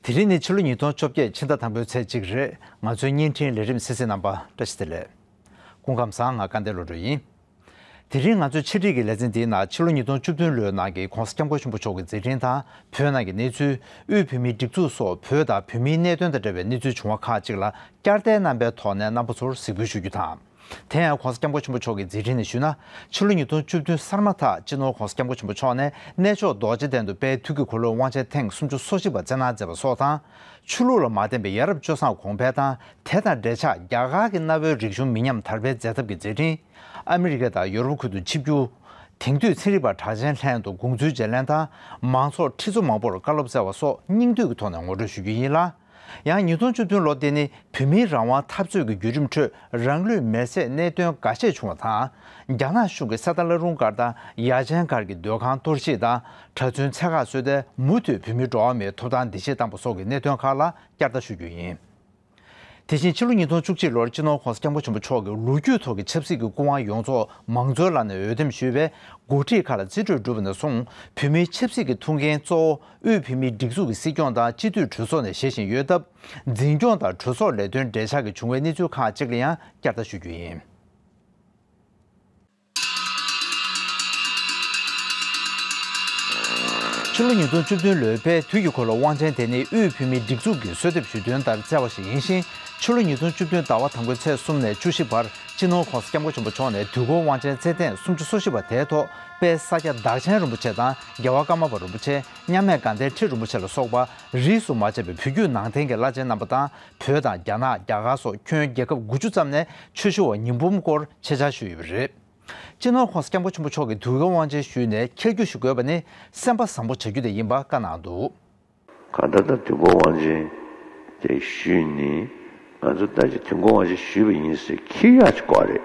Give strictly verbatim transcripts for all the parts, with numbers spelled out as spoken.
དེ་རིང་ནི་ཕྱི་ལོ་ཉིས་སྟོང་བཅོ་བརྒྱད་ཕྱི་ཟླ་དང་པོའི་ཚེས་གཅིག་རེད། ང་ཚོའི་བརྙན་འཕྲིན་ལས་རིམ་གསན་གཟིགས་རྣམ་པ་བཀྲ་ཤིས་བདེ་ལེགས། སྐུ་ཁམས་བཟང་། ང་སྐལ་ལྡན་བློ་གྲོས་ཡིན། དེ་རིང་ང་ཚོའི་ཕྱི་དྲིལ་གྱི་ལེ་ཚན་འདིའི་ནང་ཕྱི་ལོ་ཉིས་སྟོང་བཅུ་བདུན་ལོའི་ནང་གི་༸གོང་ས་༸སྐྱབས་མགོན་ཆེན་པོ་མཆོག་གི་མཛད་འཕྲིན་དང་བོད་ནང་གི་གནས་ཚུལ། དབུས་བོད་མིའི་སྒྲིག་འཛུགས་སོགས་བོད་དང་བོད་མིའི་གནད་དོན་དང་འབྲེལ་བའི་གནས་ཚུལ་བྱུང་བ་ཁག་ཅིག་ལ་བསྐྱར་ཟློས་རྣམ་པའི་ཐོག་ནས་རྣམ་པ་ཚོར་གཟིགས་འབུལ་ཞུ་རྒྱུ་དང་། དེ་ཡང་༸གོང་ས་༸སྐྱབས་མགོན་ཆེན་པོ་མཆོག་གི་མཛད་འཕྲིན་ནས་ཞུས་ན། ཕྱི་ལོ་ཉིས་སྟོང་བཅུ་བདུན་གསར་མ་ཐག་སྤྱི་ནོར་༸གོང་ས་༸སྐྱབས་མགོན་ཆེན་པོ་མཆོག་ནས་གནས་མཆོག་རྡོ་རྗེ་གདན་དུ་དཔལ་དུས་ཀྱི་འཁོར་ལོའི་དབང་ཆེན་ཐེངས་སུམ་ཅུ་སོ་བཞི་པ་སྩལ་གནང་མཛད་པ་སོགས་དང་། ཆོས་ལུགས་ལ་མ་བརྟེན་པའི་ཡ་རབས་སྤྱོད་བཟང་གོང་འཕེལ་དང་། དེ་དང་འབྲེལ་ཆགས་རྒྱ་གར་གྱི་གནའ་བོའི་རིག་གཞུང་མི་ཉམས་དར་སྤེལ་མཛད་ཐབས་ཀྱི་མཛད་འཕྲིན། ཨ་མི་རི་ཀ་དང་ཡོ་རོབ་ཁུལ་དུ་ཆིབས་བསྒྱུར། དེང་དུས་ཚན་རིག་པ་གྲགས་ཅན་ལྷན་དུ་དགོངས་ཚུལ་བརྗེ་ལེན་དང་། མང་ཚོགས་ཁྲི་ཚོ་མང་པོར་བཀའ་སློབ་སྩལ་བ་སོགས་སྙིང་བསྡུས་ཀྱི་ཐོག་ནས་ངོ་སྤྲོད་ཞུ་རྒྱུ་ཡིན་ལ། ཡང་ཉིས་སྟོང་བཅུ་བདུན་ལོ་འདི་ནི་བོད་མིའི་རང་དབང་འཐབ་རྩོད་ཀྱི་བརྒྱུད་རིམ་ཁྲོད་རང་ལུས་མེར་སྲེག་གནད་དོན་འགའ་ཤས་བྱུང་བ་དང་། རྒྱ་ནག་གཞུང་གིས་གསེར་རྟ་བླ་རུང་སྒར་དང་ཡ་ཆེན་སྒར་གྱི་སྡོད་ཁང་གཏོར་བཤིག་དང་། གྲྭ་བཙུན་འཚོལ་སྐབས་སོགས་ཏེ་མུ་མཐུད་བོད་མིའི་འགྲོ་བ་མིའི་ཐོབ་ཐང་འདི་ཞེས་བཏང་པ་སོགས་ཀྱི་གནད་དོན་ཁག་ལ་བསྐྱར་ལྟ་ཞུ་རྒྱུ་ཡིན། དེ་བཞིན་ཕྱི་ལོ་ཉིས་སྟོང་བཅུ་གཅིག་ལོར་སྤྱི་ནོར་༸གོང་ས་༸སྐྱབས་མགོན་ཆེན་པོ་མཆོག་གིས་ལོ་རྒྱུས་ཐོག་གི་ཆབ་སྲིད་ཀྱི་སྐུ་དབང་ཡོངས་རྫོགས་མང་གཙོའི་ལམ་ནས་འོས་འདེམས་ཞུས་པའི་འགོ་ཁྲིད་ཁག་ལ་རྩིས་སྤྲོད་གྲུབ་པ་ནས་བཟུང་བོད་མིའི་ཆབ་སྲིད་ཀྱི་ཐུགས་འགན་གཙོ་བོ་དབུས་བོད་མིའི་སྒྲིག་འཛུགས་ཀྱི་སྲིད་སྐྱོང་དང་སྤྱི་འཐུས་གྲོས་ཚོགས་ནས་བཞེས་བཞིན་ཡོད་སྟབས། འཛིན་སྐྱོང་དང་གྲོས་ཚོགས་ལས་དོན་འབྲེལ་ཆགས་ཀྱིས་བྱུང་བའི་གནས་ཚུལ་ཁག་ཅིག་ལ་ཡང་བསྐྱར་ལྟ་ཞུ་རྒྱུ་ཡིན། ཕྱི་ལོ་ཉིས་སྟོང་བཅུ་བདུན་ལོའི་དཔལ་དུས་ཀྱི་འཁོར་ལོ་དབང་ཆེན་དེ་ནི་དབུས་བོད་མིའི་སྒྲིག་འཛུགས་ཀྱིས་གསོལ་འདེབས་ཞུས་དོན་ལྟར་སྩལ་བ་ཞིག་ཡིན་ཞིང་། ཕྱི་ལོ་ཉིས་སྟོང་བཅུ་བདུན་ཟླ་བ་དང་པོའི་ཚེས་གསུམ་ནས་བཅུ་བཞི་བར་སྤྱི་ནོར་༸གོང་ས་༸སྐྱབས་མགོན་ཆེན་པོ་མཆོག་ནས་དུས་འཁོར་དབང་ཆེན་སྩལ་ཐེངས་སུམ་ཅུ་སོ་བཞི་པ་དེའི་ཐོག་དཔལ་ས་སྐྱ་བདག་ཆེན་རིན་པོ་ཆེ་དང་། རྒྱལ་བ་ཀརྨ་པ་རིན་པོ་ཆེ། མཉམ་མེད་དགའ་ལྡན་ཁྲི་རིན་པོ་ཆེ་ལ་སོགས་པ་རིས་སུ་མ་ཆད་པའི་བོད་བརྒྱུད་ནང་བསྟན་གྱི་བླ་ཆེན་རྣམ་པ་དང་། བོད་དང་རྒྱ་ནག་རྒྱ་གར་སོགས་ཁྱོན་རྒྱལ་ཁབ་དགུ་བཅུ་ཙམ་ནས་ཆོས་ཞུ་བ་ཉི་འབུམ་སྐོར་ཆེད་བཅར་ཞུས་ཡོད་པ་རེད། སྤྱི་ནོར་༸གོང་ས་༸སྐྱབས་མགོན་ཆེན་པོ་མཆོག་གིས་དུས་འཁོར་དབང་ཆེན་ཞུས་ནས་འཁྱེར་རྒྱུ་ཞིག་དགོས་པ་ནི་སེམས་པ་བཟང་པོ་བྱ་རྒྱུ་དེ་ཡིན་པ་བཀའ་གནང་འདུག། གང་ལྟར་ད་དུས་འཁོར་དབང་ཆེན་དེ་ཞུས་ནས་ང་ཚོ་ད་ཅི་དུས་འཁོར་དབང་ཆེན་ཞུས་པ་ཡིན་ཟེར་འཁྱེར་ཡག་ཅིག་དགོས་རེད།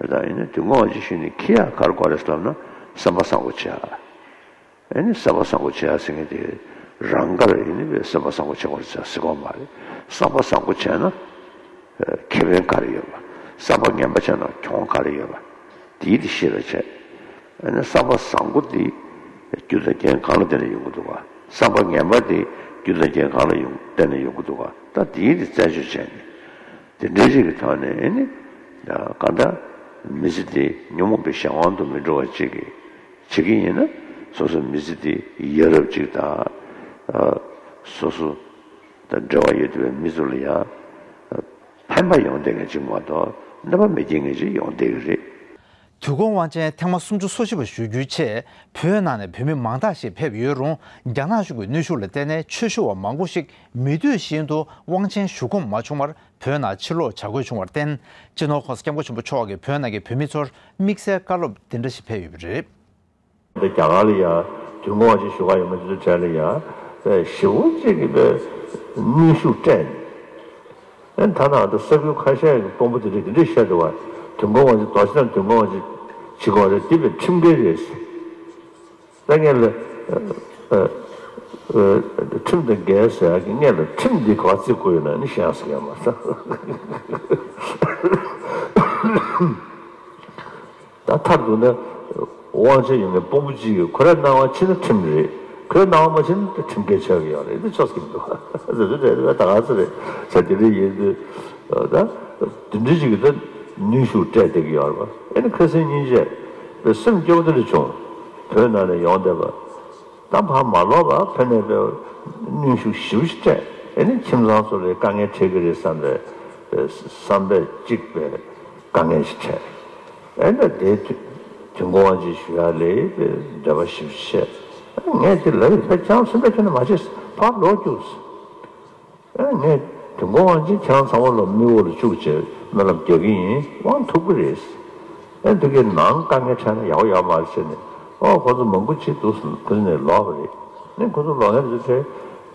རེད། ད་ཡིན་ན་དུས་འཁོར་དབང་ཆེན་ཞུས་ནས་འཁྱེར་ཡག་ག་རེ་དགོས་རེད་ཟེར་ལབ་ན་སེམས་པ་བཟང་པོ་བྱ། ཨེ་ནི་བསམ་པ་བཟང་པོ་བྱེད་ཡ་ཟེར་མཁན་དེ་རང་དགར་ཡིན་ནི་བས་བསམ་པ་བཟང་པོ་བྱེད་དགོས་རེད་ཟེར་གོ་མ་རེད། བསམ་པ་བཟང་པོ་བྱས་ན་ཁེ་ཕན་ག་རེ་ཡོད་པ། བསམ་པ་ངན་པ་བྱས་ན་གྱོང་ག་རེ་ཡོད་པ། དེའི་དེ་ཤེས་པ་བྱས། ཨེ་ནི་བསམ་པ་བཟང་པོ་དེ་རྒྱུ་དང་རྐྱེན་གང་ལ་བརྟེན་ནས་ཡོང་གི་འདུག་ག། བསམ་པ་ངན་པ་དེ་རྒྱུ་དང་རྐྱེན་གང་ལ་ཡོང་བརྟེན་ནས་ཡོང་གི་འདུག་ག། ད་དེའི་དེ་རྩད་གཅོད་བྱས་ནས་དེ་འདྲའི་ཅིག་གི་ཐོག་ནས་ཨེ་ནི་གང་ལྟར་མི་ཚེ་དེ་ཉོན་མོངས་པའི་གཞན་དབང་དུ་མི་འགྲོ་བ་ཅིག་གི་བྱེད་ཀྱི་ཡིན་ན། སོ་སོ་མི་ཚེ་དེ་ཡ་རབས་ཅིག་དང་། ཨ། སོ་སོ་དང་འབྲེལ་བ་ཡོད་པའི་མི་ཚོ་ལ་ཡང་ཕན་པ་ཡོང་བསྡད་མཁན་ཅིག་མ་གཏོགས་གནོད་པ་མི་སྐྱེལ་མཁན་ཅིག་ཡོང་བསྡད་ཀྱི་རེད། དུས་འཁོར་དབང་ཆེན་ཐེངས་མ་སུམ་ཅུ་སོ་བཞི་པ་ཞུ་རྒྱུའི་ཆེད་བོད་ནང་ནས་བོད་མི་མང་དག་ཞིག་ཕེབས་ཡོད་རུང་། རྒྱ་ནག་གཞུང་གི་གནོན་ཤུགས་ལ་བརྟེན་ནས་ཆོས་ཞུ་བ་མང་པོ་ཞིག་མི་འདོད་བཞིན་དུ་དབང་ཆེན་ཞུ་ཁོམ་མ་བྱུང་བར་བོད་ནང་ཕྱིར་ལོག་བྱ་དགོས་བྱུང་བར་བརྟེན། སྤྱི་ནོར་༸གོང་ས་༸སྐྱབས་མགོན་ཆེན་པོ་མཆོག་གིས་བོད་ནང་གི་བོད་མི་ཚོར་དམིགས་བསལ་བཀའ་སློབ་འདི་འདྲ་ཞིག་ཕེབས་ཡོད་པ་རེད། འདི་རྒྱ་གར་ལ་ཡ་དུས་འཁོར་དབང་ཆེན་ཞུ་ག་ཡོང་མཁན་དེ་ཚོའི་གྲས་ལ་ཡ་ཞེ་པོ་ཅིག་གི་དཔེ་གནོན་ཤུགས་སྤྲད་ནས། ཨ་ནི་ད་ནང་དུ་ས་ཁུལ་ཁ་ཤས་ཀྱི་དཔོན་པོ་དེ་འདྲས་དེ་འདྲས་བཤད་འདུག་བ། དུས་འཁོར་དབང་ཆེན་རྡོ་རྗེ་གདན་དུས་འཁོར་དབང་ཆེན་བྱེད་དགོས་རེད། འདི་དཔེ་ཁྲིམས་འགལ་རེད། ད་ངས་ལ་ཨ་ཨ་ཨ་ཁྲིམས་དང་འགལ་ཟེར་ཡག་གི་ངས་ལ་ཁྲིམས་འདི་ག་བརྩི་དགོས་ཡོད་ན་ནི་ཤེས་ཡག་ཟེར་ཡག་མ་རེད། ད་མཐར་གཏུགས་ན་དབང་ཆ་ཡོད་མཁན་དཔོན་པོ་གཅིག་གིས་ཁོ་རའི་སྣང་བ་ཕྱིན་ན་ཁྲིམས་རེད། ཁོའི་སྣང་བ་མ་ཕྱིན་ན་ཁྲིམས་འགལ་ཆགས་ཀྱི་ཡོད་རེད། འདི་ཆོག་གི་མི་འདུག་ཟེར། འདི་འདྲ་རེད། ད་ག་ཚོད་རེད་ཟེར། དེ་འདྲ་ཡིན་དུས་ད་དེ་འདྲ་ཅིག་གིས་ད་གནོན་ཤུགས་སྤྲད་བསྡད་ཀྱི་ཡོད་རེད་པ། ཨེ་ནི་ཁ་སང་ཉིན་བྱས་པའི་སེམས་སྐྱོ་པོ་འདི་འདྲ་བྱུང་། བོད་ནང་ནས་ཡོང་བསྡད་པ། ད་ཕར་མ་ལོག་པར་ཕ་ནས་པའི་གནོན་ཤུགས་ཞེ་པོ་ཞིག་སྤྲད། ཨེ་ནི་ཁྱིམ་ཚང་ཚོ་ལ་དཀའ་ངལ་འཕྲད་ཀྱི་རེད་བསམ་པའི་བསམ་པས་གཅིག་པའི་དཀའ་ངལ་ཞིག་འཕྲད། ཨེ་ནི་དེ་དུས་དུས་འཁོར་དབང་ཆེན་ཞུ་ཡག་ལ་པའི་འདོད་པ་ཞེ་པོ་ཞིག་བྱས། ངས་དེ་ལབ་ཡོད། ཁྱེད་རང་སེམས་ཁྲལ་ཁྱོན་ནས་མ་བྱེད། ཕར་ལོག་རྒྱུགས། ཨེ་ངས་དུས་འཁོར་དབང་ཆེན་ཁྱེད་རང་ཚང་མ་ལ་མིག་འོག་ལ་བཅུག་བྱས་སྨོན་ལམ་རྒྱག་གི་ཡིན། དབང་ཐུབ་ཀྱི་རེད། ཨེ་འདི་གའི་ནང་དཀའ་ངལ་འཕྲད་ན་ཡག་པོ་ཡོད་མ་རེད་ཟེར་ནས། ཨོ་ཁོ་ཚོ་མང་པོ་ཅིག་འདུག་ཟེར། ཁོ་ཚོ་ནས་ལོག་པ་རེད། ཨེ་ཁོ་ཚོ་ལོག་མཁན་དེ་ཚོ་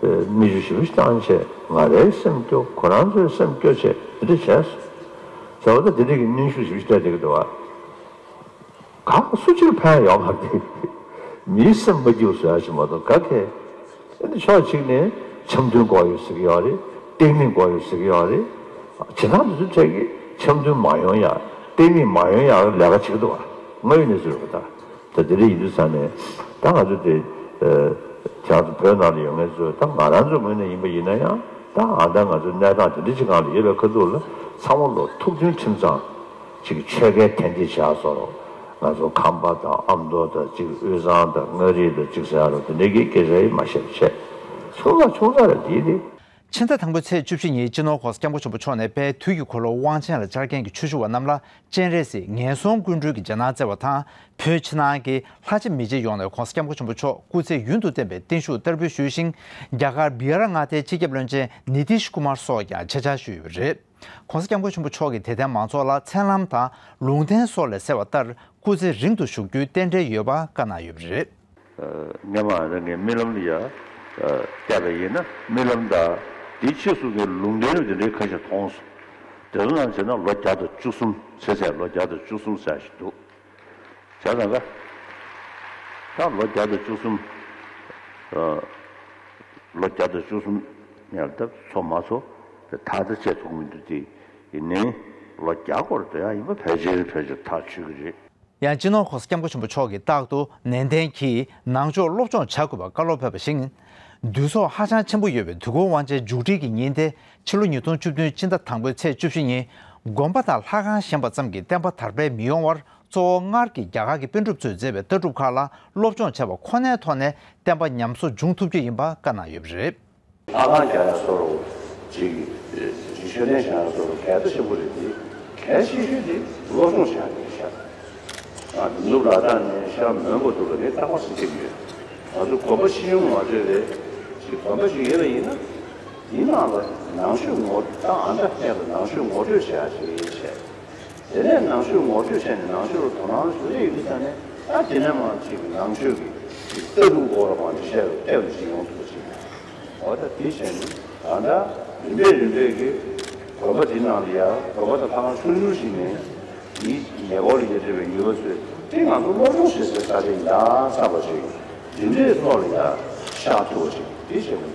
དེ་མིག་ཆུ་ཞེ་པོ་ཞིག་བཏང་བྱས། ང་རའི་སེམས་སྐྱོ། ཁོ་རང་ཚོའི་སེམས་སྐྱོ་བྱས་དེ་འདྲ་བྱས་སོང་། ཟེར་བ་ད་དེ་འདྲ་གི་གནོན་ཤུགས་ཞེ་པོ་ཞིག་སྤྲད་བསྡད་ཀྱི་འདུག་བ། ག་སུ་གཅིག་ཕན་ཡོད་མ་རེད། མིའི་སེམས་མ་སྐྱིད་པ་བཟོ་ཡག་ཞིག་མ་གཏོགས་ག་གེ། ཨ་ནི་ཕྱོགས་གཅིག་ནས་འཆམ་མཐུན་དགོས་ཡོད་ཟེར་གྱི་ཡོད་རེད། བརྟན་ལྷིང་དགོས་ཡོད་ཟེར་གྱི་ཡོད་རེད། བྱེད་སྟངས་དེ་ཚོའི་གྲས་ཀྱིས་འཆམ་མཐུན་མ་ཡོང་ཡག་བརྟན་ལྷིང་མ་ཡོང་ཡག་ལས་ཀ་བྱེད་ཀྱི་འདུག་བ། དངོས་ཡོད་གནས་ཚུལ་རེད་པ། ད་ད་དེ་འདྲ་ཡིན་དུས་ཙང་ནས་ད་ང་ཚོ་དེ་ཨ་ བྱས་ཙང་བོད་ནང་ལ་ཡོད་མཁན་ཚོས་ད་ང་རང་ཚོའི་ངོས་ནས་ཡིན་པ་ཡིན་ན་ཡང་ད་ཨ་ད་ང་ཚོའི་གནས་སྟངས་དེ་འདྲ་ཅིག་སྒང་ལ་ཡོད་པའི་ཁ་ཐུག་ལ་ཚང་མ་ལོ་ཐུགས་མཐུན་ཁྲིམས་གཙང་ཅིག་ཆོལ་ཁའི་དད་འདི་བྱས་སོང་། ང་ཚོ་ཁམས་པ་དང་ཨ་མདོ་དང་ཅིག་དབུས་གཙང་དང་མངའ་རིས་དང་ཅིག་ཟེར་ཡ་རོ་དེ་འདྲའི་གི་སྐད་ཆ་ཡིན་མ་བཤད་བཤད་ཆུང་ཙག་ཆུང་ཙག་རེད་དེ་དེ། ཕྱི་ཟླ་དང་པོའི་ཚེས་བཅུ་བཞི་ཉིན་སྤྱི་ནོར་༸གོང་ས་༸སྐྱབས་མགོན་ཆེན་པོ་མཆོག་ནས་དཔལ་དུས་ཀྱི་འཁོར་ལོ་དབང་ཆེན་ལ་བཅར་མཁན་གྱི་ཆོས་ཞུ་བ་རྣམས་ལ་སྤྱན་རས་གཟིགས་ངན་སོང་ཀུན་འདུལ་གྱི་རྗེས་གནང་བསྩལ་བ་དང་། བོད་ཕྱི་ནང་གི་ལྷ་ཆེ་མི་ཆེ་ཡོངས་ནས་༸གོང་ས་༸སྐྱབས་མགོན་ཆེན་པོ་མཆོག་སྐུ་ཚེ་ཡུན་དུ་བརྟན་པའི་བརྟན་བཞུགས་བསྟར་འབུལ་ཞུས་ཤིང་། རྒྱ་གར་བི་ཧར་མངའ་སྡེའི་སྤྱི་ཁྱབ་བློན་ཆེན་ནི་ཏིཤ་ཀུ་མར་སོགས་ཀྱང་ཆེད་བཅར་ཞུས་ཡོད་པ་རེད། ༸གོང་ས་༸སྐྱབས་མགོན་ཆེན་པོ་མཆོག་གིས་དད་ལྡན་མང་ཚོགས་ལ་མཚན་ལམ་དང་ལུང་བསྟན་སོགས་ལས་གསལ་བ་ལྟར་སྐུ་ཚེ་རིང་དུ་བཞུགས་རྒྱུའི་རྟེན་འབྲེལ་ཡོད་པ་བཀའ་གནང་ཡོད་པ་རེད། སྔོན་མ་ང་རང་གི་རྨི་ལམ་ལ་ཡ་བལྟས་པ་ཡིན་ན་རྨི་ལམ་དང་དེའི་ཕྱིས་སུ་གི་ལུང་བསྟན་དེ་འདྲའི་ཁ་ཤས་མཐོང་སོང་། དེ་ཚོ་ནང་བྱས་ན་ལོ་བརྒྱ་དང་བཅུ་གསུམ་ཚེ་ཚད་ལོ་བརྒྱ་དང་བཅུ་གསུམ་ཟེར་ཞིག་འདུག་བྱས་ཙང་ཀ་ད་ལོ་བརྒྱ་དང་བཅུ་གསུམ་ལོ་བརྒྱ་དང་བཅུ་གསུམ་ཡར་ད་ཚོ་མ་ཚོ་དེ་ཐག་ད་བཅད་ཐུབ་མི་འདུག་དེ་ཡིན་ནའི་ལོ་བརྒྱ་སྐོར་དེ་ཡང་ཡིན་པ་ཕལ་ཆེར་ཕལ་ཆེར་ཐག་ཆོད་ཀྱི་རེད། ཡང་སྤྱི་ནོར་༸གོང་ས་༸སྐྱབས་མགོན་ཆེན་པོ་མཆོག་གིས་རྟག་ཏུ་ནན་ཏན་གྱིས་ནང་ཆོས་སློབ་སྦྱོང་བྱ་དགོས་པར་བཀའ་སློབ་ཕེབས་པ་བཞིན། དུས་ཚོད་ཧ་ཅང་ཆེན་པོ་ཡོད་པའི་དུས་འཁོར་དབང་ཆེན་མཇུག་སྒྲིལ་གྱི་ཉིན་ཏེ་ཕྱི་ལོ་ཉིས་སྟོང་བཅུ་བདུན་སྤྱི་ཟླ་དང་པོའི་ཚེས་བཅུ་བཞི་ཉིན་དགོན་པ་དང་ལྷ་ཁང་བཞེངས་པ་ཙམ་གྱིས་བསྟན་པ་དར་སྤེལ་མི་ཡོང་བར་གཙོ་བོ་སྔར་གྱི་རྒྱ་གར་གྱི་པཎ་གྲུབ་ཚོས་མཛད་པའི་ལྟ་གྲུབ་ཁག་ལ་སློབ་སྦྱོང་བྱས་པ་ཁོ་ནའི་ཐོག་ནས་བསྟན་པ་ཉམས་གསོ་འབྱུང་ཐུབ་རྒྱུ་ཡིན་པ་བཀའ་གནང་ཡོད་པ་རེད། ལྷ་ཁང་རྒྱག་ཡ་བཟོ་འདྲ་ཅིག་ཅིག་ཤུགས་ལྡན་བྱེད་ཡ་བཟོ་འདྲ་གལ་ཆེ་ཤོས་རེད་དེ། གལ་ཆེ་ཤོས་དེ་སློབ་སྦྱོང་བྱེད་ཡ་དེ་རེད་ཤག་ཨ་ནུབ་ལ་དྭགས་ནས་ཤར་མོན་གྷོ་འདུག་ལ་ནི་རྟག་པར་ཟིན་གྱི་ཡོད། ང་ཚོ་དགོན་པ་ཕྱི་ཡོང་མ་འདྲ་བའི་ཅིག་དགོན་པ་ཞིག་ཡོད་པ་ཡིན་ན། དེའི་ནང་ལ་ནང་ཆོས་ངོ་ད་ཨ་འདྲ་ཕན་ལ་ནང་ཆོས་ངོ་སྤྲོད་བྱེད་ཡ་ཞིག་བྱས། དེ་ནས་ནང་ཆོས་ངོ་སྤྲོད་བྱས་ནས་ནང་ཆོས་ལ་དོ་སྣང་ཞུ་ཡ་ཡོད་ས་ནས་ད་དེ་ནས་མར་ཅིག་ནང་ཆོས་ཀྱི་ཅིག་ལྟ་གྲུབ་སྐོར་ལ་མར་ཅིག་བཤད་རུ་ལྟ་རུ་ཅིག་ཡོང་ཐུབ་པ་ཅིག་འོ་ད་དེ་བྱས་ནས་ད་ལྟ་རིམ་པས་རིམ་པས་ཀྱི་དགོན་པ་དེ་ནང་ལ་ཡ་དགོན་པ་དང་ལྷ་ཁང་ཆུང་ཆུང་ཞིག་ནས་དེའི་ཉེ་འཁོར་ལ་ཡ་འབྲེལ་བའི་ཡུལ་པ་ཚོས་དེ་ང་ཚོ་སློབ་སྦྱོང་བྱེད་སའི་ས་ཆ་ཡིན་ད་བསམ་པ་ཞིག་རིམ་པས་ཐོག་ལ་ཡ་ཤར་ཐུབ་པ་ཅིག་དེ་བྱས་ནས།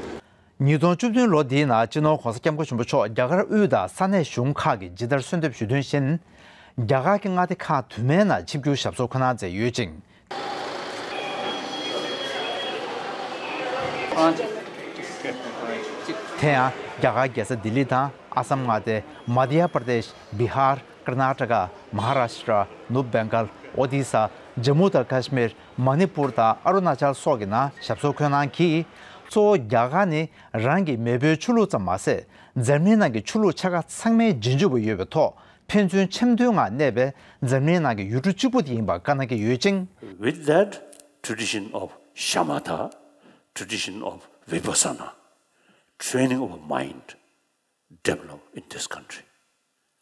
ཉིས་སྟོང་བཅུ་བདུན་ལོ་འདིའི་ནང་སྤྱི་ནོར་༸གོང་ས་༸སྐྱབས་མགོན་ཆེན་པོ་མཆོག་རྒྱ་གར་དབུས་དང་ས་གནས་གཞུང་ཁག་གི་ཇི་ལྟར་གསོལ་འདེབས་ཞུ་དོན་བཞིན། རྒྱ་གར་གྱི་མངའ་སྡེ་ཁག་དུ་མའི་ནང་ཆིབས་བསྒྱུར་ཞབས་སོར་འཁོད་གནང་མཛད་ཡོད་ཅིང་། དེ་ཡང་རྒྱ་གར་རྒྱལ་ས་ལྡི་ལི་དང་ཨ་སམ་མངའ་སྡེ། མ་དྷྱ་པར་དེཤ། བི་ཧར། ཀར་ནཱ་ཊ་ཀ། མ་ཧཱ་རཱཤ་ཊ། ནུབ་བེང་གལ། ཨོ་ཌི་ས། ཇམ་མུ་དང་ཀ་ཤི་མིར། མ་ནི་པུར་དང་ཨ་རུ་ན་ཅལ་སོགས་ཀྱི་ནང་ཞབས་སོར་འཁོད་གནང་གིས། གཙོ་བོ་རྒྱ་གར་ནི་རང་གི་མེས་པོའི་ཆོས་ལུགས་ཙམ་མ་ཟད། འཛམ་གླིང་ནང་གི་ཆོས་ལུགས་ཆེ་ཁག་ཚང་མའི་རྗེས་འཇུག་པ་ཡོད་པའི་ཐོག་ཕན་ཚུན་འཆམ་མཐུན་ངང་གནས་པའི་འཛམ་གླིང་ནང་གི་ཡུལ་གྲུ་གཅིག་པུ་དེ་ཡིན་པ་བཀའ་གནང་གི་ཡོད་ཅིང་། With that tradition of shamatha, tradition of vipassana, training of mind develop in this country.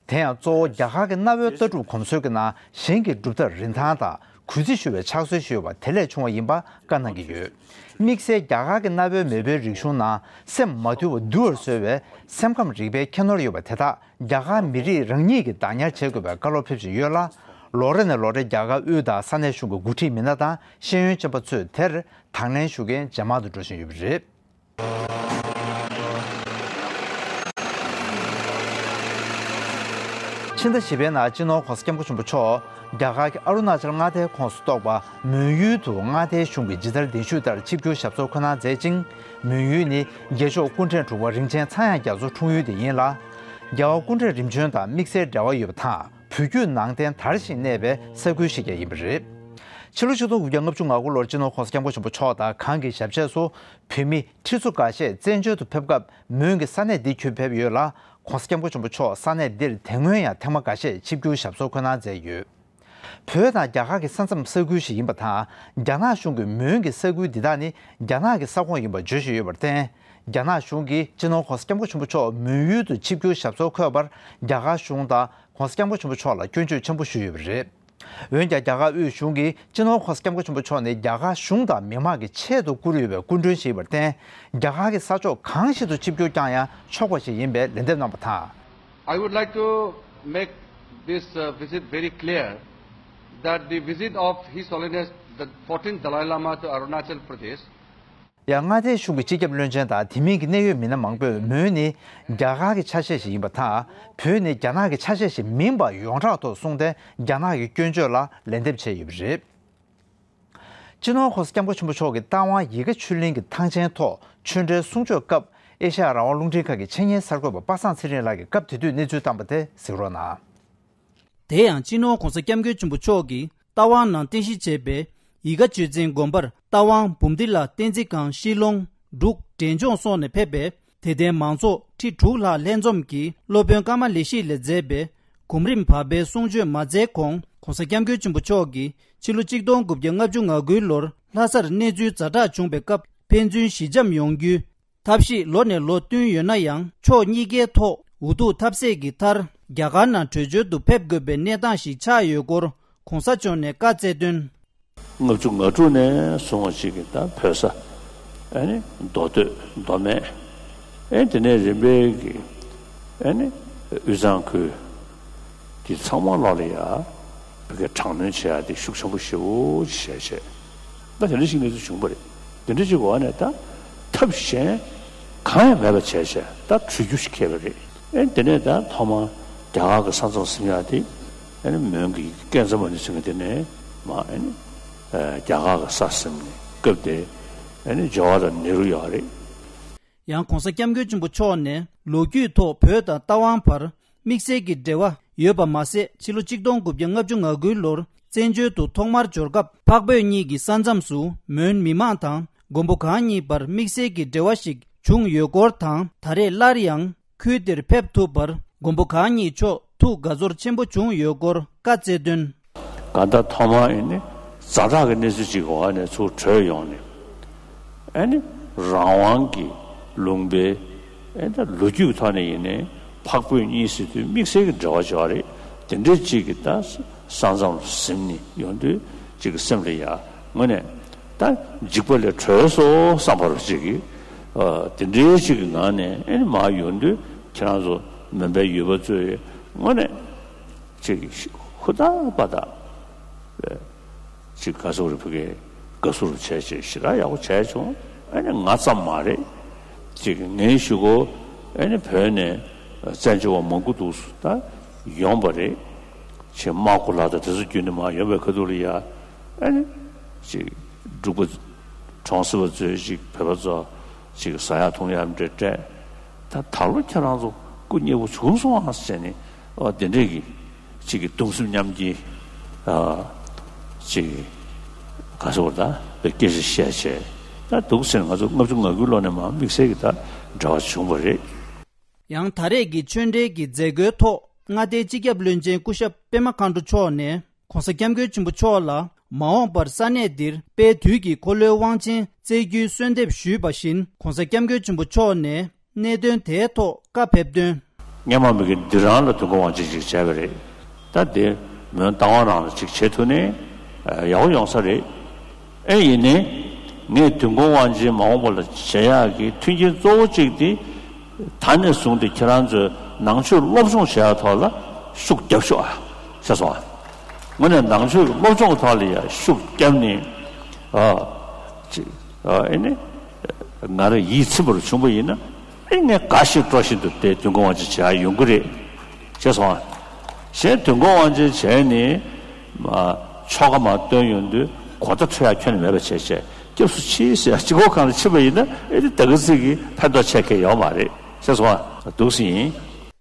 དེ་ཡང་གཙོ་བོ་རྒྱ་གར་གྱི་གནའ་བོའི་ལྟ་གྲུབ་གོམས་སྲོལ་གྱི་ནང་གཞན་གྱི་གྲུབ་མཐའ་རིན་ཐང་དང་གུས་བརྩི་ཞུ་བའི་ཕྱག་སྲོལ་ཞིག་ཡོད་པ་དེ་ལས་བྱུང་བ་ཡིན་པ་བཀའ་གནང་གི་ཡོད། དམིགས་བསལ་རྒྱ་གར་གྱི་གནའ་བོའི་མེས་པོའི་རིག་གཞུང་ནང་སེམས་མ་དུལ་བ་དུལ་བར་གསོལ་བའི་སེམས་ཁམས་རིག་པའི་ཁྱད་ནོར་ཡོད་པ་དེ་དག་རྒྱ་གར་མི་རིགས་རང་ཉིད་ཀྱིས་བདག་ཉར་བྱེད་དགོས་པའི་བཀའ་སློབ་ཕེབས་བཞིན་ཡོད་ལ། ལོ་རེ་ནས་ལོ་རེར་རྒྱ་གར་དབུས་དང་ས་གནས་གཞུང་གི་འགོ་ཁྲིད་མི་སྣ་དང་ཤེས་ཡོན་ཅན་པ་ཚོས་དེར་དང་ལེན་ཞུ་མཁན་ཇེ་མང་དུ་འགྲོ་བཞིན་ཡོད་པ་རེད། ཕྱི་ཟླ་བཞི་པའི་ནང་སྤྱི་ནོར་༸གོང་ས་༸སྐྱབས་མགོན་ཆེན་པོ་མཆོག་རྒྱ་གར་གྱི་ཨ་རུ་ན་ཅལ་མངའ་སྡེའི་ཁོངས་སུ་གཏོགས་པ་མོན་ཡུལ་དུ་མངའ་སྡེའི་གཞུང་གི་ཇི་ལྟར་གདན་ཞུས་ལྟར་ཆིབས་བསྒྱུར་ཞབས་སོར་འཁོད་གནང་མཛད་ཅིང་། མོན་ཡུལ་ནི་རྒྱལ་མཆོག་སྐུ་ཕྲེང་དྲུག་པ་རིན་ཆེན་ཚངས་དབྱངས་རྒྱ་མཚོ་འཁྲུངས་ཡུལ་དེ་ཡིན་ལ། རྒྱལ་བ་སྐུ་ཕྲེང་རིམ་བྱོན་དང་དམིགས་བསལ་འབྲེལ་བ་ཡོད་པ་དང་། བོད་བརྒྱུད་ནང་བསྟན་དར་ཞིང་གནས་པའི་ས་ཁུལ་ཞིག་ཀྱང་ཡིན་པ་རེད། ཕྱི་ལོ་ཆིག་སྟོང་དགུ་བརྒྱ་ལྔ་བཅུ་ང་དགུ་ལོར་སྤྱི་ནོར་༸གོང་ས་༸སྐྱབས་མགོན་ཆེན་པོ་མཆོག་དང་གང་གི་ཞབས་ཕྱི་སུ་བོད་མི་ཁྲི་ཚོ་འགའ་ཤས་བཙན་བྱོལ་དུ་ཕེབས་སྐབས་མོན་གྱི་ས་གནས་འདི་བརྒྱུད་ཕེབས་ཡོད་ལ། ༸གོང་ས་༸སྐྱབས་མགོན་ཆེན་པོ་མཆོག་ས་གནས་འདིར་དེ་སྔོན་ཡང་ཐེངས་མ་འགའ་ཤས་ཆིབས་བསྒྱུར་ཞབས་སོར་འཁོད་གནང་མཛད་ཡོད། བོད་དང་རྒྱ་གར་གྱི་ས་མཚམས་ས་ཁུལ་ཞིག་ཡིན་པ་དང་། རྒྱ་ནག་གཞུང་གིས་མོན་གྱི་ས་ཁུལ་འདི་དག་ནི་རྒྱ་ནག་གི་ས་ཁོངས་ཡིན་པ་བརྗོད་བཞིན་ཡོད་པར་བརྟེན། རྒྱ་ནག་གཞུང་གིས་སྤྱི་ནོར་༸གོང་ས་༸སྐྱབས་མགོན་ཆེན་པོ་མཆོག་མོན་ཡུལ་དུ་ཆིབས་བསྒྱུར་ཞབས་སོར་འཁོད་པར་རྒྱ་གར་གཞུང་དང་༸གོང་ས་༸སྐྱབས་མགོན་ཆེན་པོ་མཆོག་ལ་སྐྱོན་བརྗོད་ཆེན་པོ་ཞུས་ཡོད་པ་རེད། འོན་ཀྱང་རྒྱ་གར་དབུས་གཞུང་གིས་སྤྱི་ནོར་༸གོང་ས་༸སྐྱབས་མགོན་ཆེན་པོ་མཆོག་ནི་རྒྱ་གར་གཞུང་དང་མི་མང་གི་ཆེད་དུ་བསྐུར་ཡོད་པའི་སྐུ་མགྲོན་ཞིག་ཡིན་པར་བརྟེན། རྒྱ་གར་གྱི་ས་ཕྱོགས་གང་ཞིག་ཏུ་ཆིབས་བསྒྱུར་བསྐྱངས་ཡང་ཆོག་པ་ཞིག་ཡིན་པའི་ལན་འདེབས་གནང་བ་དང་། I would like to make this uh, visit very clear that the visit of His Holiness the fourteenth Dalai Lama to Arunachal Pradesh ཡང་མངའ་སྡེའི་གཞུང་གི་སྤྱི་ཁྱབ་བློན་ཆེན་དང་དེ་མིན་གྱི་གནད་ཡོད་མི་སྣ་མང་པོས་མོན་ནི་རྒྱ་གར་གྱི་ཆ་ཤས་ཤིག་ཡིན་པ་དང་། བོད་ནི་རྒྱ་ནག་གི་ཆ་ཤས་ཤིག་མིན་པ་ཡོངས་གྲགས་ཐོག་གསུངས་ཏེ། རྒྱ་ནག་གི་སྐྱོན་བརྗོད་ལ་ལན་འདེབས་བྱས་ཡོད་པ་རེད། སྤྱི་ནོར་༸གོང་ས་༸སྐྱབས་མགོན་ཆེན་པོ་མཆོག་གིས་རྟ་དབང་ཡིད་དགའ་ཆོས་གླིང་གི་ཐང་ཆེན་ཐོག་ཆོས་འབྲེལ་གསུང་ཆོས་སྐབས་ཨེ་ཤ་ཡ་རང་དབང་རླུང་འཕྲིན་ཁང་གི་ཆེད་གཉེར་གསར་འགོད་པ་པ་སངས་ཚེ་རིང་ལགས་ཀྱིས་སྐབས་དེ་དུས་གནས་ཚུལ་བཏང་པ་དེ་གཟིགས་རོགས་གནང་། དེ་ཡང་སྤྱི་ནོར་༸གོང་ས་༸སྐྱབས་མགོན་ཆེན་པོ་མཆོག་གིས་རྟ་དབང་ནང་རྟེན་གཞི་བྱས་པའི་ཡིད་དགའ་ཆོས་འཛིན་དགོན་པར་རྟ་དབང་འབུམ་སྡེ་ལ་བསྟན་འཛིན་སྒང་ཤི་ལོང་འབྲུག་འབྲས་ལྗོངས་སོགས་ནས་ཕེབས་པའི་དད་ལྡན་མང་ཚོགས་ཁྲི་དྲུག་ལྷག་ལྷན་འཛོམས་ཀྱིས་སློབ་དཔོན་ཀ་མ་ལེ་ཤི་ལས་མཛད་པའི་གོམ་རིམ་བར་པའི་གསུང་ཆོས་མ་མཛད་གོང་༸གོང་ས་༸སྐྱབས་མགོན་ཆེན་པོ་མཆོག་གིས་ཕྱི་ལོ་ཆིག་སྟོང་དགུ་བརྒྱ་ལྔ་བཅུ་ང་དགུའི་ལོར་ལྷ་སར་གནས་ཚུལ་ཛ་དྲག་བྱུང་བའི་སྐབས་ཕན་ཚུན་ཞི་འཇམ་ཡོང་རྒྱུའི་ཐབས་ཤེས་ལོ་ནས་ལོ་བསྟུན་ཡོད་ན་ཡང་ཕྱོགས་གཉིས་ཀའི་ཐོག་འུ་ཐུག་ཐབས་ཟད་ཀྱི་མཐར་རྒྱ་གར་ནང་བྲོས་བྱོལ་དུ་ཕེབས་དགོས་པའི་གནས་སྟངས་ཤིག་ཆགས་ཡོད་སྐོར་༸གོང་ས་མཆོག་ནས་བཀའ་སྩལ་དོན། ལྔ་བཅུ་ང་དྲུག་ནས་བཟུང་བ་ཅིག་གི་ད་བོད་ས་ཨ་ནི་མདོ་སྟོད་མདོ་སྨད་ཨེ་དེ་ནས་རིམ་པས་ཀྱི་ཨ་ནི་དབུས་གཙང་ཁུལ་དེ་ཚང་མ་ལོག་ལ་ཡ་བོད་སྐད་དྲག་གནོན་བྱེད་ཡ་དེ་ཤུགས་ཆེན་པོ་ཞེ་པོ་ཅིག་བྱས་བྱས་ད་དེ་འདྲ་ཞིག་གནས་ཚུལ་བྱུང་བ་རེད། དེ་འདྲ་ཅིག་འོག་ནས་ད་ཐབས་གཞན་གང་ཡང་མེད་པ་བྱས་བྱས་ད་བྲོས་རྒྱུ་ཞིག་འཁེལ་བ་རེད། ཨེ་དེ་ནས་ད་ཐོག་མར་རྒྱ་གར་གྱི་ས་མཚམས་ཟིན་ཡ་དེ་ཨ་ནི་མོན་གྱི་ཀན་ཛ་མ་ནི་ཟེར་མཁན་དེ་ནས་མ་ཨ་ནི་རྒྱ་གར་གྱི་ས་ཟིན་ནས་སྐབས་དེ་ཨ་ནི་ཇ་ཝ་ཧར་ལལ་ནེ་རུ་ཡོད་རེད། ཡང་༸གོང་ས་༸སྐྱབས་མགོན་ཆེན་པོ་མཆོག་ནས་ལོ་རྒྱུས་ཐོག་བོད་དང་རྟ་དབང་བར་དམིགས་བསལ་གྱི་འབྲེལ་བ་ཡོད་པ་མ་ཟད་ཕྱི་ལོ་ཆིག་སྟོང་དགུ་བརྒྱ་ལྔ་བཅུ་ང་དགུའི་ལོར་བཙན་བྱོལ་དུ་ཐོག་མར་འབྱོར་སྐབས་འཕགས་བོད་གཉིས་ཀྱི་ས་མཚམས་སུ་མོན་མི་མང་དང་མགོན་པོ་གང་གཉིས་བར་དམིགས་བསལ་གྱི་འབྲེལ་བ་ཞིག་བྱུང་ཡོད་སྐོར་དང་ད་རེས་སླར་ཡང་ཁུལ་དེར་ཕེབས་ཐུབ་པར་མགོན་པོ་གང་ཉིད་མཆོག་ཐུགས་དགའ་ཚོར་ཆེན་པོ་བྱུང་ཡོད་སྐོར་བཀའ་སྩལ་དོན། གང་ལྟར་ཐོག་མར་ཨེ་ནི་ཛ་དྲག་གི་གནས་ཚུལ་ཅིག་གི་འོག་ནས་ཚུར་བྲོས་ཡོང་ནས་ཨེ་ནི་རང་དབང་གི་ལུང་པའི་ཨེ་ད་ལོ་རྒྱུས་ཀྱི་ཐོག་ནས་ཡིན་ནའི་འཕགས་བོད་གཉིས་ཟེར་དུས་དམིགས་བསལ་གྱི་འབྲེལ་བ་ཅིག་ཡོད་རེད། དེ་འདྲའི་ཅིག་གི་ད་ས་མཚམས་ལ་ཟིན་ནས་ཡོང་དུས་ཅིག་གི་སེམས་ལ་ཡ་དངོས་གནས་ད་འཇིགས་པ་ལས་གྲོལ་སོང་བསམ་པ་རུ་ཅིག་གི་ཨ་དེ་འདྲའི་ཅིག་གི་ངང་ནས་ཨེ་ནི་མར་ཡོང་དུས་ཁྱེད་རང་ཚོ་མོན་པའི་ཡུལ་པ་ཚོས་དངོས་གནས་ཅིག་ཧུར་ཐག་པ་དག་ཅིག་དགའ་བསུ་རུ་ཕ་གིའི་དགའ་བསུ་རུ་བྱས་བྱས་ཞེ་དྲག་ཡག་པོ་བྱས་བྱུང་། ཨེ་ནི་ང་ཙམ་མ་རེད། ཅིག་ངའི་གཞུག་གུ་ཨེ་ནི་བོད་ནས་བཙན་བྱོལ་བ་མང་པོ་འདུག་ད་ཡོང་བ་རེད། ཅིག་དམག་ཁུལ་ལ་དང་དེ་ཚོ་བརྒྱུད་ནས་མར་ཡོང་བའི་ཁ་ཐུག་ལ་ཡ་ཨེ་ནི་ཅིག་འབྲུག་པ་གྲོང་གསེབ་པ་ཚོས་ཅིག་བོད་པ་ཚོ་ཅིག་ཟ་ཡག་འཐུང་ཡག་འདྲ་སྤྲད། ད་ད་ལོ་ཁྱེད་རང་ཚོ་སྐུ་མཉེལ་པོ་བྱུང་སོང་ཨ་ཟེར་ནས་ཨོ་དེ་འདྲས་ཀྱི་ཅིག་གི་གདུང་སེམས་མཉམ་སྐྱེད་ཨ་ཅིག་ག་ཟེར་བ་ད་པའི་སྐད་ཆ་བཤད་བྱས་ད་འདུག་ཟེར་ང་ཚོ་ལྔ་བཅུ་ང་དགུའི་ལོ་ནས་མར་དམིགས་བསལ་གྱི་ད་འབྲེལ་བ་བྱུང་བ་རེད། ཡང་ད་རེས་ཀྱི་ཆོས་འབྲེལ་གྱི་མཛད་སྒོའི་ཐོག་མངའ་སྡེའི་སྤྱི་ཁྱབ་བློན་ཆེན་སྐུ་ཞབས་པད་མ་མཁའ་འགྲོ་མཆོག་ནས་༸གོང་ས་༸སྐྱབས་མགོན་ཆེན་པོ་མཆོག་ལ་མ་འོངས་པར་ས་གནས་འདིར་དཔལ་དུས་ཀྱི་འཁོར་ལོའི་དབང་ཆེན་བསྩལ་རྒྱུའི་གསོལ་འདེབས་ཞུས་པ་བཞིན་༸གོང་ས་༸སྐྱབས་མགོན་ཆེན་པོ་མཆོག་ནས་གནད་དོན་དེའི་ཐོག་བཀའ་ཕེབས་དོན། སྔོན་མ་མི་གི་འདི་རང་ལ་དུས་འཁོར་དབང་ཆེན་ཞིག་བྱས་པ་རེད། ད་དེ་མོན་རྟ་དབང་རང་ལ་ཅིག་བྱེད་ཐུབ་ནས་ཡག་པོ་ཡོང་ས་རེད། ཨེ་ཡིན་ནའི་ངས་དུས་འཁོར་དབང་ཆེན་མ་འོངས་པ་ལ་བྱེད་ཡག་གི་མཐུན་རྐྱེན་གཙོ་བོ་གཅིག་དེ་ད་ནས་བཟུང་སྟེ་ཁྱེད་རང་ཚོས་ནང་ཆོས་སློབ་སྦྱོང་བྱེད་ཡག་ཐོག་ལ་ཤུགས་རྒྱབ་ཤོག་ཨ། ཤེས་སོང་ཨ། དངོས་གནས་ནང་ཆོས་ཀྱི་སློབ་སྦྱོང་གི་ཐོག་ལ་ཡ་ཤུགས་བརྒྱབ་ནས་ཨ་ཅིག་ཨ་ཨེ་ནི་ང་རང་ཡིད་ཚིམ་པར་བྱུང་བ་ཡིན་ན་ཨེ་ངས་དགའ་བཞིན་སྤྲོ་བཞིན་དུ་དེ་དུས་འཁོར་དབང་ཆེན་བྱེད་ཡག་ཡོང་གི་རེད། ཤེས་སོང་ཨ། གཞན་དུས་འཁོར་དབང་ཆེན་བྱས་ནས་མ་ཆོ་ག་མར་བཏོན་ཡོང་དུས་གོ་བརྡ་འཕྲོད་ཡག་ཁྱོན་ནས་མེད་པ་བྱས་བྱས་སྐྱབས་སུ་མཆི་ཟེར་ཡག་སྤྱི་ཁོག་སྒང་ལ་ཕྱིན་པ་ཡིན་ན་ཨེ་ནི་ད་ག་ཚོད་ཀྱི་ཕན་ཐོགས་ཆེ་གི་ཡོད་མ་རེད། ཤེས་སོང་ཨ། འདུག་སེ་ཡིན།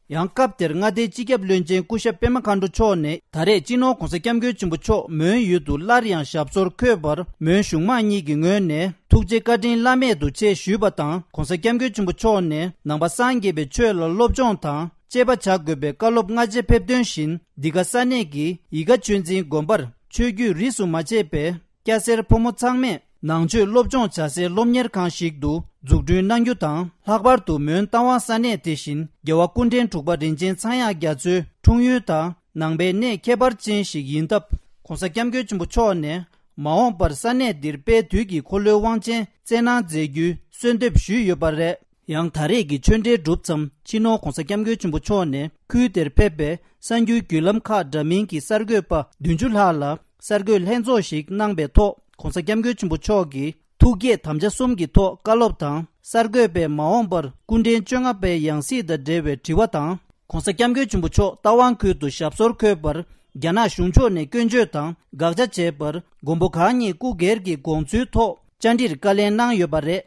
ཡང་སྐབས་དེར་མངའ་སྡེའི་སྤྱི་ཁྱབ་བློན་ཆེན་སྐུ་ཞབས་པད་མ་མཁའ་འགྲོ་མཆོག་ནས་ད་རེས་སྤྱི་ནོར་༸གོང་ས་༸སྐྱབས་མགོན་ཆེན་པོ་མཆོག་མོན་ཡུལ་དུ་སླར་ཡང་ཞབས་སོར་འཁོད་པར་མོན་གཞུང་མང་གཉིས་ཀྱི་ངོས་ནས་ཐུགས་རྗེ་བཀའ་དྲིན་བླ་མེད་དུ་ཆེ་ཞུས་པ་དང་༸གོང་ས་༸སྐྱབས་མགོན་ཆེན་པོ་མཆོག་ནས་ནང་པ་སངས་རྒྱས་པའི་ཆོས་ལ་སློབ་སྦྱོང་དང་གཅེས་པ་བྱ་དགོས་པའི་བཀའ་སློབ་སྔ་རྗེས་ཕེབས་དོན་བཞིན་འདི་ག་ས་གནས་ཀྱི་ཡིད་དགའ་ཆོས་འཛིན་དགོན་པར་ཆོས་བརྒྱུད་རིས་སུ་མ་ཆད་པའི་སྐྱ་སེར་ཕོ་མོ་ཚང་མས་ནང་ཆོས་སློབ་སྦྱོང་བྱ་སའི་སློབ་གཉེར་ཁང་ཞིག་ཏུ་འཛུགས་སྐྲུན་གནང་རྒྱུ་དང་། ལྷག་པར་དུ་མོན་རྟ་དབང་ས་གནས་དེ་བཞིན་རྒྱལ་བ་སྐུ་ཕྲེང་དྲུག་པ་རིན་ཆེན་ཚངས་དབྱངས་རྒྱ་མཚོའི་འཁྲུངས་ཡུལ་དང་ནང་པའི་གནས་ཁྱད་པར་ཅན་ཞིག་ཡིན་སྟབས། ༸གོང་ས་༸སྐྱབས་མགོན་ཆེན་པོ་མཆོག་ནས་མ་འོངས་པར་ས་གནས་འདིར་དཔལ་དུས་ཀྱི་འཁོར་ལོའི་དབང་ཆེན་བསྩལ་གནང་མཛད་རྒྱུའི་གསོལ་འདེབས་ཞུས་ཡོད་པ་རེད། ཡང་ད་རེས་ཀྱི་ཆོས་འབྲེལ་གྲུབ་མཚམས་སྤྱི་ནོར་༸གོང་ས་༸སྐྱབས་མགོན་ཆེན་པོ་མཆོག་ནས་ཁུལ་དེར་ཕེབས་པའི་གསར་འགྱུར་བརྒྱུད་ལམ་ཁག་འདྲ་མིན་གྱི་གསར་འགོད་པ་བདུན་ཅུ་ལྷག་ལ་གསར་འགོད་ལྷན་ཚོགས་ཤིག་གནང་པའི་ཐོག ༸གོང་ས་༸སྐྱབས་མགོན་ཆེན་པོ་མཆོག་གིས་ཐུགས་བསྐྱེད་དམ་བཅའ་གསུམ་གྱི་ཐོག་བཀའ་སློབ་དང་། གསར་འགོད་པས་མ་འོངས་པར་སྐུ་ཕྲེང་བཅོ་ལྔ་པའི་ཡང་སྲིད་དང་འབྲེལ་བའི་དྲི་བ་དང་། ༸གོང་ས་༸སྐྱབས་མགོན་ཆེན་པོ་མཆོག་རྟ་དབང་ཁུལ་དུ་ཞབས་སོར་འཁོད་པར་ རྒྱ་ནག་གཞུང་ཕྱོགས་ནས་སྐྱོན་བརྗོད་དང་དགག་བྱ་བྱས་པར། མགོན་པོ་གང་ཉིད་སྐུ་སྒེར་གྱི་དགོངས་ཚུལ་ཐོག་བཅར་འདྲིར་བཀའ་ལན་གནང་ཡོད་པ་རེད།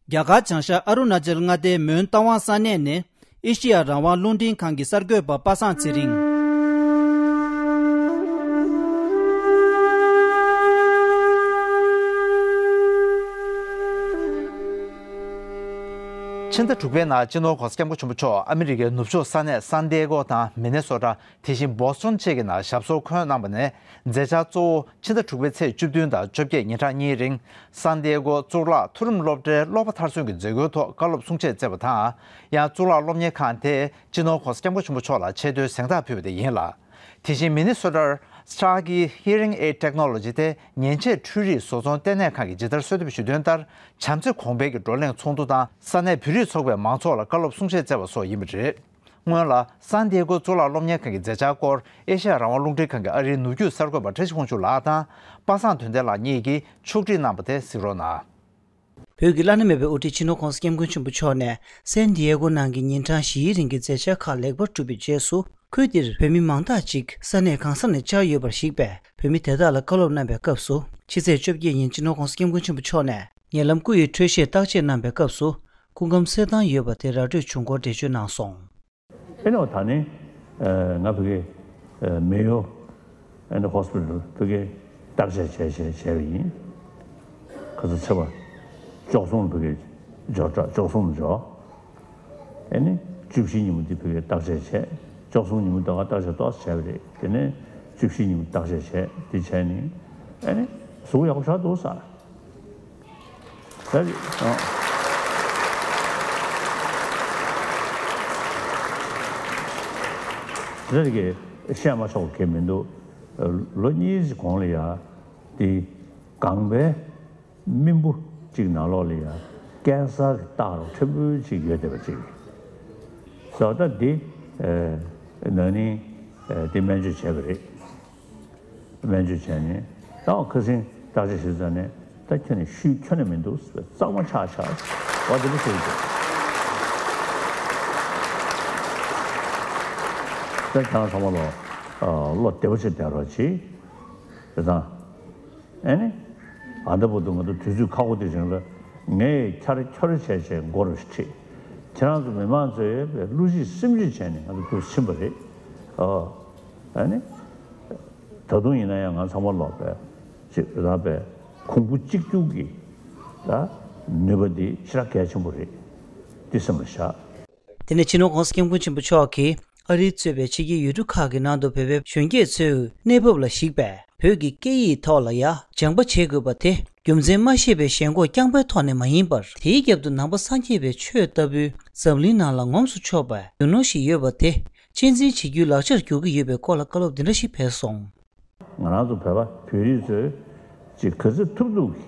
རྒྱ་གར་བྱང་ཤར་ཨ་རུ་ན་ཅལ་མངའ་སྡེའི་མོན་རྟ་དབང་ས་གནས་ནས་ཨེ་ཤེ་ཡ་རང་དབང་རླུང་འཕྲིན་ཁང་གི་གསར་འགོད་པ་པ་སངས་ཚེ་རིང་། ཕྱི་ཟླ་དྲུག་པའི་ནང་སྤྱི་ནོར་༧གོང་ས་༧སྐྱབས་མགོན་ཆེན་པོ་མཆོག་ཨ་མི་རི་ཀའི་ནུབ་ཕྱོགས་ས་གནས་སན་ཏི་ཡེ་གོ་དང་མི་ནེ་སོ་ཊ། དེ་བཞིན་བོ་སི་ཊོན་བཅས་ཀྱི་ནང་ཞབས་སོར་འཁོད་གནང་བ་ནས། མཛད་འཆར་གཙོ་བོ་ཕྱི་ཟླ་དྲུག་པའི་ཚེས་བཅུ་བདུན་དང་བཅོ་བརྒྱད་ཉིན་གྲངས་གཉིས་རིང་། སན་ཏི་ཡེ་གོ་གཙུག་ལག་མཐོ་རིམ་སློབ་གྲྭའི་ཀློག་པ་མཐར་སོན་གྱི་མཛད་སྒོའི་ཐོག་བཀའ་སློབ་གསུང་བཤད་བསྩལ་བ་དང་། ཡང་གཙུག་ལག་སློབ་གཉེར་ཁང་དེས་སྤྱི་ནོར་༧གོང་ས་༧སྐྱབས་མགོན་ཆེན་པོ་མཆོག་ལ་ཆེ་བསྟོད་གཟེངས་རྟགས་ཕུལ་བ་དེ་ཡིན་ལ། དེ་བཞིན་མི་ནི་སོ་ཊར་Starkey Hearing Aid Technology དེ་ཉན་ཆས་འཕྲུལ་རིག་བཟོ་ཚོང་ལྟེ་གནས་ཁང་གིས་ཇི་ལྟར་གསོལ་འདེབས་ཞུས་དོན་ལྟར། བྱམས་བརྩེ་གོང་འཕེལ་གྱི་བགྲོ་གླེང་ཚོགས་འདུ་དང་ས་གནས་བོད་རིགས་ཚོགས་པའི་མང་ཚོགས་ལ་བཀའ་སློབ་གསུང་བཤད་བསྩལ་བ་སོགས་ཡིན་པ་རེད། སྔོན་ལ་སན་ཏི་ཡེ་གོ་གཙུག་ལག་སློབ་གཉེར་ཁང་གི་མཛད་འཆར་སྐོར་ཨེ་ཤ་ཡ་རང་དབང་རླུང་འཕྲིན་ཁང་གི་ཨ་རིའི་ནུབ་རྒྱུད་གསར་འགོད་པ་བཀྲ་ཤིས་དབང་ཕྱུག་ལགས་དང་པ་སངས་དོན་ལྡན་ལགས་གཉིས་ཀྱིས་ཕྱོགས་སྒྲིག་གནང་བ་དེ་གཟིགས་རོགས་གནང་། བོད་ཀྱི་བླ་ན་མེད་པའི་དབུ་ཁྲིད་སྤྱི་ནོར་༧གོང་ས་༧སྐྱབས་མགོན་ཆེན་པོ་མཆོག་ནས་སན་ཏི་ཡེ་གོ་ནང་གི་ཉིན་གྲངས་བཞིའི་རིང་གི་མཛད་འཆར་ཁག་ལེགས་པར་གྲུབ་པའི་རྗེས་སུ། ཁུལ་དེར་བོད་མི་མང་དག་ཅིག་ས་གནས་གང་ས་ནས་བཅར་ཡོད་པར་གཞིགས་པས། བོད་མི་དེ་དག་ལ་བཀའ་སློབ་གནང་བའི་སྐབས་སུ། ཕྱི་ཚེས་བཅོ་བརྒྱད་ཉིན་སྤྱི་ནོར་༧གོང་ས་༧སྐྱབས་མགོན་ཆེན་པོ་མཆོག་ནས་ཉེ་ལམ་སྐུ་ཡི་འཕྲོད་བཞེས་བརྟག་དཔྱད་གནང་བའི་སྐབས་སུ། སྐུ་ཁམས་གསལ་ཐང་ཡོད་པ་དེ་ར་སྤྲོད་བྱུང་སྐོར་འགྲེལ་བརྗོད་གནང་སོང་། ཨེ་ནོ་ད་ནི་ང་ཕ་གི་མེ་ཡོ་ཨེ་ནི་ཧོ་སི་པི་ཊལ་ཕ་གི་བརྟག་དཔྱད་བྱས་བྱས་བྱས་པ་ཡིན། ཁ་ཚ་ཚེ་བ་བཅུ་གསུམ་ཕ་གི་འབྱོར་བཅུ་གསུམ་འབྱོར། ཨེ་ནི་བཅུ་བཞི་ཉིན་མོ་འདི་ཕ་གི་བརྟག་དཔྱད་བྱས། བཅུ་གསུམ་ཉིན་མོ་ད་ག་བརྟག་དཔྱད་ཏོག་ཙམ་བྱས་པ་རེད། དེ་ནས་བཅུ་བཞི་ཉིན་མོ་བརྟག་དཔྱད་བྱས་དེ་བྱས་ནི་ཨེ་ནི་གཟུགས་ཡག་པོ་ཆགས་འདུག་ས། ད་རེད་ཨ། དེ་འདྲ་གི་བཤད་མ་ཆོག་གི་མི་འདུག་ལོ་གཉིས་ཀྱི་གོང་ལ་ཡ་དེ་སྒང་པའི་རྨེན་བུ་གཅིག་ནང་ལོགས་ལ་ཡ་ཀན་སར་གྱི་རྟགས་རོ་ཕྲན་བུ་ཅིག་ཡོད་བསྡད་པ་ཅིག་ཟེར་བ་ད་འདི་ན་ནིང་དེ་སྨན་བཅོས་བྱས་པ་རེད། སྨན་བཅོས་བྱས་ནས་ད་ཁ་སང་བརྟག་དཔྱད་བྱས་ཙང་ནས་ད་ཁྱོད་ནི་ཤུལ་ཁྱོན་ནས་མི་འདུག་གཙང་མ་ཆགས་ཆགས་བ་དེ་འདྲ་ཟེར་གྱི་འདུག་ད་ཁྱེད་རང་ཚང་མ་ལོ་བློ་བདེ་པོ་བྱས་བསྡད་རོགས་གྱིས། དེ་དང་། ཨེ་ནི། ཨ་ད་བར་དུ་ང་ཚོ་དུས་ཚོད་ཁག་པོ་དེ་རིང་ལ་ངས་འཁྱར་འཁྱོར་བྱས་བྱས་མགོ་རུ་ཁྲིད། ཁྱེད་རང་ཚོ་མི་མང་ཚོས་བློ་གཅིག་སེམས་གཅིག་བྱས་ནས་ང་ཚོ་འདུག་ཕྱིན་པ་རེད། ཨོ། ཨེ་ནི། ད་དུང་ཡིན་ན་ཡང་ང་ཚང་མ་ལོག་པའི་ཅིག་རག་པའི་གོང་བུ་གཅིག་གྱུར་གྱི་ད་ནུས་པ་འདི་ཞེ་དྲག་གལ་ཆེན་པོ་རེད། འདི་སེམས་ལ་བཞག་དེ་ནས་སྤྱི་ནོར་༧གོང་ས་༧སྐྱབས་མགོན་ཆེན་པོ་མཆོག་གིས་ཨ་རིས་གཙོས་པའི་ཕྱི་རྒྱལ་ཡུལ་གྲུ་ཁག་གི་ནང་དུ་བོད་པའི་གཞོན་སྐྱེས་ཚོའི་གནས་བབ་ལ་གཞིགས་པས། བོད་ཀྱི་སྐད་ཡིག་ཐོག་ལ་ཡ་སྦྱང་པ་བྱེད་དགོས་པ་དེ་རྒྱུ་མཚན་མ་ཤེས་པའི་ཞེན་ཁོག་རྐྱང་པའི་ཐོག་ནས་མ་ཡིན་པར། དེའི་རྒྱབ་ཏུ་ནང་པ་སངས་རྒྱས་པའི་ཆོས་ལྟ་བུའི་འཛམ་གླིང་ནང་ལ་ངོམས་སུ་ཆོག་པའི་རྒྱུ་ནོར་ཞིག་ཡོད་པ་དེ་གཅེས་འཛིན་བྱེད་རྒྱུའི་ལག་ཆར་འགྱུར་གྱི་ཡོད་པའི་སྐོར་ལ་བཀའ་སློབ་འདི་འདྲ་ཞིག་ཕེབས་སོང་། ང་རང་ཚོ་བོད་པ་བོད་རིགས་ཚོས་ཅིག་ག་ཚོད་ཐུབ་ཐུབ་ཀྱིས་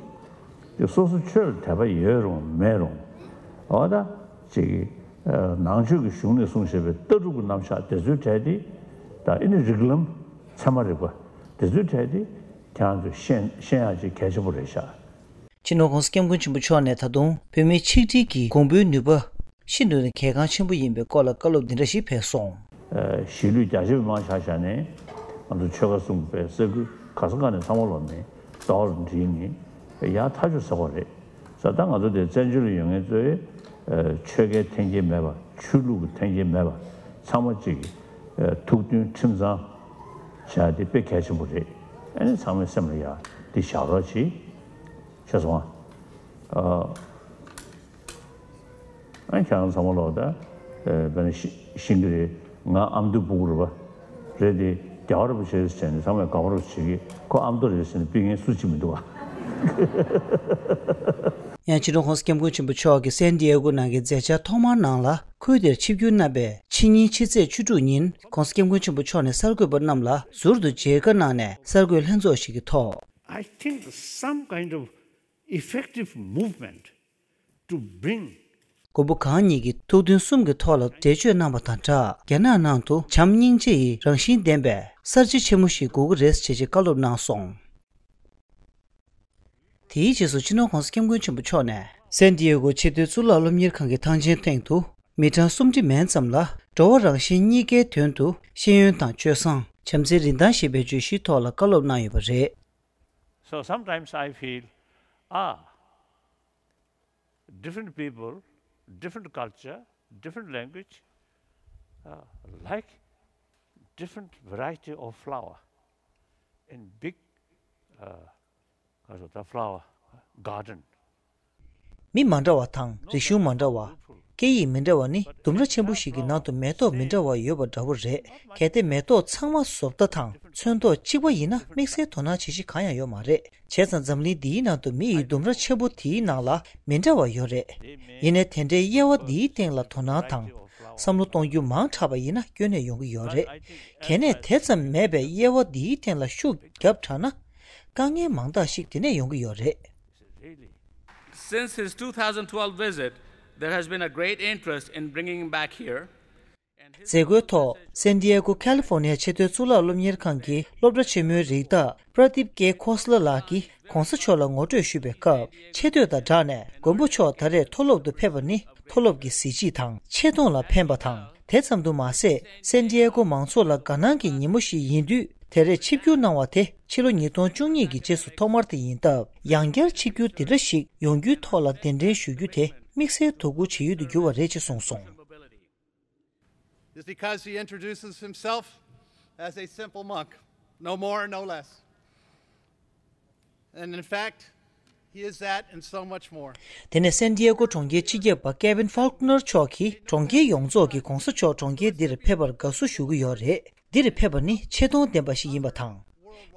ཅིག་སོ་སོ་ཆོས་ལ་དད་པ་ཡོད་རུང་མེད་རུང་། འོ་ད་ཅིག་ནང་ཆོས་ཀྱི་གཞུང་ནས་གསུངས་བཞག་པའི་ལྟ་གྲུབ་ཀྱི་རྣམ་གཞག་དེ་ཚོའི་གྲས་དེ་ད་ཨེ་ནི་རིགས་ལམ་ཚད་མ་རིག་པ་དེ་ཚོའི་གྲས་དེ་ཁྱེད་རང་ཚོས་ཤེས་ཤེས་ཡག་ཅིག་གལ་ཆེན་པོ་རེད་ཤག་སྤྱི་ནོར་༧གོང་ས་༧སྐྱབས་མགོན་ཆེན་པོ་མཆོག་ནས་ད་དུང་བོད་མིའི་ཆིག་སྒྲིལ་གྱི་གོང་བུའི་ནུས་པ་ཤིན་ཏུ་ནས་གལ་འགངས་ཆེན་པོ་ཡིན་པའི་སྐོར་ལ་བཀའ་སློབ་འདི་འདྲ་ཞིག་ཕེབས་སོང་། གཞིས་ལུས་རྒྱ་ཆེ་བའི་མང་ཆ་བཞག་ནས་ང་ཚོ་ཆོལ་ཁ་གསུམ་པའི་ས་ཁུལ་ག་ས་ག་ནས་ཚང་མ་ལོག་ནས་ཟླ་བ་ལ་འགྲིལ་ནས་ཡར་ཐག་ཆོད་ཟེར་བ་རེད། ས་ད་ང་ཚོ་དེ་བཙན་བྱོལ་ལ་ཡོད་མཁན་ཚོས་ཆོལ་ཁའི་འཐེན་འཁྱེར་མེད་པ། ཆོས་ལུགས་ཀྱི་འཐེན་འཁྱེར་མེད་པ། ཚང་མ་གཅིག་ཐུགས་མཐུན་ཁྲིམས་གཙང་བྱ་དེ་དཔེ་གལ་ཆེན་པོ་རེད། ཨ་ནི་ཚང་མའི་སེམས་ལ་ཡ་འདི་བཞག་རོགས་གྱིས། ཤེས་སོང་ཨ། ཨ་ཁྱེད་རང་ཚང་མ་ལོག་ད། ཨེ་བན་ཤི་ཤིང་གི་རེད། ང་ཨ་མདོའི་སྤུ་གུ་རེད་པ། རེད་དེ་རྒྱལ་བ་རིན་པོ་ཆེ་ཟེར་ནས་ཚང་མས་དགའ་པོ་རེད་བྱེད་ཀྱི། ཁོ་ཨ་མདོ་རེད་ཟེར་ནས་ཕུད་མཁན་སུ་གཅིག་མི་འདུག་ཨ། ཡང་སྤྱི་ནོར་༧གོང་ས་༧སྐྱབས་མགོན་ཆེན་པོ་མཆོག་གིས་སན་ཏི་ཡེ་གོ་ནང་གི་མཛད་འཆར་ཐོག་མར་ནང་ལ་ཁུལ་དེར་ཆིབས་བསྒྱུར་གནང་བའི་ཕྱི་ཉིན་ཕྱི་ཚེས་བཅུ་དྲུག་ཉིན་༧གོང་ས་༧སྐྱབས་མགོན་ཆེན་པོ་མཆོག་ནས་གསར་འགོད་པ་རྣམས་ལ་ཟུར་དུ་མཇལ་ཁ་གནང་ནས་གསར་འགོད་ལྷན་ཚོགས་ཤིག་གི་ཐོག I think some kind of effective movement to bring མགོན་པོ་གང་ཉིད་ཀྱི་ཐུགས་དོན་གསུམ་གྱི་ཐོག་ལ་འགྲེལ་བརྗོད་གནང་བ་དང་སྦྲགས། རྒྱ་ནག་ནང་དུ་བྱམས་སྙིང་རྗེ་ཡི་རང་བཞིན་ལྡན་པའི་གསར་བརྗེ་ཆེན་མོ་ཞིག་དགོས་ཀྱི་རེད་ཅེས་བཀའ་སློབ་གནང་སོང་། དེའི་རྗེས་སུ་སྤྱི་ནོར་༧གོང་ས་༧སྐྱབས་མགོན་ཆེན་པོ་མཆོག་ནས་སན་ཏི་ཡེ་གོ་ཆེས་མཐོའི་གཙུག་ལག་སློབ་གཉེར་ཁང་གི་ཐང་ཆེན་སྟེང་དུ་མི་གྲངས་སུམ་ཁྲི་མན་ཙམ་ལ་འགྲོ་བ་རང་གཞན་གཉིས་ཀའི་དོན་དུ་ཤེས་ཡོན་དང་སྤྱོད་བཟང་ བྱམས་བརྩེའི་རིན་ཐང་ཞེས་པའི་བརྗོད་གཞིའི་ཐོག་ལ་བཀའ་སློབ་གནང་ཡོད་པ་རེད། So sometimes I feel, ah, different people, different culture, different language, uh, like different variety of flower in big, uh, the flower garden. མི་མ་འདྲ་བ་དང་རིག་གཞུང་མ་འདྲ་བ། སྐད་ཡིག་མི་འདྲ་བ་ནི་ལྡུམ་ར་ཆེན་པོ་ཞིག་གི་ནང་དུ་མེ་ཏོག་མི་འདྲ་བ་ཡོད་པ་འདྲ་བོ་རེད། གལ་ཏེ་མེ་ཏོག་ཚང་མ་བཟོ་ལྟ་དང་ཚོན་མདོག་གཅིག་པ་ཡིན་ན་དམིགས་བསལ་དོ་སྣང་བྱེད་གཞི་གང་ཡང་ཡོད་མ་རེད། བྱས་ཙང་འཛམ་གླིང་འདིའི་ནང་དུ་མི་ཡི་ལྡུམ་ར་ཆེན་པོ་དེའི་ནང་ལ་མི་འདྲ་བ་ཡོད་རེད། ཡིན་ནའི་དེ་འདྲའི་དབྱེ་བ་འདིའི་སྟེང་ལ་དོ་སྣང་དང་བསམ་བློ་གཏོང་རྒྱུ་མང་དྲགས་པ་ཡིན་ན་སྐྱོན་ནས་ཡོང་གི་ཡོད་རེད། གལ་ནས་དེ་ཙམ་མེད་པའི་དབྱེ་བ་འདིའི་སྟེང་ལ་ཤུགས་བརྒྱབ་དྲགས་ན། དཀའ་ངལ་མང་དག་ཞིག་དེ་ནས་ཡོང་གི་ཡོད་རེད། Since his two thousand twelve visit, there has been a great interest in bringing him back here. མཛད་སྒོའི་ཐོག་སན་ཏི་ཡ་གོ་ཁ་ལི་ཧྥོ་ནི་ཡ་ཆེས་མཐོའི་གཙུག་ལག་སློབ་གཉེར་ཁང་གི་སློབ་གྲྭ་ཆེན་མོའི་རིགས་བདག་པྲ་དིབ་ཀེ་ཁོ་སི་ལ་ལགས་ཀྱིས་གོང་ས་མཆོག་ལ་ངོ་སྤྲོད་ཞུས་པའི་སྐབས། ཆེ་བསྟོད་དང་སྦྲགས་ནས་མགོན་པོ་མཆོག་ད་རེས་མཐོ་སློབ་ཏུ་ཕེབས་པ་ནི་མཐོ་སློབ་ཀྱི་གཟི་བརྗིད་དང་ཆེ་མཐོང་ལ་ཕན་པ་དང་། དེ་ཙམ་དུ་མ་ཟད། སན་ཏི་ཡ་གོ་མང་ཚོགས་ལ་དགའ་སྣང་གི་ཉིན་མོ་ཞིག་ཡིན་དུས། དེ་རེས་ཆིབས་བསྒྱུར་གནང་བ་དེ་ཕྱི་ལོ་ཉིས་སྟོང་བཅུ་གཉིས་ཀྱི་རྗེས་སུ་ཐོག་མར་དེ་ཡིན་སྟབས། ཡང་བསྐྱར་ཆིབས་བསྒྱུར་འདི་འདྲ་ཞིག་ཡོང་རྒྱུའི་ཐོག་ལ་གདན་འདྲེན་ཞུ་རྒྱུ་དེ་དམིགས་བསལ་དོ་ཁུར་བྱེད་ཡུལ་དུ་གྱུར་བ་རེད་ཅེས་གསུངས་སོང་། It's because he introduces himself as a simple monk, no more, no less. And in fact, he is that and so much more. དེ་ནས་སན་ཏི་ཡ་གོ་གྲོང་ཁྱེར་སྤྱི་ཁྱབ་པ་ཀེ་ཝིན་ཧྥོལ་ཀི་ནར་མཆོག་གིས་གྲོང་ཁྱེར་ཡོངས་རྫོགས་ཀྱིས་གོང་ས་མཆོག་གྲོང་ཁྱེར་འདིར་ཕེབས་པར་དགའ་བསུ་ཞུ་གི་ཡོད་རེད། འདིར་ཕེབས་པ་ནི་ཆེ་མཐོང་ལྡན་པ་ཞིག་ཡིན་པ་དང་།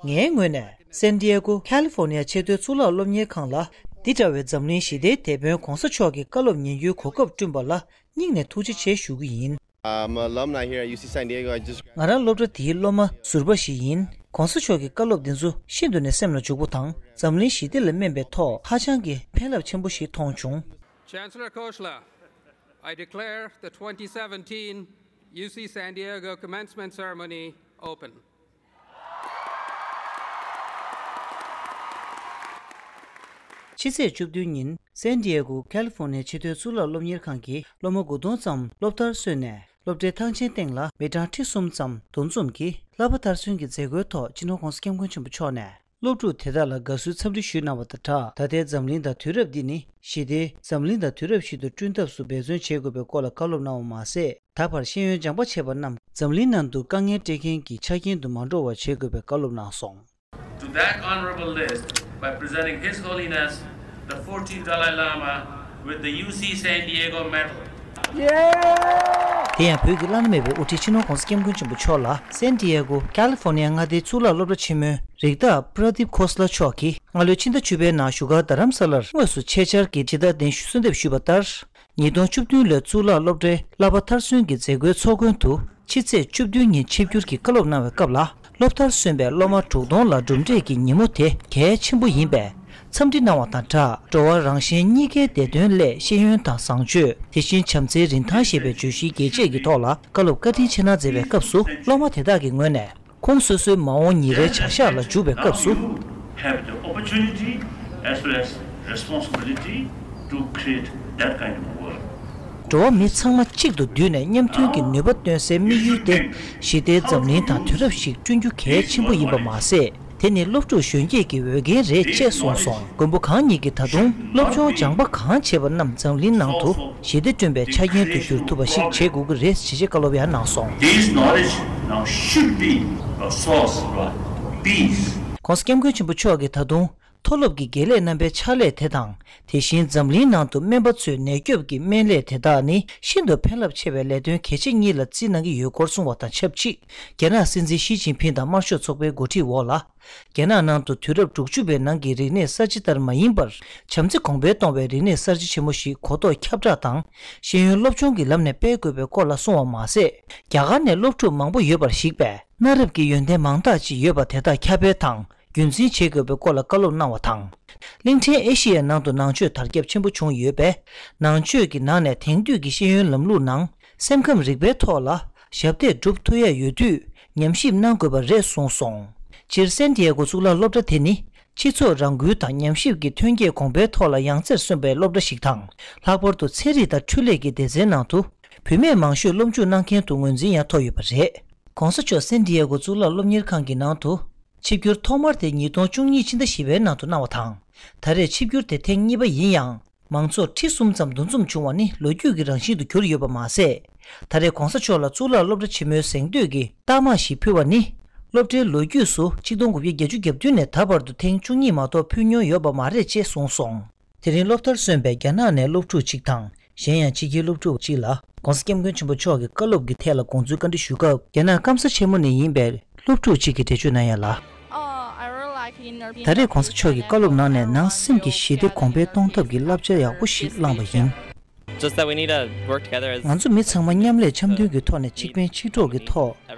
ངའི་ངོས་ནས་སན་ཏི་ཡ་གོ་ཁ་ལི་ཧྥོ་ནི་ཡ་ཆེས་མཐོའི་གཙུག་ལག་སློབ་གཉེར་ཁང་ལ་འདི་འདྲ་བའི་འཛམ་གླིང་ཞི་བདེའི་དེད་དཔོན་གོང་ས་མཆོག་གི་བཀའ་སློབ་ཉན་རྒྱུའི་གོ་སྐབས་བསྐྲུན་པ་ལ་སྙིང་ནས་ཐུགས་རྗེ་ཆེ་ཞུ་གི་ཡིན། I'm an alumni here at U C San Diego. I just ང་རང་སློབ་གྲྭ་དེའི་སློབ་མ་ཟུར་པ་ཞིག་ཡིན། གོང་ས་མཆོག་གི་བཀའ་སློབ་འདི་ཚོ་ཤིན་ཏུ་ནས་སེམས་ལ་འཇུག་པོ་དང་འཛམ་གླིང་ཞི་བདེ་ལ་སྨན་པའི་ཐོག་ཧ་ཅང་གི་ཕན་རླབས་ཆེན་པོ་ཞིག་མཐོང་བྱུང་། Chancellor Khoshla, I declare the twenty seventeen U C San Diego commencement ceremony open. ཕྱི་ཚེས་བཅུ་བདུན་ཉིན་སན་ཏི་ཡ་གོ་ཁ་ལི་ཧྥོ་ནི་ཡ་ཆེས་མཐོའི་གཙུག་ལག་སློབ་གཉེར་ཁང་གི་སློབ་མ་དགུ་སྟོང་ཙམ་སློབ་མཐར་སོན་ནས་སློབ་གྲྭའི་ཐང་ཆེན་སྟེང་ལ་མི་གྲངས་ཁྲི་གསུམ་ཙམ་འདུ་འཛོམས་ཀྱིས་བསླབ་པ་མཐར་སོན་གྱི་མཛད་སྒོའི་ཐོག་སྤྱི་ནོར་༧གོང་ས་༧སྐྱབས་མགོན་ཆེན་པོ་མཆོག་ནས་སློབ་ཕྲུག་དེ་དག་ལ་དགའ་བསུའི་འཚམས་འདྲི་ཞུས་གནང་བ་དང་སྦྲགས། ད་ལྟའི་འཛམ་གླིང་དང་དུས་རབས་འདི་ནི་ཞི་བདེ་འཛམ་གླིང་དང་དུས་རབས་ཤིག་ཏུ་བསྐྲུན་ཐབས་སུ་འབད་བརྩོན་བྱེད་དགོས་པའི་སྐོར་ལ་བཀའ་སློབ་གནང་བ་མ་ཟད། ད་བར་ཤེས་ཡོན་སྦྱངས་པ་བྱས་པ་རྣམས་འཛམ་གླིང་ནང་དུ་དཀའ་ངལ་སྤྲད་མཁན་གྱི་ཆ་རྐྱེན་དུ་མ་འགྲོ་བར་བྱེད་དགོས་པའི་བཀའ་སློབ་གནང་སོང་། To that honorable list by presenting His Holiness the fourteenth Dalai Lama with the U C San Diego Medal. དེ་ཡང་བོད་ཀྱི་བླ་ན་མེད་པའི་དབུ་ཁྲིད་སྤྱི་ནོར་༧གོང་ས་༧སྐྱབས་མགོན་ཆེན་པོ་མཆོག་ལ་སན་ཏི་ཡ་གོ་ཁ་ལི་ཧྥོ་ནི་ཡ་མངའ་སྡེའི་གཙུག་ལག་སློབ་གྲྭ་ཆེན་མོའི་རིགས་བདག་པྲ་དིབ་ཁོ་སི་ལ་མཆོག་གིས་སྔ་ལོའི་ཕྱི་ཟླ་བཅུ་པའི་ནང་བཞུགས་སྒར་རྡ་རམ་ས་ལར་དངོས་སུ་ཆེད་བཅར་གྱིས་ཕྱི་ཟླ་གདན་ཞུ་གསོལ་འདེབས་ཞུས་པ་ལྟར། ཉིས་སྟོང་བཅུ་བདུན་ལོའི་གཙུག་ལག་སློབ་གྲྭའི་བསླབ་པ་མཐར་སོན་གྱི་མཛད་སྒོའི་ཚོགས་མགོན་དུ་ཕྱི་ཚེས་བཅུ་བདུན་ཉིན་ཆིབས་བསྒྱུར་གྱིས་བཀའ་སློབ་གནང་བའི་སྐབས་ལ། སློབ་མཐར་སོན་པའི་སློབ་མ་དྲུག་སྟོང་ལ་གྲུབ་འབྲས་ཀྱི་ཉིན་མོ་དེ་གལ་ཆེན་པོ་ཡིན་པས། འཚམས་འདྲི་གནང་བ་དང་སྦྲགས། འགྲོ་བ་རང་གཞན་གཉིས་ཀའི་བདེ་དོན་སླད་ཤེས་ཡོན་དང་བཟང་སྤྱོད། དེ་བཞིན་བྱམས་བརྩེའི་རིན་ཐང་ཞེས་པའི་བརྗོད་གཞིའི་རྒྱས་བཤད་ཀྱི་ཐོག་ལ་བཀའ་སློབ་བཀའ་དྲིན་ཆེ་གནང་མཛད་པའི་སྐབས་སུ། སློབ་མ་དེ་དག་གི་ངོས་ནས། ཁོང་སོ་སོའི་མ་འོངས་ཉིན་རེའི་བྱ་གཞག་ལ་འཇུག་པའི་སྐབས་སུ། Now you have the opportunity as well as responsibility to create that kind of world. འགྲོ་བ་མི་ཚང་མ་གཅིག་ཏུ་བསྡུས་ནས་མཉམ་མཐུན་གྱི་ནུས་པ་སྟོན་སའི་དམིགས་ཡུལ་དེ་ཞི་བདེའི་འཛམ་གླིང་དང་དུས་རབས་ཤིག་བསྐྲུན་རྒྱུ་གལ་ཆེན་པོ་ཡིན་པ་མ་ཟད། དེ་ནི་སློབ་ཕྲུག་གཞོན་སྐྱེས་ཀྱི་འོས་འགན་རེད་ཅེས་གསུངས་སོང་། མགོན་པོ་གང་ཉིད་ཀྱིས་ད་དུང་སློབ་སྦྱོང་སྦྱངས་པ་གང་བྱས་པ་རྣམས་འཛམ་གླིང་ནང་དུ་ཞི་བདེ་བསྐྲུན་པའི་ཆ་རྐྱེན་དུ་འགྱུར་ཐུབ་པ་ཞིག་བྱེད་དགོས་ཀྱི་རེད་ཅེས་བཀའ་སློབ་ཡང་གནང་སོང་། This knowledge now should be a source of peace. ༧གོང་ས་༧སྐྱབས་མགོན་ཆེན་པོ་མཆོག་གིས་ད་དུང་མཐོ་སློབ་ཀྱི་དགེ་ལས་རྣམ་པའི་ཕྱག་ལས་དེ་དང་། དེ་བཞིན་འཛམ་གླིང་ནང་དུ་སྨན་པ་ཚོའི་ནད་སྐྱོབ་ཀྱི་སྨན་ལས་དེ་དག་ནི་ཤིན་ཏུ་ཕན་རླབས་ཆེ་བའི་ལས་དོན་གལ་ཆེ་གཉིས་ལ་བརྩིས་གནང་གི་ཡོད་སྐོར་གསུངས་པ་དང་ཆབས་ཅིག་རྒྱ་ནག་སྲིད་འཛིན་ཞི་ཅིན་ཕིང་དང་དམར་ཤོག་ཚོགས་པའི་འགོ་ཁྲིད་འོག་ལ། རྒྱ་ནག་ནང་དུ་དུས་རབས་དྲུག་ཅུ་པའི་ནང་གི་རིག་གནས་གསར་བརྗེ་ལྟར་མ་ཡིན་པར། བྱམས་བརྩེ་གོང་འཕེལ་གཏོང་བའི་རིག་གནས་གསར་བརྗེ་ཆེན་མོ་ཞིག་གོ་རྟོགས་ཁྱབ་བསྒྲགས་དང་། ཤེས་ཡོན་སློབ་སྦྱོང་གི་ལམ་ནས་སྤེལ་དགོས་པའི་སྐོར་ལ་གསུངས་པ་མ་ཟད། རྒྱ་གར་ནས་སློབ་ཕྲུག་མང་པོ་ཡོད་པར་གཞིགས་པས། གནའ་རབས་ཀྱི་ཡོན་ཏན་མང་དག་ཅིག་ཡོད་པ་དེ་དག་ཁྱབ་སྤེལ་དང་རྒྱུན་འཛིན་བྱེད་དགོས་པའི་སྐོར་ལ་བཀའ་སློབ་གནང་བ་དང་། གླིང་ཕྲན་ཨེ་ཤི་ཡའི་ནང་དུ་ནང་ཆོས་དར་ཁྱབ་ཆེན་པོ་བྱུང་ཡོད་པས། ནང་ཆོས་ཀྱི་ནང་ནས་དེང་དུས་ཀྱི་ཤེས་ཡོན་ལམ་ལུགས་ནང་སེམས་ཁམས་རིག་པའི་ཐོག་ལ་ཞབས་འདེགས་སྒྲུབ་ཐུབ་ཡ་ཡོད་དུས་ཉམས་ཞིབ་གནང་དགོས་པ་རེད་གསུངས་སོང་། སྤྱིར་སན་ཏི་ཡ་གོ་གཙུག་ལག་སློབ་གྲྭ་དེ་ནི་སྤྱི་ཚོགས་རང་འགུལ་དང་ཉམས་ཞིབ་ཀྱི་ཐོན་སྐྱེད་གོང་འཕེལ་ཐོག་ལ་ཡང་རྩེར་སོན་པའི་སློབ་གྲྭ་ཞིག་དང་། ལྷག་པར་དུ་ཚན་རིག་དང་འཕྲུལ་ལས་ཀྱི་སྡེ་ཚན་ནང་དུ་བུད་མེད་མང་ཤོས་སློབ་འཇུག་གནང་མཁན་དུ་ངོས་འཛིན་ཡང་ཐོབ་ཡོད་པ་རེད། ༧གོང་ས་མཆོག་སན་ཏི་ཡེ་གོ་གཙུག་ལག་སློབ་གཉེར་ཁང་གི་ནང་དུ་ཆིབས་བསྒྱུར་ཐོག་མར་དེ་ཉིས་སྟོང་བཅུ་གཉིས་ཕྱི་ཟླ་བཞི་པའི་ནང་དུ་གནང་བ་དང་། ད་རེས་ཆིབས་བསྒྱུར་དེ་ཐེངས་གཉིས་པ་ཡིན་ཡང་། མང་ཚོགས་ཁྲི་གསུམ་ཙམ་འདུ་འཛོམས་བྱུང་བ་ནི་ལོ་རྒྱུས་ཀྱི་རང་བཞིན་དུ་གྱུར་ཡོད་པ་མ་ཟད། ད་རེས་༧གོང་ས་མཆོག་ལ་གཙུག་ལག་སློབ་གྲྭ་ཆེན་མོའི་གཟེངས་བསྟོད་ཀྱི་རྟགས་མ་ཞིག་ཕུལ་བ་ནི། སློབ་གྲྭའི་ལོ་རྒྱུས་སུ་ཆིག་སྟོང་དགུ་བརྒྱ་བརྒྱད་ཅུ་གྱ་བདུན་ནས་ད་བར་དུ་ཐེངས་བཅུ་གཉིས་མ་གཏོགས་ཕུལ་མྱོང་ཡོད་པ་མ་རེད་ཅེས་གསུངས་སོང་། དེ་རིང་སློབ་མཐར་སོན་པའི་རྒྱ་ནག་ནས་སློབ་ཕྲུག་ཅིག་དང་། གཞན་ཡང་ཕྱི་རྒྱལ་སློབ་ཕྲུག་ཅིག་ལ་༧གོང་ས་༧སྐྱབས་མགོན་ཆེན་པོ་མཆོག་གི་བཀའ་སློབ་ཀྱི་ཐད་ལ་དགོངས་ཚུལ་བཀའ་འདྲི་ཞུ་སྐབས། རྒྱ་ནག་སྐམ་ས་ཆེན་མོ་ནས་ཡིན་པའི་སློབ་ཕྲུག་ཅིག་གིས་འགྲེལ་བརྗོད་གནང་ཡ་ལ། ད་རེས་༧གོང་ས་མཆོག་གི་བཀའ་སློབ་ནང་ནས་ནང་སེམས་ཀྱི་ཞི་བདེ་གོང་འཕེལ་གཏོང་ཐབས་ཀྱི་བསླབ་བྱ་ཡག་པོ་ཞིག་བླངས་པ་ཡིན། Just that we need to work together as ང་ཚོ་མི་ཚང་མ་མཉམ་ལས་འཆམ་མཐུན་གྱི་ཐོག་ནས་གཅིག་ཕན་གཅིག་གྲོགས་ཀྱི་ཐོག་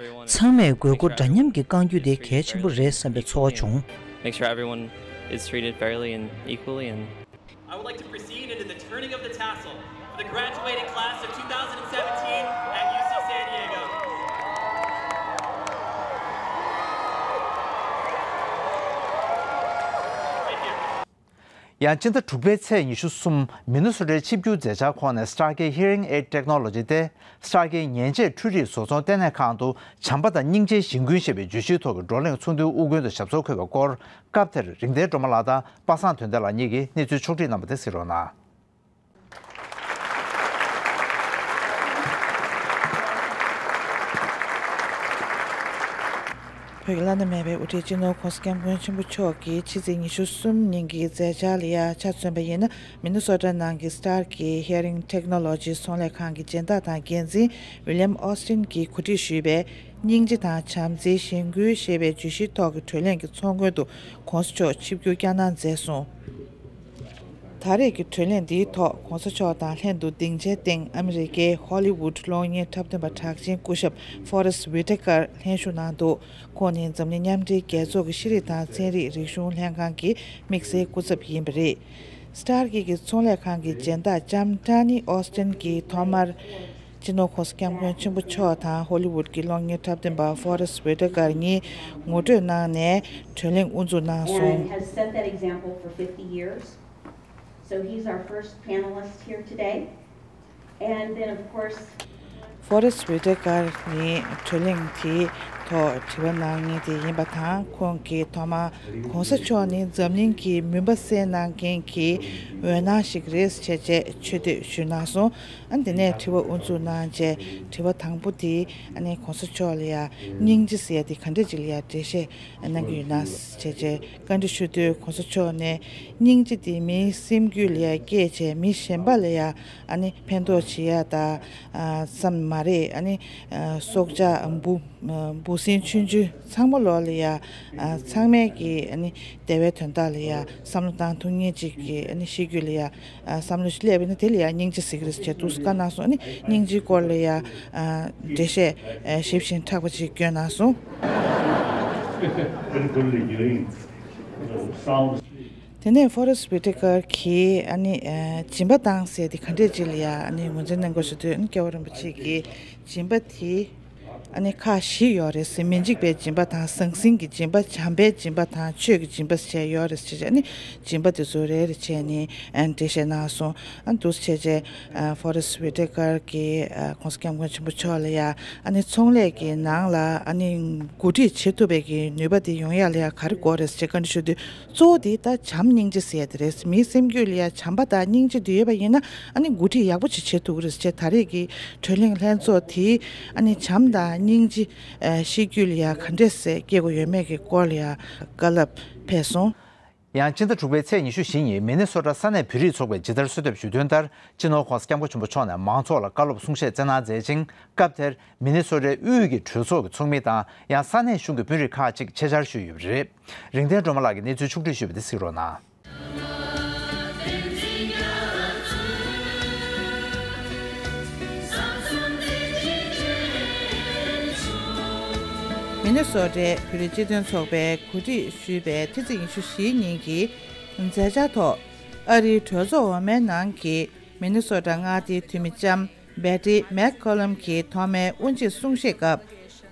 ཚང་མས་དགོས་མཁོ་འདྲ་མཉམ་གྱི་བསྐང་རྒྱུ་དེ་གལ་ཆེན་པོ་རེད་བསམ་པའི་ཚོར་བ་བྱུང་། Make sure everyone is treated fairly and equally and I would like to proceed into the turning of the tassel for the graduating class of two thousand seventeen at U C San Diego. Thank you. ཡང་སྤྱི་ཟླ་དྲུག་པའི་ཚེས་ཉི་ཤུ་གསུམ་མི་ནི་སོ་ཊའི་ཆིབས་བསྒྱུར་མཛད་འཆར་ཁོངས་ནས་Starkey Hearing Aid Technology སྟེ། Starkey ཉན་བྱེད་འཕྲུལ་རིག་བཟོ་ཚོང་ལྟེ་གནས་ཁང་དུ་བྱམས་པ་དང་སྙིང་རྗེའི་ཞིང་ཀུན་ཞེས་པའི་བརྗོད་གཞིའི་ཐོག་གི་བགྲོ་གླེང་ཚོགས་འདུའི་དབུ་འཁོན་དུ་ཞབས་སོར་འཁོད་པའི་སྐོར། སྐབས་དེར་རིག་ལྡན་སྒྲོལ་མ་ལགས་དང་པ་སངས་དོན་ལྡན་ལགས་གཉིས་ཀྱིས་གནས་ཚུལ་ཕྱོགས་བསྒྲིགས་གནང་བ་དེ་གཟིགས་རོགས་གནང་། བོད་ཀྱི་བླ་ན་མེད་པའི་དབུ་ཁྲིད་སྤྱི་ནོར་༧གོང་ས་༧སྐྱབས་མགོན་ཆེན་པོ་མཆོག་གི་ཕྱི་ཚེས་ཉི་ཤུ་གསུམ་ཉིན་གྱི་མཛད་འཆར་ལ་ཡ་ཆ་མཚོན་པ་ཡིན་ན། མི་ནི་སོ་ཊ་ནང་གི་Starkey Hearing Technology ཚོང་ལས་ཁང་གི་སྦྱིན་བདག་དང་འགན་འཛིན་William Austin གྱིས་གོ་སྒྲིག་ཞུས་པའི་སྙིང་རྗེ་དང་བྱམས་བརྩེའི་ཞིང་ཀུན་ཞེས་པའི་བརྗོད་གཞིའི་ཐོག་གི་བགྲོ་གླེང་གི་ཚོགས་མགོན་དུ་༧གོང་ས་མཆོག་ཆིབས་བསྒྱུར་བསྐྱངས་གནང་མཛད་སོང་། ད་རེས་ཀྱི་བགྲོ་གླེང་འདིའི་ཐོག་༧གོང་ས་མཆོག་དང་ལྷན་དུ་སྡིངས་ཆའི་སྟེང་ཨ་མི་རི་ཀའི་ཧོ་ལི་ཝུད་གློག་བརྙན་འཁྲབ་སྟོན་པ་གྲགས་ཅན་སྐུ་ཞབས་Forest Whitaker ལྷན་ཞུགས་གནང་འདུག་ཁོང་ནི་འཛམ་གླིང་མཉམ་འབྲེལ་རྒྱལ་ཚོགས་ཀྱི་ཤེས་རིག་དང་ཚན་རིག་རིག་གཞུང་ལྷན་ཁང་གི་དམིགས་བསལ་སྐུ་ཚབ་ཡིན་པ་རེད། Starkey གི་ཚོང་ལས་ཁང་གི་སྦྱིན་བདག་ལྕམ་Tani Austin གྱིས་ཐོག་མར་སྤྱི་ནོར་༧གོང་ས་༧སྐྱབས་མགོན་ཆེན་པོ་མཆོག་དང་ཧོ་ལི་ཝུད་ཀྱི་གློག་བརྙན་འཁྲབ་སྟོན་པ་Forest Whitaker གཉིས་ངོ་སྤྲོད་གནང་ནས་བགྲོ་གླེང་དབུ་འཛུགས་གནང་སོང་། Whitaker has set that example for fifty years. So he's our first panelist here today. And then, of course, Forest Whitaker ནི་བགྲོ་གླེང་དེའི་ཐོག་དྲི་བ་གནང་མཁན་དེ་ཡིན་པ་དང་། ཁོང་གིས་ཐོག་མར་༧གོང་ས་མཆོག་ནི་འཛམ་གླིང་གི་མུན་པ་སེལ་གནང་མཁན་གྱི་འོད་སྣང་ཞིག་རེད་ཅེས་བྱས་ཆེ་བསྟོད་ཞུས་གནང་སོང་། ཨ་ནི་དེ་ནས་དྲི་བ་དབུ་འཛུགས་གནང་རྗེས། དྲི་བ་དང་པོ་དེ་ཨ་ནི་༧གོང་ས་མཆོག་ལ་ཡ་སྙིང་རྗེ་ཟེར་ཡ་དེ་ག་འདྲ་ཅིག་ལ་ཡ་འགྲེལ་བཤད་གནང་གི་ཡོད་ན་བྱས་རྗེས་བཀའ་འདྲི་ཞུ་དུས་༧གོང་ས་མཆོག་ནས་སྙིང་རྗེ་དེ་མིའི་སེམས་རྒྱུད་ལ་ཡ་སྐྱེས་བྱས་མི་གཞན་པ་ལ་ཡ་ཨ་ནི་ཕན་ཐོགས་བྱེད་ཡ་ད་ཙམ་མ་རེད། ཨ་ནི་སྲོག་ཆགས་འབུ་འབུ་སྲིན་ཆུང་ཆུང་ཚང་མ་ལོག་ལ་ཡ་ཚང་མས་ཀྱི་ཨ་ནི་བདེ་བའི་དོན་དག་ལ་ཡ་བསམ་བློ་བཏང་ཐུབ་མཁན་ཅིག་གི་ཨ་ནི་ཤེས་རྒྱུད་ལ་ཡ། ཨ་བསམ་བློ་ཞིག་སླེབས་པ་ཡིན་ན་དེ་ལ་ཡང་སྙིང་རྗེ་ཟེར་གྱི་རེད་ཟེར་བྱས་འདུག་སེ་བཀའ་གནང་སོང་། ཨ་ནི་སྙིང་རྗེའི་སྐོར་ལ་ཡང་ཨ་འགྲེལ་བཤད་ཨ་ཞིབ་ཅིང་མཁྲེགས་པ་ཅིག་བསྐྱོན་གནང་སོང་། Very good reviewing. Sounds དེ་ནས་Forest Whitaker གིས་ཨ་ནི་ཨ་སྦྱིན་པ་བཏང་ཟེར་དེ་ག་འདྲས་ཅིག་ལ་ཡང་ཨ་ནི་ངོས་འཛིན་གནང་དགོས་ཞུ་དུས། ཨ་ནི་སྐྱབས་མགོན་རིན་པོ་ཆེ་གིས་སྦྱིན་པ་དེ། ཨ་ནི་ཁག་བཞི་ཡོད་རེད་ཟེར། མི་འཇིགས་པའི་སྦྱིན་པ་དང་། ཟང་ཟིང་གི་སྦྱིན་པ། བྱམས་པའི་སྦྱིན་པ་དང་། ཆོས་ཀྱི་སྦྱིན་པ་ཟེར་ཡོད་རེད་ཟེར་བྱས། ཨ་ནི་སྦྱིན་པ་དེ་ཚོ་རེ་རེ་བྱས་ནས་ཨ་འགྲེལ་བཤད་གནང་སོང་། ཨ་འདུག་སེ་བྱས་བྱས་ཨ་Forest Whitaker གིས་ཨ་༧གོང་ས་༧སྐྱབས་མགོན་ཆེན་པོ་མཆོག་ལ་ཡ་ཨ་ནི་ཚོང་ལས་ཀྱི་ནང་ལ་ཨ་ནི་འགོ་ཁྲིད་བྱེད་ཐུབ་པའི་གི་ནུས་པ་དེ་ཡོང་ཡ་ལ་ཡ་ག་རེ་དགོས་རེད་ཟེར་བྱས་བཀའ་འདྲི་ཞུ་དུས། གཙོ་བོ་དེ་ད་བྱམས་སྙིང་རྗེ་ཟེར་ཡ་དེ་རེད། མིའི་སེམས་རྒྱུད་ལ་ཡ་བྱམས་པ་དང་སྙིང་རྗེ་དེ་ཡོད་པ་ཡིན་ན་ཨ་ནི་འགོ་ཁྲིད་ཡག་པོ་ཅིག་བྱེད་ཐུབ་ཀྱི་རེད་ཟེར་བྱས། ད་རེས་ཀྱི་བགྲོ་གླེང་ལྷན་ཚོགས་དེ་ཨ་ནི་བྱམས་དང་སྙིང་རྗེ་ཨ་ཤེས་རྒྱུད་ལ་ཡ་ག་འདྲས་སེ་སྐྱེ་དགོས་ཡོད་མེད་ཀྱི་སྐོར་ལ་ཡ་བཀའ་སློབ་ཕེབས་སོང་། ཡང་སྤྱི་ཟླ་དྲུག་པའི་ཚེས་ཉི་ཤུ་བཞི་ཉིན་མི་ནི་སོ་ཊ་ས་གནས་བོད་རིགས་ཚོགས་པས་ཇི་ལྟར་གསོལ་འདེབས་ཞུས་དོན་ལྟར། སྤྱི་ནོར་༧གོང་ས་༧སྐྱབས་མགོན་ཆེན་པོ་མཆོག་ནས་མང་ཚོགས་ལ་བཀའ་སློབ་གསུང་བཤད་སྩལ་གནང་མཛད་ཅིང་། སྐབས་དེར་མི་ནི་སོ་ཊའི་དབུས་ཀྱི་གྲོས་ཚོགས་ཀྱི་ཚོགས་མི་དང་། ཡང་ས་གནས་གཞུང་གི་དཔོན་རིགས་ཁག་ཅིག་ཆེད་བཅར་ཞུས་ཡོད་པ་རེད། རིག་ལྡན་སྒྲོལ་མ་ལགས་ཀྱིས་གནས་ཚུལ་ཕྱོགས་བསྒྲིགས་ཞུས་པ་དེ་གཟིགས་རོགས་གནང་། མི་ནི་སོ་ཊའི་བོད་རིགས་སྤྱི་མཐུན་ཚོགས་པས་གོ་སྒྲིག་ཞུས་པའི་ཕྱི་ཚེས་ཉི་ཤུ་བཞི་ཉིན་གྱི་མཛད་འཆར་ཐོག་ཨ་རིའི་གྲོས་ཚོགས་འོག་མའི་ནང་གི་མི་ནི་སོ་ཊ་མངའ་སྡེའི་འཐུས་མི་ལྕམ་Betty McCollum གྱིས་ཐོག་མའི་དབུ་འབྱེད་གསུང་བཤད་སྐབས།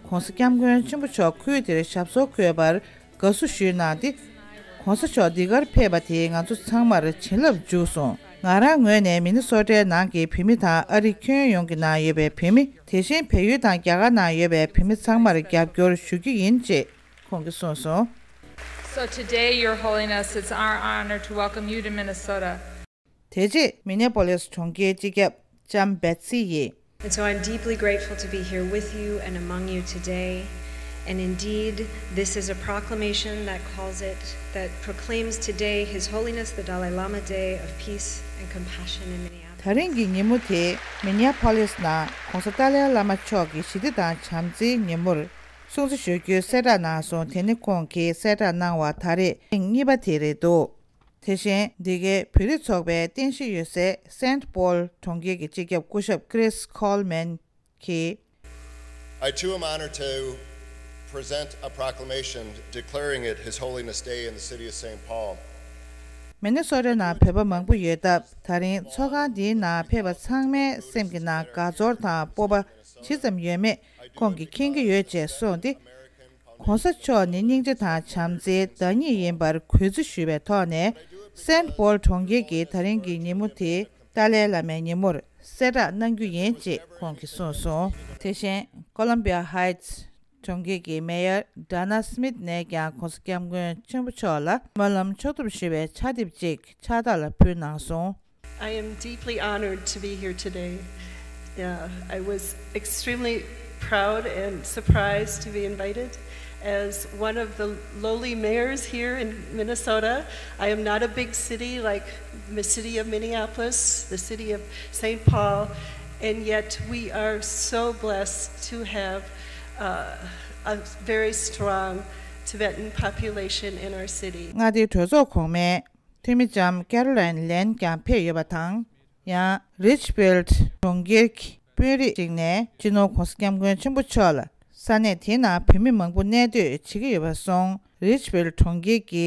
༧གོང་ས་༧སྐྱབས་མགོན་ཆེན་པོ་མཆོག་ཁུལ་དེར་ཞབས་སོར་འཁོད་པར་དགའ་བསུ་ཞུས་གནང་སྟེ། ༧གོང་ས་མཆོག་འདི་གར་ཕེབས་པ་དེས་ང་ཚོ་ཚང་མར་བྱིན་རླབས་འཇུག་སོང་། ང་རང་ངོས་ནས་མི་ནི་སོ་ཊའི་ནང་གི་བོད་མི་དང་ཨ་རི་ཁྱོན་ཡོངས་ཀྱི་ནང་ཡོད་པའི་བོད་མི། དེ་བཞིན་བལ་ཡུལ་དང་རྒྱ་གར་ནང་ཡོད་པའི་བོད་མི་ཚང་མར་རྒྱབ་སྐྱོར་ཞུ་རྒྱུ་ཡིན་ཅེས་ཁོང་གིས་གསུངས་སོང་། So today, Your Holiness, it's our honor to welcome you to Minnesota. དེ་རྗེས་མི་ནེ་པོ་ལིས་གྲོང་ཁྱེར་སྤྱི་ཁྱབ་ལྕམ་བེ་ཚི་ཡིས། And so I'm deeply grateful to be here with you and among you today. And indeed, this is a proclamation that calls it, that proclaims today His Holiness the Dalai Lama Day of Peace and Compassion in Minneapolis. ད་རིང་གི་ཉིན་མོ་དེ་མི་ནེ་པོ་ལིས་ནང་༸གོང་ས་ཏཱ་ལའི་བླ་མ་མཆོག་གི་ཞི་བདེ་དང་བྱམས་བརྩེའི་ཉིན་མོར་སྲུང་བརྩི་ཞུ་རྒྱུའི་གསལ་བསྒྲགས་གནང་སོང་། དེ་ནི་ཁོང་གིས་གསལ་བསྒྲགས་གནང་བ་ད་རེས་ཐེངས་གཉིས་པ་དེ་རེད་འདུག་དེ་བཞིན་འདི་གའི་བོད་རིགས་ཚོགས་པའི་རྟེན་གཞི་ཡོད་སའི་སེན་ཊི་པོལ་གྲོང་ཁྱེར་གྱི་སྤྱི་ཁྱབ་སྐུ་ཞབས་Chris Coleman གྱིས། I too am honored to present a proclamation declaring it His Holiness Day in the city of Saint Paul. མི་ནི་སོ་ཊ་ནང་བོད་པ་མང་པོ་ཡོད་སྟབས། ད་རིང་ཚོགས་ཁང་འདིའི་ནང་ཕེབས་པ་ཚང་མའི་སེམས་ཀྱི་ནང་དགའ་ཚོར་དང་སྤོབས་པ་ཇི་ཙམ་ཡོད་མེད་ཁོང་གིས་མཁྱེན་གྱི་ཡོད་ཅེས་གསུངས་ཏེ། ༸གོང་ས་མཆོག་ནི་སྙིང་རྗེ་དང་བྱམས་བརྩེའི་བདག་ཉིད་ཡིན་པར་གུས་བརྩི་ཞུ་བའི་ཐོག་ནས། སེན་ཊི་པོལ་གྲོང་ཁྱེར་གྱིས་ད་རིང་གི་ཉིན་མོ་དེ་ཏཱ་ལའི་བླ་མའི་ཉིན་མོར་གསལ་བསྒྲགས་གནང་རྒྱུ་ཡིན་ཅེས་ཁོང་གིས་གསུངས་སོང་། དེ་བཞིན་ཀོ་ལམ་བི་ཡ་ཧའི་ཊི་གྲོང་ཁྱེར་གྱི་མེ་ཡར་ཌ་ན་སི་མིད་ནས་ཀྱང་༸གོང་ས་༸སྐྱབས་མགོན་ཆེན་པོ་མཆོག་ལ་སྨོན་ལམ་ཕྱོགས་བསྡོམས་ཞུ་བའི་ཕྱག་དེབ་ཅིག་ཕྱག་རྟགས་ལ་ཕུལ་གནང་སོང་། I am deeply honored to be here today. Yeah, I was extremely proud and surprised to be invited. As one of the lowly mayors here in Minnesota, I am not a big city like the city of Minneapolis, the city of Saint Paul, and yet we are so blessed to have uh, a very strong Tibetan population in our city. མངའ་སྡེའི་གྲོས་ཚོགས་གོང་མའི་འཐུས་མི་ལྕམ་ཀེ་རོ་ལའིན་ལན་ཀྱང་ཕེབས་ཡོད་པ་དང་། ཡང་རིཆ་ཕིལ་ཌི་གྲོང་ཁྱེར་གྱི་དཔོན་རིགས་ཤིག་ནས་སྤྱི་ནོར་༸གོང་ས་༸སྐྱབས་མགོན་ཆེན་པོ་མཆོག་ལ་ས་གནས་དེའི་ནང་བོད་མི་མང་པོ་གནས་སྡོད་བྱེད་ཀྱི་ཡོད་པ་སོང་། རིཆ་ཕིལ་ཌི་གྲོང་ཁྱེར་གྱི་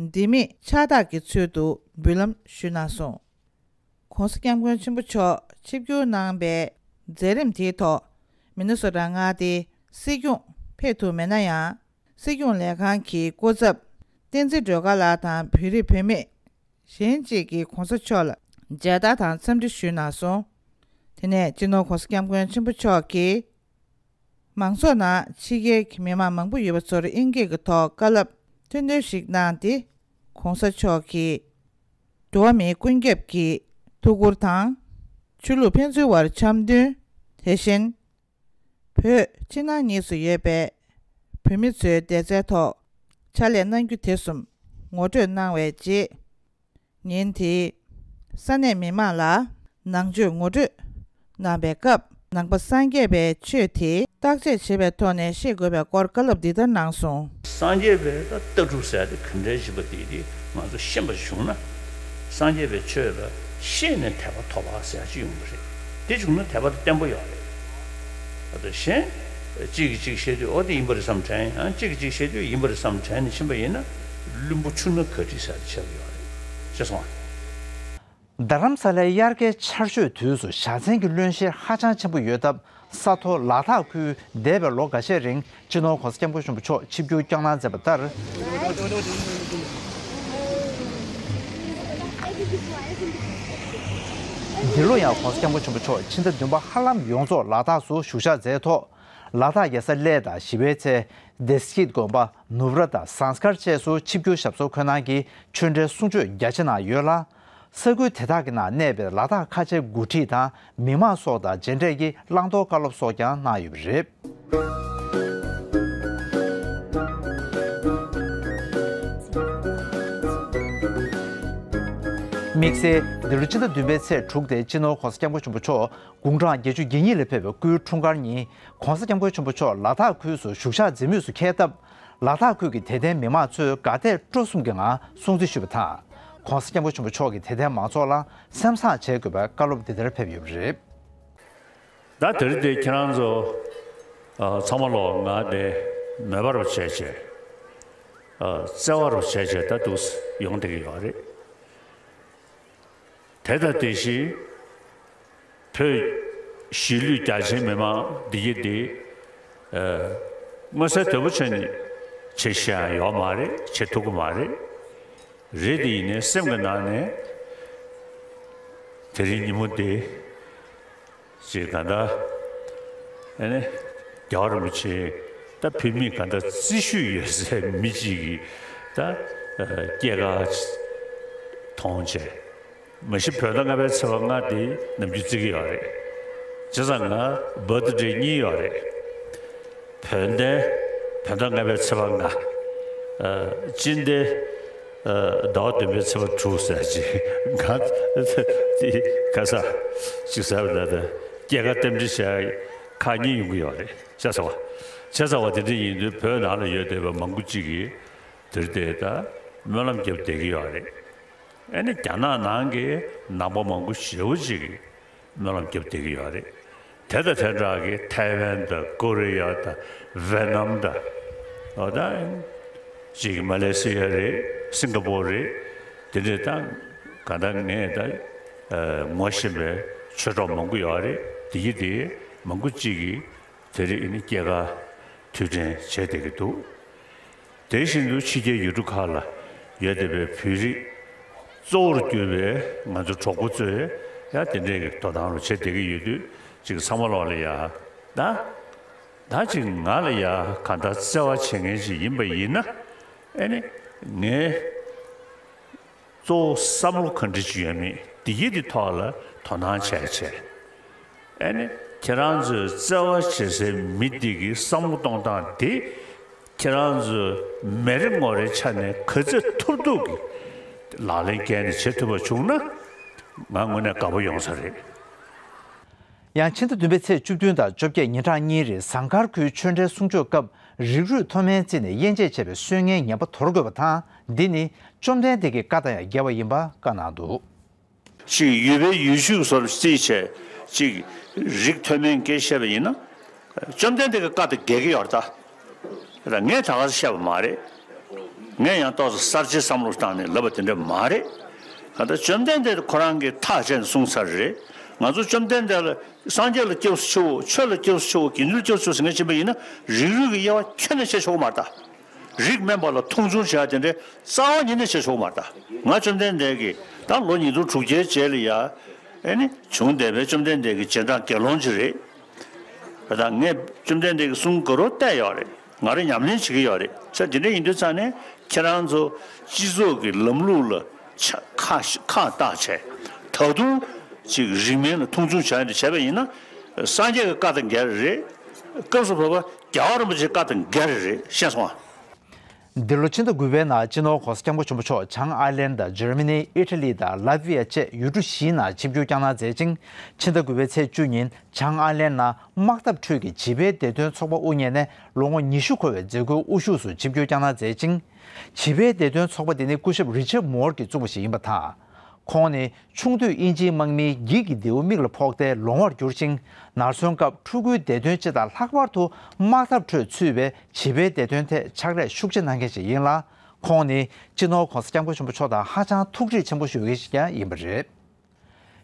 ལྡེ་མིག་ཕྱག་རྟགས་ཀྱི་ཚུལ་དུ་འབུལ་ལམ་ཞུས་གནང་སོང་། ༸གོང་ས་༸སྐྱབས་མགོན་ཆེན་པོ་མཆོག་ཆིབས་བསྒྱུར་གནང་པའི་མཛད་རིམ་དེའི་ཐོག་མི་ནི་སོ་ཊ་མངའ་སྡེའི་སྲིད་སྐྱོང་ཕེབས་ཐུབ་མེད་ན་ཡང་། སྲིད་སྐྱོང་ལས་ཁང་གི་སྐུ་ཚབ་བསྟན་འཛིན་སྒྲོལ་དཀར་ལགས་དང་བོད་རིགས་བུད་མེད་གཞན་གཅིག་གིས་༸གོང་ས་མཆོག་ལ་མཇལ་དར་དང་འཚམས་འདྲི་ཞུས་གནང་སོང་། དེ་ནས་སྤྱི་ནོར་༸གོང་ས་༸སྐྱབས་མགོན་ཆེན་པོ་མཆོག་གིས། མང་ཚོགས་ནང་ཕྱི་རྒྱལ་གྱི་མི་མང་མང་པོ་ཡོད་པ་ཚོར་དབྱིན་སྐད་ཀྱི་ཐོག་བཀའ་སློབ་ཐེར་འདོན་ཞིག་གནང་སྟེ། ༸གོང་ས་མཆོག་གིས་འགྲོ་བ་མིའི་ཀུན་ཁྱབ་ཀྱི་ཐུགས་ཁུར་དང་། ཆོས་ལུགས་ཕན་ཚུན་བར་འཆམ་མཐུན། དེ་བཞིན་བོད་ཕྱི་ནང་གཉིས་སུ་ཡོད་པའི་བོད་མི་ཚོའི་བདེ་རྩའི་ཐོག་ཕྱག་ལས་གནང་རྒྱུ་དེ་གསུམ་ངོ་སྤྲོད་གནང་བའི་རྗེས། ཉིན་དེའི་ས་གནས་མི་མང་ལ་ནང་ཆོས་ངོ་སྤྲོད་གནང་པའི་སྐབས། ནང་པ་སངས་རྒྱས་པའི་ཆོས་དེ་བརྟག་དཔྱད་བྱེད་པའི་ཐོག་ནས་ཤེས་དགོས་པའི་སྐོར་བཀའ་སློབ་འདི་ལྟར་གནང་སོང་། སངས་རྒྱས་པའི་ད་ལྟ་གྲུབ་ཟེར་ཡ་དེ་ག་འདྲའི་ཞིག་པ་དེ་དེ་ང་ཚོ་ཤེས་པ་བྱུང་ན། སངས་རྒྱས་པའི་ཆོས་ལ་ཤེས་ནས་དད་པ་ཐོབ་པ་ཟེར་ཡ་ཅིག་ཡོང་གི་རེད། དེ་བྱུང་ན་དད་པ་དེ་བརྟན་པོ་ཡོད་རེད། ད་གཞན་གཅིག་གིས་གཅིག་བཤད་དུས་ཨོ་དེ་ཡིན་པ་རེད་བསམ་དྲན། ཡང་གཅིག་གིས་གཅིག་བཤད་དུས་ཡིན་པ་རེད་བསམ་དྲན་ནས་ཕྱིན་པ་ཡིན་ན། བླུན་པོ་ཆུ་སྣ་ག་དྲི་ཟེར་ཆགས་ཡོད་རེད། ཅེས་གསུངས་པ་རེད། རྡ་རམ་ས་ལའི་དབྱར་ཁའི་ཆར་ཞོད་དུས་སུ་བཞའ་ཚན་གྱི་བློན་བཤེར་ཧ་ཅང་ཆེན་པོ་ཡོད་སྟབས། ས་མཐོ་ལ་དྭགས་ཁུལ་འདས་པའི་ལོ་འགའ་ཤས་རིང་སྤྱི་ནོར་༸གོང་ས་༸སྐྱབས་མགོན་ཆེན་པོ་མཆོག་ཆིབས་བསྒྱུར་བསྐྱངས་གནང་མཛད་པ་ལྟར། འདི་ལོ་ཡང་༸གོང་ས་༸སྐྱབས་མགོན་ཆེན་པོ་མཆོག་ཕྱི་ཟླ་བདུན་པ་ཧ་ལམ་ཡོངས་རྫོགས་ལ་དྭགས་སུ་བཞུགས་ཞག་མཛད་ཐོག་ལ་དྭགས་རྒྱལ་ས་གླེ་དང་ཞི་བའི་རྩེ། བདེ་སྐྱིད་དགོན་པ། ནུབ་ར་དང་ཟངས་དཀར་བཅས་སུ་ཆིབས་བསྒྱུར་ཞབས་སོར་འཁོད་གནང་གིས་ཆོས་འབྲེལ་གསུང་ཆོས་རྒྱ་ཆེ་གནང་ཡོད་ལ། ས་ཁུལ་དེ་དག་གི་ནང་གནས་པའི་ལ་དྭགས་ཁ་ཆེ་འགོ་ཁྲིད་དང་མི་མང་སོགས་དང་མཇལ་འཕྲད་ཀྱིས་བླང་དོར་བཀའ་སློབ་སོགས་ཀྱང་གནང་ཡོད་པ་རེད། དམིགས་བསལ་འདི་ལོ་སྤྱི་ཟླ་བདུན་པའི་ཚེས་དྲུག་སྟེ་སྤྱི་ནོར་༸གོང་ས་༸སྐྱབས་མགོན་ཆེན་པོ་མཆོག་དགུང་གྲངས་བརྒྱད་ཅུ་གྱ་གཉིས་ལ་ཕེབས་པའི་སྐུའི་འཁྲུངས་སྐར་ཉིན་༸གོང་ས་༸སྐྱབས་མགོན་ཆེན་པོ་མཆོག་ལ་དྭགས་ཁུལ་དུ་བཞུགས་ཞག་མཛད་མུས་སུ་འཁེལ་སྟབས། ལ་དྭགས་ཁུལ་གྱི་དད་ལྡན་མི་མང་ཚོས་དགའ་དད་སྤྲོ་གསུམ་གྱི་ངང་སྲུང་བརྩི་ཞུས་པ་དང་། ༸གོང་ས་༸སྐྱབས་མགོན་ཆེན་པོ་མཆོག་གིས་དད་ལྡན་མང་ཚོགས་ལ་སེམས་བཟང་བྱེད་དགོས་པའི་བཀའ་སློབ་འདི་ལྟར་ཕེབས་ཡོད་པ་རེད། ད་དེ་རིང་འདི་ཁྱེད་རང་ཚོ་ཨ་ཚང་མ་ལོ་ང་དེ་མེ་འབར་བ་བྱས་བྱས་ཨ་བརྩེ་བ་རུ་བྱས་བྱས་ད་འདུག་ཡོང་བསྡད་ཀྱི་ཡོད་རེད། དེ་དང་དེ་བཞིན་བོད་གཞིས་ལུས་རྒྱ་ཆེའི་མི་མང་འདི་གི་འདི་ཨ་མངོན་གསལ་དོད་པོ་བྱས་ནས་བྱེད་ཤེས་ཡང་ཡོད་མ་རེད། བྱེད་ཐུབ་ཀྱི་མ་རེད། རེད་དེ་ཡིན་ནའི་སེམས་ཀྱི་ནང་ནས་ དེ་རིང་ཉིན་མོ་འདི་ཅིག་ག་འདྲ་ཨ་ནི་རྒྱལ་བ་རིན་པོ་ཆེ་ད་བོད་མི་ག་འདྲ་རྩིས་ཞུས་ཡོད་སའི་མི་གཅིག་གིས་ད་སྐྱེས་སྐར་མཐོང་བྱས། མ་གཞི་བོད་ཟླ་ལྔ་པའི་ཚེས་པ་ལྔ་དེ་ནམ་རྒྱུན་བརྩི་གི་ཡོད་རེད། བྱས་ཙང་ང་བར་ཐི་ཌེ་གཉིས་ཡོད་རེད། བོད་ཟླའི་བོད་ཟླ་ལྔ་པའི་ཚེས་པ་ལྔ། ཨ། སྤྱི་ཟླའི་ཨ། ཟླ་བ་བདུན་པའི་ཚེས་པ་དྲུག་ཟེར་ཅིག་ང་དེ་ག་ས་ཅིག་ཟེར་བ་ད་ལྟ་སྐྱེས་སྐར་རྟེན་འབྲེལ་བྱས་ཁག་གཉིས་ཡོང་གི་ཡོད་རེད། བྱས་ཙང་བ། བྱས་ཙང་བ་དེ་འདྲ་ཡིན་དུས་བོད་ནང་ལ་ཡོད་བསྡད་པའི་མང་པོ་ཅིག་གིས་དེར་བལྟས་ད་སྨོན་ལམ་བརྒྱབ་བསྡད་ཀྱི་ཡོད་རེད། ཨ་ནི་རྒྱ་ནག་ནང་གི་ནང་པ་མང་པོ་ཞེ་པོ་ཅིག་གིས་སྨོན་ལམ་བརྒྱབ་བསྡད་ཀྱི་ཡོད་རེད། དེ་དང་དེ་འདྲ་གི་ཐའེ་ཝན་དང་ཀོ་རི་ཡ་དང་ཝེ་ནམ་དང་། འོ་ད་ཅིག་མ་ལེ་སི་ཡ་རེད། སིང་ག་པོར་རེད། དེ་འདྲས་ད་ག་ད་ངས་ད་ངོ་ཤེས་པའི་ཆོས་གྲོགས་མང་པོ་ཡོད་རེད། དེ་ཡི་དེ་མང་པོ་ཅིག་གིས་དེ་རིང་ཨ་ནི་སྐྱེས་སྐར་དུས་དྲན་བྱས་བསྡད་ཀྱི་འདུག་དེ་བཞིན་དུ་ཕྱི་རྒྱལ་ཡུལ་གྲུ་ཁག་ལ་ཡོད་བསྡད་པའི་བོད་རིགས་གཙོ་བོར་གྱུར་པའི་ང་ཚོ་གྲོགས་པོ་ཚོས་ཡང་དེ་འདྲའི་གི་དོ་སྣང་རུ་བྱེད་བསྡད་ཀྱི་ཡོད་དུས། ཅིག་ཚང་མ་ལོག་ལ་ཡ་ད་ད་ཅིག་ང་ལ་ཡ་ག་འདྲ་བརྩེ་བ་བྱེད་མཁན་ཅིག་ཡིན་པ་ཡིན་ན། ཨེ་ནི་ངས་གཙོ་བོ་བསམ་བློ་ག་འདྲ་ཅིག་ཡོད་མེད་དེ་ཡི་དེ་ཐོག་ལ་དོ་སྣང་བྱས་བྱས། ཨ་ནི་ཁྱེད་རང་ཚོའི་བརྩེ་བ་བྱེད་སའི་མི་དེ་གི་བསམ་བློ་གཏོང་སྟངས་དེ་ཁྱེད་རང་ཚོའི་མི་རེ་ངོ་རེའི་ཆ་ནས་ག་ཚོད་ཐུབ་ཐུབ་ཀྱི་ལག་ལེན་བཀལ་ནས་བྱེད་ཐུབ་པ་བྱུང་ན་ང་དངོས་གནས་དགའ་པོ་ཡོང་ས་རེད། ཡང་ཕྱི་ཟླ་བདུན་པའི་ཚེས་བཅུ་བདུན་དང་བཅོ་བརྒྱད་ཉིན་གྲངས་གཉིས་རིང་ཟངས་དཀར་ཁུལ་ཆོས་འབྲེལ་གསུང་ཆོས་སྐབས་རིགས་རུས་མཐོ་དམན་བརྩིས་ནས་དབྱེ་འབྱེད་བྱས་པའི་སྲོལ་ངན་ངན་པ་དོར་དགོས་པ་དང་། འདི་ནི་བཅོམ་ལྡན་འདས་ཀྱི་བཀའ་དང་ཡང་འགལ་བ་ཡིན་པ་བཀའ་གནང་འདུག་ཅིག་ཡུལ་བའི་ཡུལ་ཤུལ་སོར་རྩིས་བྱས་ཅིག་རིགས་མཐོ་དམན་སྐད་བཤད་པ་ཡིན་ན། བཅོམ་ལྡན་འདས་ཀྱི་བཀའ་དང་འགལ་གྱི་ཡོད་རེད་ད། ངས་ད་ག་བཤད་པ་མ་རེད། ངས་ཡང་ཏོག་ཙམ་གསར་བརྗེའི་བསམ་བློ་བཏང་ནས་ལབ་པ་དེ་འདྲ་མ་རེད། གང་ལྟར་བཅོམ་ལྡན་འདས་ཁོ་རང་གིས་ཐག་བཅད་ནས་གསུངས་ཚར་རེད། ང་ཚོ་བཅོམ་ལྡན་འདས་ལ་སངས་རྒྱས་ལ་སྐྱབས་སུ་མཆིའོ། ཆོས་ལ་སྐྱབས་སུ་མཆིའོ། དགེ་འདུན་ལ་སྐྱབས་སུ་མཆིའོ་ཟེར་མཁན་ཅིག་ཡིན་པ་ཡིན་ན། རིགས་རུས་ཀྱི་དབྱེ་བ་ཁྱོན་ནས་ཕྱེ་ཆོག་གི་མ་རེད་ད། རིགས་དམན་པ་ལ་མཐོང་ཆུང་བྱེད་ཡ་དེ་འདྲའི་རྩ་བ་ཉིད་ནས་བྱེད་ཆོག་མ་རེད་ད། ང་བཅོམ་ལྡན་འདས་ཀྱིས་ད་ལོ་ཉིས་སྟོང་དྲུག་བརྒྱའི་རྗེས་ལ་ཡ། ཨེ་ནི་བྱུང་བསྡད་པའི་བཅོམ་ལྡན་འདས་ཀྱི་རྗེས་འབྲང་དགེ་སློང་ཅིག་རེད། ད་ངས་བཅོམ་ལྡན་འདས་ཀྱི་གསུང་ག་རེ་བལྟས་ཡོད་རེད། ང་རང་ཉམས་ལེན་བྱེད་ཀྱི་ཡོད་རེད། ས་དེ་འདྲ་ཡིན་དུས་ཙང་ནས་ཁྱེད་རང་ཚོ་སྤྱི་ཚོགས་ཀྱི་ལམ་ལུགས་ལ་ཆ་ཁ་ཁ་བཏགས་བྱས། ད་དུང་ཅིག་རིགས་དམན་ལ་མཐོང་ཆུང་བྱ་ཡ་འདི་བྱས་པ་ཡིན་ན། སངས་རྒྱས་ཀྱི་བཀའ་དང་འགལ་རེད། སྐབས་སུ་བབ་པ་རྒྱལ་བ་རིན་པོ་ཆེའི་བཀའ་དང་འགལ་རེད། ཤེས་སོང་ཨ། འདི་ལོ་ཕྱི་ཟླ་དགུ་པའི་ནང་སྤྱི་ནོར་༸གོང་ས་༸སྐྱབས་མགོན་ཆེན་པོ་མཆོག་བྱང་ཨའི་ལན་དང་འཇར་མ་ནི། ཨི་ཊ་ལི་དང་ལཱ་ཏི་ཝི་ཡ་བཅས་ཡུལ་གྲུ་བཞིའི་ནང་ཆིབས་བསྒྱུར་བསྐྱངས་གནང་མཛད་ཅིང་། ཕྱི་ཟླ་དགུ་པའི་ཚེས་བཅུ་ཉིན་བྱང་ཨའི་ལན་ནང་དམག་འཐབ་ཁྲོད་ཀྱི་བྱིས་པའི་བདེ་དོན་ཚོགས་པ་དབུ་བརྙེས་ནས་ལོ་ངོ་ཉི་ཤུ་འཁོར་བའི་མཛད་སྒོའི་དབུ་བཞུགས་སུ་ཆིབས་བསྒྱུར་བསྐྱངས་གནང་མཛད་ཅིང་། བྱིས་པའི་བདེ་དོན་ཚོགས་པ་འདི་ནི་སྐུ་ཞབས་རི་ཆར་མོར་གྱིས་བཙུགས་པ་ཞིག་ཡིན་པ་དང་། ཁོང་ནི་ཆུང་དུས་དབྱིན་ཇིའི་དམག་མིའི་འགྱིག་གི་མདེའུ་མིག་ལ་ཕོག་སྟེ་ལོང་བར་གྱུར་ཅིང་། ནར་སོན་སྐབས་ཕྲུ་གུའི་བདེ་དོན་སྤྱི་དང་ལྷག་པར་དུ་དམག་འཐབ་ཁྲོད་ཚུད་པའི་བྱིས་པའི་བདེ་དོན་ཐད་ཕྱག་ལས་ཤུགས་ཆེ་གནང་མཁན་ཞིག་ཡིན་ལ། ཁོང་ནི་སྤྱི་ནོར་༸གོང་ས་༸སྐྱབས་མགོན་ཆེན་པོ་མཆོག་དང་ཧ་ཅང་ཐུགས་འདྲིས་ཆེན་པོ་ཞུ་མཁན་ཞིག་ཀྱང་ཡིན་པ་རེད།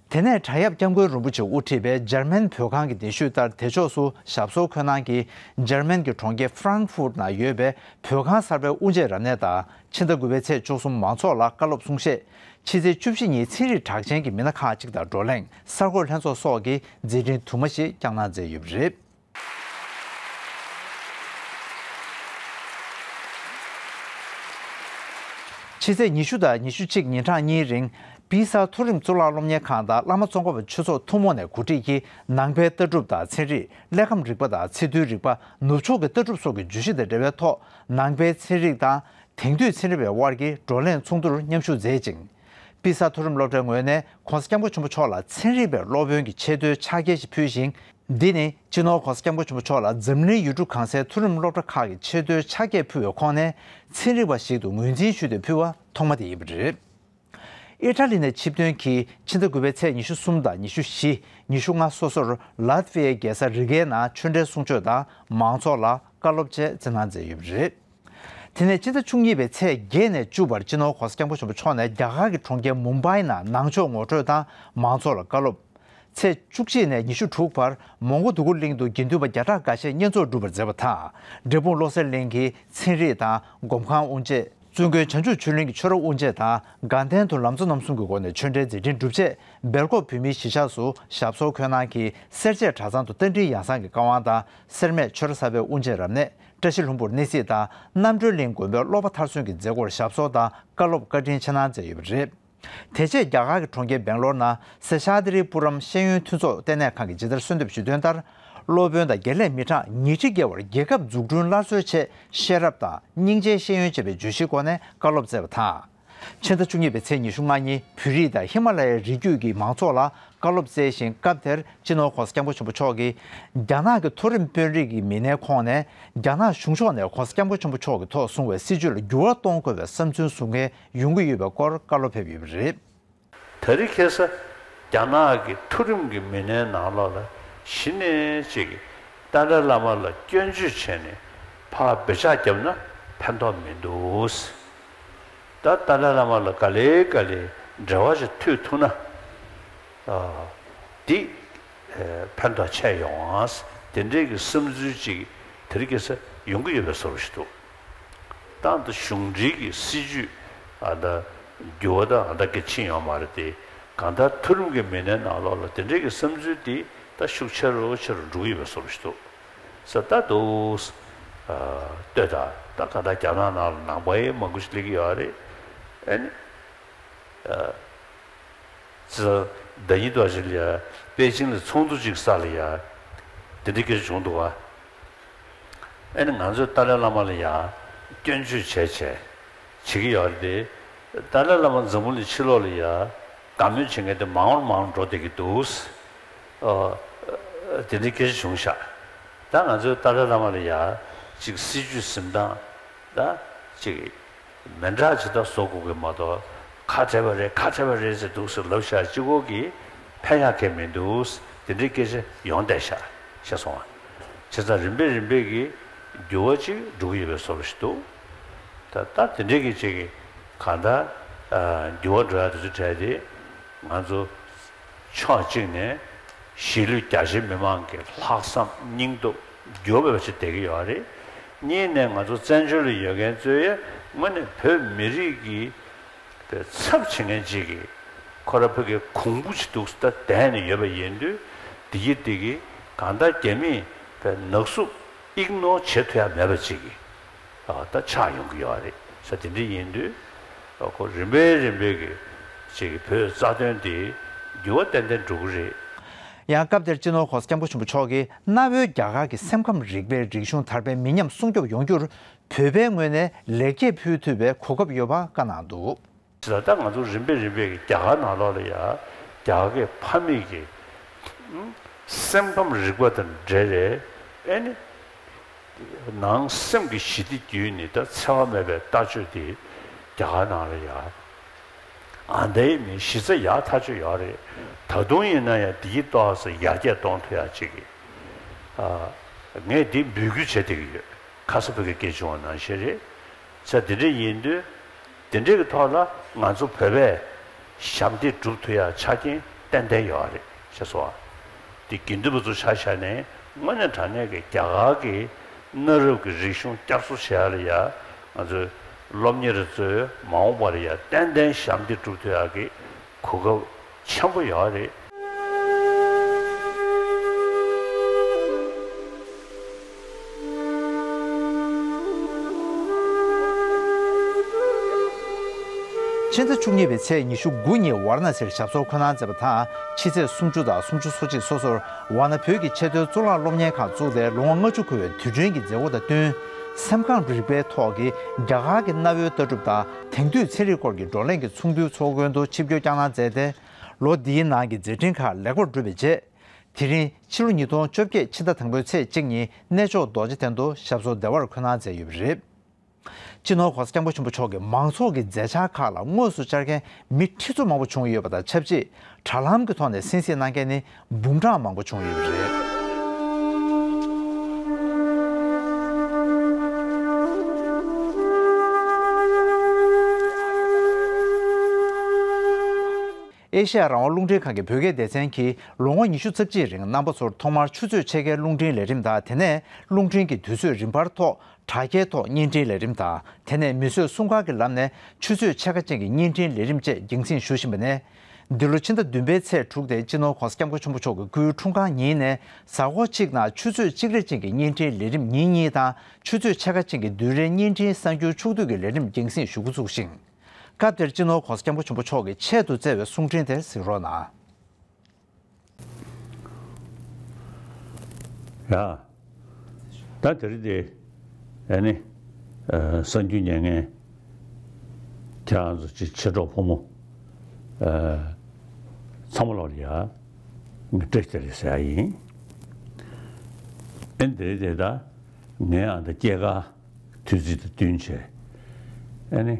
དེ་ནས་བྲག་གཡབ་སྐྱབས་མགོན་རིན་པོ་ཆེས་དབུ་ཁྲིད་པའི་འཇར་མན་བོད་ཁང་གི་གདན་ཞུས་ལྟར་བདེ་མཆོག་སུ་ཞབས་སོར་འཁོད་གནང་གིས། འཇར་མན་གྱི་གྲོང་ཁྱེར་ཧྥ་རང་ཧྥུར་ནང་ཡོད་པའི་བོད་ཁང་གསར་པའི་དབུ་འབྱེད་རབ་གནས་དང་། ཕྱི་ཟླ་དགུ་པའི་ཚེས་བཅུ་གསུམ་མང་ཚོགས་ལ་བཀའ་སློབ་གསུང་བཤད། ཕྱི་ཚེས་བཅུ་བཞི་ཉིན་ཚན་རིག་གྲགས་ཅན་གྱི་མི་སྣ་ཁག་ཅིག་དང་བགྲོ་གླེང་། གསར་འགོད་ལྷན་ཚོགས་སོགས་ཀྱི་མཛད་འཕྲིན་དུ་མ་ཞིག་བསྐྱངས་གནང་མཛད་ཡོད་པ་རེད། ཕྱི་ཚེས་ཉི་ཤུ་དང་ཉི་ཤུ་གཅིག་ཉིན་གྲངས་གཉིས་རིང་། པི་ས་མཐོ་རིམ་གཙུག་ལག་སློབ་གཉེར་ཁང་དང་བླ་མ་ཙོང་ཁ་པ་ཆོས་ཚོགས་ཐུན་མོང་ནས་གོ་སྒྲིག་གིས། ནང་པའི་ལྟ་གྲུབ་དང་ཚན་རིག། གླེགས་བམ་རིག་པ་དང་ཚིག་ཐོའི་རིག་པ། ནུབ་ཕྱོགས་ཀྱི་ལྟ་གྲུབ་སོགས་ཀྱི་བརྗོད་གཞི་དང་འབྲེལ་བའི་ཐོག་ནང་པའི་ཚན་རིག་དང་། དེང་དུས་ཚན་རིག་པའི་དབར་གྱི་བགྲོ་གླེང་ཚོགས་འདུར་མཉམ་ཞུགས་མཛད་ཅིང་། པི་ས་མཐོ་རིམ་སློབ་གྲྭའི་ངོས་ནས་༸གོང་ས་༸སྐྱབས་མགོན་ཆེན་པོ་མཆོག་ལ་ཚན་རིག་པའི་སློབ་དཔོན་གྱི་ཆེ་བསྟོད་ཕྱག་འཁྱེར་ཞིག་ཕུལ་ཞིང་། འདི་ནི་སྤྱི་ནོར་༸གོང་ས་༸སྐྱབས་མགོན་ཆེན་པོ་མཆོག་ལ་འཛམ་གླིང་ཡུལ་གྲུ་གང་སའི་མཐོ་རིམ་སློབ་གྲྭ་ཁག་གི་ཆེ་བསྟོད་ཕྱག་འཁྱེར་ཕུལ་བའི་ཁོངས་ནས། ཚན་རིག་པ་ཞིག་ཏུ་ངོས་འཛིན་ཞུས་ཏེ་ཕུལ་བ་ཐོག་མ་དེ་ཡིན་པ་རེད། ཨི་ཊ་ལི་ནས་ཆིབས་ཐོན་གྱིས་ཕྱི་ཟླ་དགུ་པའི་ཚེས་ཉི་ཤུ་གསུམ་དང་ཉི་ཤུ་བཞི། ཉི་ཤུ་ལྔ་སོ་སོར་ལཱ་ཏི་ཝི་ཡའི་རྒྱལ་ས་རི་གའི་ནང་ཆོས་འབྲེལ་གསུང་ཆོས་དང་མང་ཚོགས་ལ་བཀའ་སློབ་བཅས་སྩལ་གནང་མཛད་ཡོད་པ་རེད། དེ་ནས་ཕྱི་ཟླ་བཅུ་གཉིས་པའི་ཚེས་བརྒྱད་ནས་བཅུ་བར་སྤྱི་ནོར་༸གོང་ས་༸སྐྱབས་མགོན་ཆེན་པོ་མཆོག་ནས་རྒྱ་གར་གྱི་གྲོང་ཁྱེར་མུམ་བྷའི་ནང་ནང་ཆོས་ངོ་སྤྲོད་དང་མང་ཚོགས་ལ་བཀའ་སློབ། ཚེས་བཅུ་གཅིག་ནས་ཉི་ཤུ་དྲུག་བར་མོན་གྷོ་འདུ་ཁང་གླིང་དུ་དགེ་འདུན་པ་བརྒྱ་ཕྲག་འགའ་ཤས་བསྙེན་རྫོགས་སྒྲུབ་པར་མཛད་པ་དང་། འབྲས་སྤུངས་བློ་གསལ་གླིང་གི་ཚན་རིག་དང་སྒོམ་ཁང་དབུ་འབྱེད། བཙུན་དགོན་བྱང་ཆུབ་ཆོས་གླིང་གི་ཆོས་རབ་དབུ་འབྱེད་དང་དགའ་ལྡན་དུ་ལམ་གཙོ་རྣམ་གསུམ་གྱི་སྒོ་ནས་ཆོས་འབྲེལ་མཛད་འཕྲིན་སྒྲུབ་ཆེད་སྦེལ་ཀོབ་བོད་མིའི་གཞིས་ཆགས་སུ་ཞབས་སོར་འཁོད་གནང་གིས་སེར་བྱེས་གྲྭ་ཚང་དུ་རྟ་མགྲིན་ཡང་གསང་གི་བཀའ་དབང་དང་སེར་སྨད་ཆོས་ར་ས་པའི་དབུ་འབྱེད་རབ་གནས། བཀྲ་ཤིས་ལྷུན་པོར་གནས་གཟིགས་དང་རྣམ་གྲོལ་གླིང་དགོན་པའི་ཀློག་པ་མཐར་སོན་གྱི་མཛད་སྒོར་ཞབས་སོར་དང་བཀའ་སློབ་བཀའ་དྲིན་ཆེ་གནང་མཛད་ཡོད་པ་རེད། དེ་རྗེས་རྒྱ་གར་གྱི་གྲོང་ཁྱེར་སྦེང་ལོར་ནང་སེ་ཤ་ཏི་རི་པུ་རམ་ཤེས་ཡོན་མཐུན་ཚོགས་ལྟེ་གནས་ཁང་གིས་ཇི་ལྟར་གསོལ་འདེབས་ཞུས་དོན་ལྟར། སློབ་དཔོན་དང་དགེ་ལས་མི་གྲངས་ཉིས་ཁྲི་བརྒལ་བར་རྒྱལ་ཁབ་འཛུགས་སྐྲུན་སླར་གསོའི་ཆེད་ཤེས་རབ་དང་སྙིང་རྗེའི་ཤེས་ཡོན་ཅེས་པའི་བརྗོད་གཞིའི་སྒོ་ནས་བཀའ་སློབ་སྩལ་བ་དང་། ཕྱི་ཟླ་བཅུ་གཉིས་པའི་ཚེས་ཉི་ཤུ་ལྔ་ཉིན་བོད་རིགས་དང་ཧི་མ་ལ་ཡའི་རི་རྒྱུད་ཀྱི་མང་ཚོགས་ལ་བཀའ་སློབ་སྩལ་ཞིང་། སྐབས་དེར་སྤྱི་ནོར་༸གོང་ས་༸སྐྱབས་མགོན་ཆེན་པོ་མཆོག་གིས་རྒྱ་ནག་གི་མཐོ་རིམ་དཔོན་རིགས་ཀྱི་མི་སྣའི་ཁོངས་ནས་རྒྱ་ནག་གཞུང་ཕྱོགས་ནས་༸གོང་ས་༸སྐྱབས་མགོན་ཆེན་པོ་མཆོག་གི་ཐོག་བཟུང་བའི་སྲིད་བྱུས་ལ་འགྱུར་བ་གཏོང་དགོས་པའི་བསམ་ཚུལ་བཟུང་མཁན་ཡོང་གི་ཡོད་པའི་སྐོར་བཀའ་སློབ་ཕེབས་ཡོད་པ་རེད། དེ་རིང་ཁ་སང་རྒྱ་ནག་གི་མཐོ་རིམ་གྱི་མི་སྣའི་ནང་ལོགས་ལ་གཞི་ནས་ཅིག་ཏཱ་ལའི་བླ་མ་ལ་སྐྱོན་བརྗོད་བྱས་ནས་ཕར་འབོད་ཆགས་བརྒྱབ་ན་ཕན་ཐོགས་མི་འདུག་ད་ཏཱ་ལའི་བླ་མ་ལ་ག་ལེ་ག་ལེ་འབྲེལ་བ་ཞིག་མཐུད་ཐུབ་ན། ཨ། འདི་ཨ་ཕན་ཐོགས་ཆེ་ཡོང་ཨ། དེ་འདྲའི་གི་བསམ་ཚུལ་ཅིག་དེ་རིང་ཁ་སང་ཡོང་གི་ཡོད་པའི་བཟོ་འདྲ་ཞིག་འདུག་ད་ལྟ་གཞུང་འབྲེལ་གྱི་སྲིད་བྱུས་ཨ་ད་འགྱུར་བ་ད་ཨ་ད་ག་ཕྱིན་ཡོད་མ་རེད་དེ། གང་ལྟར་མཐོ་རིམ་གྱི་མི་སྣའི་ནང་ལོགས་ལ་དེ་འདྲའི་གི་བསམ་ཚུལ་དེ་ད་ཤུགས་ཆེ་རུ་ཆེ་རུ་འགྲོ་གི་ཡོད་པའི་བཟོ་འདྲ་ཞིག་འདུག་ས་ད་འདུག་ཨ་ལྟོས་དང་། ད་གང་ལྟར་རྒྱ་ནག་ནང་ལ་ནང་པ་ཡང་མང་པོ་ཞིག་སླེབས་ཀྱི་ཡོད་རེད། ཨ་ནི་ཨ་ཙི་ཟླ་ཉིན་ཐོག་ཞིག་ལ་ཡ་པེ་ཅིང་ལ་ཚོགས་འདུ་ཅིག་ས་ལ་ཡ་དེ་འདྲའི་སྐད་ཆ་བྱུང་འདུག་བ། ཨ་ནི་ང་ཚོས་ཏཱ་ལའི་བླ་མ་ལ་ཡ་སྐྱོན་བརྗོད་བྱས་བྱས་བྱེད་ཀྱི་ཡོད་རེད་དེ། ཏཱ་ལའི་བླ་མ་འཛམ་བུ་གླིང་ཕྱི་ལོགས་ལ་ཡ་དགའ་མོས་བྱེད་མཁན་དེ་མང་རུ་མང་རུ་འགྲོ་བསྡད་ཀྱི་འདུག་ཨ་དེ་འདྲའི་སྐད་ཆ་བྱུང་ཤག་ད་ང་ཚོས་ཏཱ་ལའི་བླ་མ་ལ་ཡ་ཅིག་སྲིད་བྱུས་འཛིན་སྟངས་ད་ཅིག་མི་འདྲ་ཅིག་ད་བཟོ་དགོས་ཀྱི་མ་གཏོགས། ཁ་བྲལ་བ་རེད་ཁ་བྲལ་བ་རེད་ཟེར་འདུག་ཟེར་ལབ་བཞག་གཅིག་པོ་གིས་ཕན་ཡག་གི་མི་འདུག་དེ་འདྲའི་སྐད་ཆ་ཡོང་བསྡད་ཤག་ཤེས་སོང་ང་། བྱས་ཙང་རིམ་པས་རིམ་པས་ཀྱིས་འགྱུར་བ་ཅིག་འགྲོ་གི་ཡོད་པའི་བཟོ་འདྲ་ཞིག་འདུག་ད་ད་དེ་འདྲའི་གི་ཅིག་གི་གང་ལྟར་ཨ་འགྱུར་བ་འགྲོ་ཡག་དེ་ཚོ་གྲས་དེ་ང་ཚོ་ཕྱོགས་གཅིག་ནས་གཞིས་ལུས་རྒྱ་ཆེ་མི་མང་གི་ལྷག་བསམ་སྙིང་སྟོབས་འགྱུར་བ་ཅིག་བསྡད་ཀྱི་ཡོད་རེད། གཉིས་ནས་ང་ཚོ་བཙན་བྱོལ་ལ་ཡོད་མཁན་ཚོས་དངོས་གནས་བོད་མི་རིགས་ཀྱི་པའི་ཚབ་བྱེད་མཁན་ཅིག་གིས་ཁོ་ར་ཕ་གི་གོང་བུ་ཅིག་འདུག་ད་བསྡད་ནས་ཡོད་པ་ཡིན་དུས། འདི་གི་འདི་གི་གང་ལྟར་རྒྱ་མིས་པའི་ནག་བསུབ་ཨིག་ནོར་བྱེད་ཐུབ་ཡ་མེད་པ་ཅིག་གི་ཨ་ད་ཆགས་ཡོང་གི་ཡོད་རེད་ས། དེ་འདྲ་ཡིན་དུས་ཨ་ཁོ་རིམ་པས་རིམ་པས་ཀྱི་ཅིག་གི་བོད་རྩ་དོན་དེ་འགྱུར་བ་ཏན་ཏན་འགྲོ་གི་རེད། ཡང་སྐབས་དེར་སྤྱི་ནོར་༸གོང་ས་༸སྐྱབས་མགོན་ཆེན་པོ་མཆོག་གིས་གནའ་བོའི་རྒྱ་གར་གྱི་སེམས་ཁམས་རིག་པའི་རིག་གཞུང་དར་སྤེལ་མི་ཉམས་སྲུང་སྐྱོབ་ཡོང་རྒྱུར་བོད་པའི་ངོས་ནས་ལེགས་སྐྱེས་ཕུལ་ཐུབ་པའི་གོ་སྐབས་ཡོད་པ་བཀའ་གནང་འདུག་ད་ལྟ་ང་ཚོ་རིམ་པས་རིམ་པས་ཀྱི་རྒྱ་གར་ནང་ལོགས་ལ་ཡ་རྒྱ་གར་གྱི་ཕ་མེས་ཀྱི་ཨུམ་སེམས་ཁམས་རིག་པ་དང་འབྲེལ་རེད། ཨེ་ནི་ནང་སེམས་ཀྱི་ཞི་བདེ་བརྒྱུད་ནས་ད་འཚེ་བ་མེད་པའི་ལྟ་སྤྱོད་དེ་རྒྱ་གར་ནང་ལ་ཡ་ཨ་འདའི་མི་གཞི་རྩ་ཡག་ཐག་ཆོད་ཡོད་རེད། ད་དུང་ཡིན་ན་ཡང་འདི་གི་ཏོག་ཙམ་ཡར་རྒྱས་གཏོང་ཐུབ་ཡག་ཅིག་གི་ཨ་ངས་འདི་འབོད་སྐུལ་བྱེད་བསྡད་ཀྱི་ཡོད། ཁ་ས་བོད་ཀྱི་སྐད་བྱུང་བ་ནང་བཞིན་རེད། ས་འདི་འདྲ་ཡིན་དུས་འདི་འདྲའི་གི་ཐོག་ལ་ང་ཚོ་བོད་པས་ཞབས་འདེགས་སྒྲུབ་ཐུབ་ཡ་ཆ་རྐྱེན་ཏན་ཏན་ཡོད་རེད་ཤེས་སོང་ཨ། འདི་དགེ་འདུན་པ་ཚོ་ཆ་བཞག་ནས་དངོས་གནས་དྲང་གནས་ཀྱི་རྒྱ་གར་གྱི་གནའ་རབས་ཀྱི་རིག་གཞུང་བསྐྱར་གསོ་བྱེད་ཡ་ལ་ཡ་ང་ཚོའི་སློབ་གཉེར་ཚོས་མ་འོངས་པར་ཡ་ཏན་ཏན་ཞབས་འདེགས་སྒྲུབ་ཐུབ་ཡ་གི་གོ་སྐབས་ཆེན་པོ་ཡོད་རེད། ཕྱི་ཟླ་བཅུ་གཉིས་པའི་ཚེས་ཉི་ཤུ་དགུ་ཉིན་ཝཱ་ར་ཎ་སིར་ཞབས་སོར་འཁོད་གནང་མཛད་པ་དང་། ཕྱི་ཚེས་སུམ་ཅུ་དང་སུམ་ཅུ་སོ་གཅིག་སོ་སོར་ཝཱ་ཎ་བོད་ཀྱི་ཆེས་མཐོའི་གཙུག་ལག་སློབ་གཉེར་ཁང་བཙུགས་ཏེ་ལོ་ངོ་ལྔ་བཅུ་འཁོར་བའི་དུས་དྲན་གྱི་མཛད་སྒོ་དང་བསྟུན། སེམས་ཁམས་རིག་པའི་ཐོག་གི་རྒྱ་གར་གྱི་གནའ་བོའི་ལྟ་གྲུབ་དང་དེང་དུས་ཚན་རིག་སྐོར་གྱི་བགྲོ་གླེང་གི་ཚོགས་འདུའི་ཚོགས་མགོན་དུ་ཆིབས་བསྒྱུར་བསྐྱངས་གནང་མཛད་དེ། ལོ་འདིའི་ནང་གི་མཛད་འཕྲིན་ཁག་ལེགས་པར་གྲུབ་པའི་རྗེས། དེ་རིང་ཕྱི་ལོ་ཉིས་སྟོང་བཅོ་བརྒྱད་ཕྱི་ཟླ་དང་པོའི་ཚེས་གཅིག་ཉིན་གནས་མཆོག་རྡོ་རྗེ་གདན་དུ་ཞབས་སོར་བདེ་བར་འཁོད་གནང་མཛད་ཡོད་པ་རེད། སྤྱི་ནོར་༸གོང་ས་༸སྐྱབས་མགོན་ཆེན་པོ་མཆོག་གི་མང་ཚོགས་ཀྱི་མཛད་འཆར་ཁག་ལ་དངོས་སུ་བཅར་མཁན་མི་ཁྲི་ཚོ་མང་པོ་བྱུང་ཡོད་པ་དང་ཆབས་ཅིག་དྲ་ལམ་གྱི་ཐོག་ནས་གསན་གཟིགས་གནང་མཁན་ནི་འབུམ་གྲངས་མང་པོ་བྱུང་ཡོད་པ་རེད། ཨེ་ཤ་ཡ་རང་དབང་རླུང་འཕྲིན་ཁང་གི་བོད་སྐད་སྡེ་ཚན་གྱིས་ལོ་ངོ་ཉི་ཤུ་རྩ་གཅིག་རིང་རྣམ་པ་ཚོར་ཐོག་མར་ཆུ་ཚོད་ཕྱེད་ཀའི་རླུང་འཕྲིན་ལས་རིམ་དང་དེ་ནས་རླུང་འཕྲིན་གྱི་དུས་ཚོད་རིམ་པར་ཐོག་དྲ་རྒྱའི་ཐོག་བརྙན་འཕྲིན་ལས་རིམ་དང་དེ་ནས་མིས་བཟོས་སྲུང་སྐར་གྱི་ལམ་ནས་ཆུ་ཚོད་ཕྱེད་ཀ་ཅན་གྱི་བརྙན་འཕྲིན་ལས་རིམ་བཅས་རྒྱང་སྲིང་ཞུ་བཞིན་པ་ནས། འདི་ལོ་ཕྱི་ཟླ་བདུན་པའི་ཚེས་དྲུག་སྟེ་སྤྱི་ནོར་༸གོང་ས་༸སྐྱབས་མགོན་ཆེན་པོ་མཆོག་གི་སྐུའི་འཁྲུངས་སྐར་ཉིན་ནས་གཟའ་འཁོར་གཅིག་ནང་ཆུ་ཚོད་གཅིག་རེ་ཅན་གྱི་བརྙན་འཕྲིན་ལས་རིམ་ཉིན་གཉིས་དང་ཆུ་ཚོད་ཕྱེད་ཀ་ཅན་གྱི་བདུན་རེའི་བརྙན་འཕྲིན་གསར་འགྱུར་ཕྱོགས་བསྡུས་ཀྱི་ལས་རིམ་རྒྱང་སྲིང་ཞུ་འགོ་ཚུགས་ཤིང་། སྐབས་དེར་སྤྱི་ནོར་༸གོང་ས་༸སྐྱབས་མགོན་ཆེན་པོ་མཆོག་གིས་ཆེད་དུ་བསྩལ་བའི་གསུང་འཕྲིན་དེ་གཟིགས་རོགས་གནང་། ཡ། ད་དེ་རིང་དེ་ཨ་ནི་ཨ་གསར་འགྱུར་ཉན་མཁན་ཁྱེད་རང་ཚོ་ཅིག་མཆེད་གྲོགས་ཕོ་མོ་ཨ་ཚང་མ་ལོག་ལ་ཡ་ངས་བཀྲ་ཤིས་བདེ་ལེགས་ཟེར་ཡ་ཡིན། ཨ་ནི་དེ་རིང་དེ་ད་ངའི་ཨ་ད་སྐྱེས་སྐར་དུས་ཚིགས་དང་བསྟུན་བྱས་ཨ་ནི་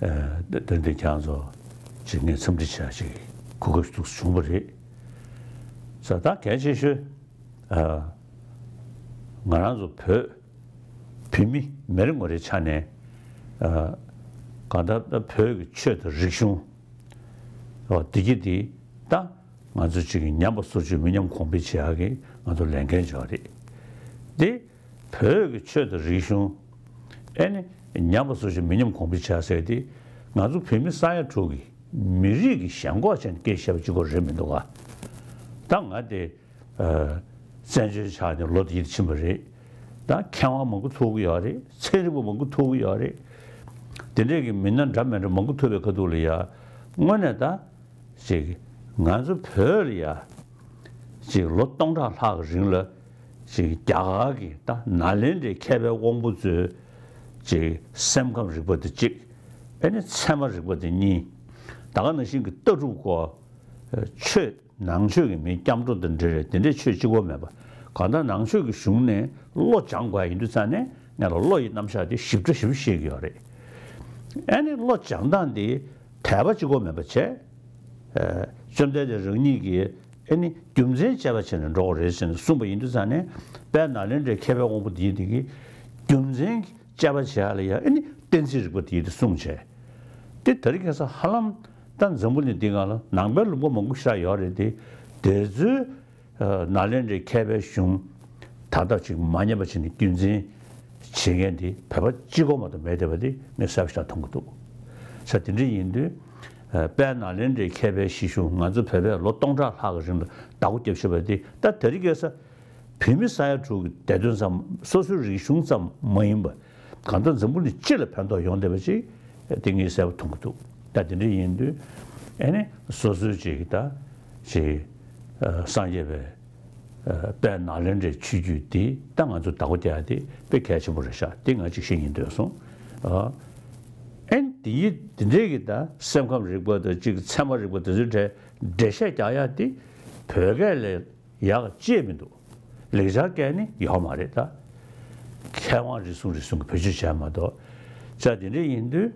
ཨ་ད་ད་ཁྱེད་རང་ཚོ་ཅིག་ངས་འཚམས་འདྲི་བྱེད་ཡ་ཅིག་གོ་སྐབས་ཤིག་ཐུགས་སུ་བྱུང་བ་རེད། ས་ད་གལ་ཆེ་ཤོས། ཨ། ང་རང་ཚོ་བོད་བོད་མི་མི་རེ་ངོ་རེའི་ཆ་ནས་ཨ། གང་ལྟར་བོད་ཀྱི་ཆོས་དང་རིག་གཞུང་འོ་བདེ་སྐྱིད་འདི་ད་ང་ཚོ་གཅིག་གི་ཉམས་པ་སོར་ཆུད་མི་ཉམས་གོང་འཕེལ་བྱེད་ཡག་གི་ང་ཚོ་ལས་འགན་ཅིག་རེད། འདི་བོད་ཀྱི་ཆོས་དང་རིག་གཞུང་ཨེ་ནི་ཉམས་པ་སོར་ཆུད་མི་ཉམས་གོང་འཕེལ་བྱེད་ཡག་ཟེར་དེ་ང་ཚོ་བོད་མི་ས་ཡ་དྲུག་གི་མི་རིགས་ཀྱི་ཞེན་ཁོག་བྱས་ནས་སྐད་བཤད་པ་གཅིག་པོ་རེད་མི་འདུག་ག་ད་ང་དེ། བཙན་བྱོལ་ཆགས་ནས་ལོ་དེ་ཕྱིན་པ་རེད། ད་མཁས་དབང་མང་པོ་ཐུག་གི་ཡོད་རེད། ཚན་རིག་པ་མང་པོ་ཐུག་གི་ཡོད་རེད། དེ་འདྲས་ཀྱི་མི་སྣ་འདྲ་མི་འདྲ་མང་པོ་ཐུག་པའི་ཁ་ཐུག་ལ་ཡ། དངོས་གནས་ད་ཅིག་ང་ཚོ་བོད་ལ་ཡ་ཅིག་ལོ་སྟོང་ཕྲག་ལྷག་གི་རིང་ལ་ཅིག་རྒྱ་གར་གྱི་ད་ནཱ་ལེནྡྲའི་མཁས་པའི་དབང་པོ་ཚོའི་ཅིག་སེམས་ཁམས་རིག་པ་དེ་གཅིག་ཨེ་ནི་ཚད་མ་རིག་པ་དེ་གཉིས། ད་ག་ནང་བཞིན་གྱི་ལྟ་གྲུབ་སྐོར་ཆོས། ནང་ཆོས་ཀྱི་མི་སྐྱབས་འགྲོ་དང་འབྲེལ་བའི་དེ་འདྲའི་ཆོས་གཅིག་པོ་མེད་པ། གང་ལྟར་ནང་ཆོས་ཀྱི་གཞུང་ནས་བློ་སྦྱང་དགོས་ཡ་ཡིན་དུས་ཙང་ནས་ང་ལ་བློ་ཡི་རྣམ་གཞག་དེ་ཞིབ་ཕྲ་ཞིབ་ཕྲ་ཤེས་ཀྱི་ཡོད་རེད། ཨ་ནི་བློ་སྦྱང་སྟངས་དེ་དད་པ་གཅིག་པོ་མེད་པ་བྱས། ཨ་བཅོམ་ལྡན་འདས་རང་ཉིད་ཀྱིས་ཨ་ནི་རྒྱུ་མཚན་དཔྱད་པ་བྱས་ནས་འགྲོ་དགོས་རེད་ཟེར་ནས་གསུངས་པ་ཡིན་དུས་ཙང་ནས་དཔལ་ནཱ་ལེནྡྲའི་མཁས་པའི་དབང་པོ་དེ་ཡིན་དེ་གིས་རྒྱུ་མཚན་དཔྱད་པ་བྱེད་ཡ་ལ་ཡ་ཨ་ནི་གཏན་ཚིགས་རིག་པ་དེ་ཡིན་དེ་གསུངས་བྱས། དེ་དེ་རིང་ཁ་སང་ཧ་ལམ་ད་འཛམ་བུ་གླིང་འདི་སྒང་ལ་ནང་པའི་ལུང་པ་མང་པོ་ཞིག་ཡོད་རེད་དེ། དེ་ཚོའི་ཨ་ནཱ་ལེནྡྲའི་མཁས་པའི་གཞུང་ད་ལྟ་ཅིག་མ་ཉམས་པ་བྱས་ནས་རྒྱུན་འཛིན་བྱེད་མཁན་དེ་བོད་པ་གཅིག་པོ་མ་གཏོགས་མེད་བསྡད་པ་དེ་ངས་གསལ་པོ་ཞིག་མཐོང་གི་འདུག་ས་དེ་འདྲ་ཡིན་དུས་ཨ་དཔལ་ནཱ་ལེནྡྲའི་མཁས་པའི་གཞི་གཞུང་ང་ཚོ་བོད་པས་ལོ་སྟོང་ཕྲག་ལྷག་གི་རིང་ལ་བདག་པོ་རྒྱབ་བཞིན་པ་དེ་ད་དེ་རིང་ཁ་སང་བོད་མི་ས་ཡ་དྲུག་གི་བདེ་དོན་ཙམ་སོ་སོའི་རིག་གཞུང་ཙམ་མ་ཡིན་པ། གང་ལྟར་འཛམ་བུ་གླིང་སྤྱི་ལ་ཕན་ཐོགས་ཡོང་བསྡད་པ་ཅིག་དེ་ངས་གསལ་པོ་མཐོང་གི་འདུག་ད་དེ་འདྲ་ཡིན་དུས་ཨེ་ནི་སོ་སོའི་ཅིག་ད་ཅིག་ཨ་སངས་རྒྱས་པའི་ཨ་དཔལ་ནཱ་ལེནྡྲའི་ཆོས་བརྒྱུད་འདི་ད་ང་ཚོ་བདག་པོ་རྒྱག་ཡ་དེ་དཔེ་གལ་ཆེན་པོ་རེད་ཤག་དེ་ང་ཅིག་བཤད་སྙིང་འདོད་སོང་། ཨ་ཨེ་ནི་དེ་ཡི་དེ་འདྲའི་གི་ད་སེམས་ཁམས་རིག་པ་དང་ཅིག་ཚད་མ་རིག་པ་དེ་ཚོའི་གྲས་འགྲེལ་བཤད་རྒྱག་ཡ་དེ་བོད་སྐད་ལས། ཡག་ཅེས་མི་འདུག་ལེགས་སྦྱར་སྐད་ནི་ཡོག་མ་རེད་ད། མཁས་དབང་རེ་ཟུང་རེ་ཟུང་གིས་བེད་སྤྱོད་བྱས་མ་གཏོགས། ཅག་དེ་འདྲ་ཡིན་དུས།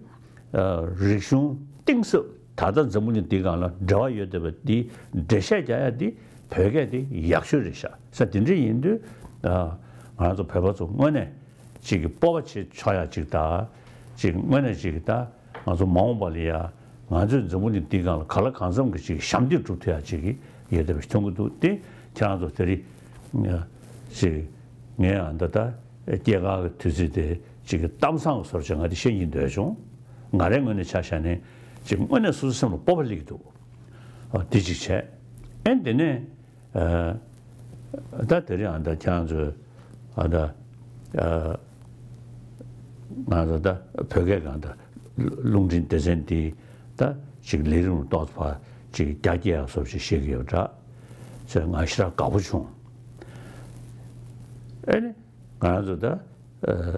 ཨ་རིག་གཞུང་གཏིང་ཟབ་ད་ལྟ་འཛམ་བུ་གླིང་འདིའི་སྒང་ལ་འབྲེལ་བ་ཡོད་བསྡད་པ་འདི་འགྲེལ་བཤད་རྒྱག་ཡ་འདི་བོད་སྐད་འདི་ཡག་ཤོས་རེད་ཤག་ས་དེ་འདྲ་ཡིན་དུས། ཨ་ང་རང་ཚོ་བོད་པ་ཚོ་དངོས་གནས་ཅིག་གི་སྤོབས་པ་བྱེད་ཆོག་ཡ་ཅིག་དང་། ཅིག་དངོས་གནས་ཅིག་གི་ད། ང་ཚོ་མ་འོངས་པ་ལ་ཡ་ང་ཚོས་འཛམ་བུ་གླིང་འདིའི་སྒང་ལ་གང་ལ་གང་འཚམ་གྱི་ཅིག་ཞབས་འདེགས་སྒྲུབ་ཐུབ་ཡ་ཅིག་ཡོད་བསྡད་པ་ཞིག་མཐོང་གི་འདུག་དེ་ཁྱེད་རང་ཚོ་དེ་རིང་ཅིག་ངའི་ཨ་ད་ལྟ་སྐྱེས་སྐར་གྱི་དུས་ཚིགས་དེ་ཅིག་གི་གཏམ་བཟང་གི་བཟོ་འདྲ་ཅིག་ང་དེ་བཤད་སྙིང་འདོད་བྱུང་། ང་རའི་ངོས་ནས་ཆ་བཞག་ནས་ཅིག་དངོས་གནས་སོ་སོའི་སེམས་ལ་སྤོབས་པ་སླེབས་ཀྱི་འདུག་ཨ་དེ་ཅིག་བྱས། ཨེ་དེ་ནས། ཨ་ད་དེ་རིང་ཨ་ད་ཁྱེད་རང་ཚོས་ཨ་ད་ཨ་ང་ཚོ་ད་བོད་སྐད་སྒང་ད་རླུང་འཕྲིན་སྡེ་ཚན་འདི་ད་ཅིག་ལས་རིམ་ཏོག་ཙམ་ཅིག་རྒྱ་སྐྱེད་ཡག་བཟོ་ཞིག་བཤད་ཀྱི་ཡོད་འདྲ་ཟེར་ང་ཞེ་དྲག་དགའ་པོ་བྱུང་། ཨེ་ནི། ང་རང་ཚོ་ད་ཨ་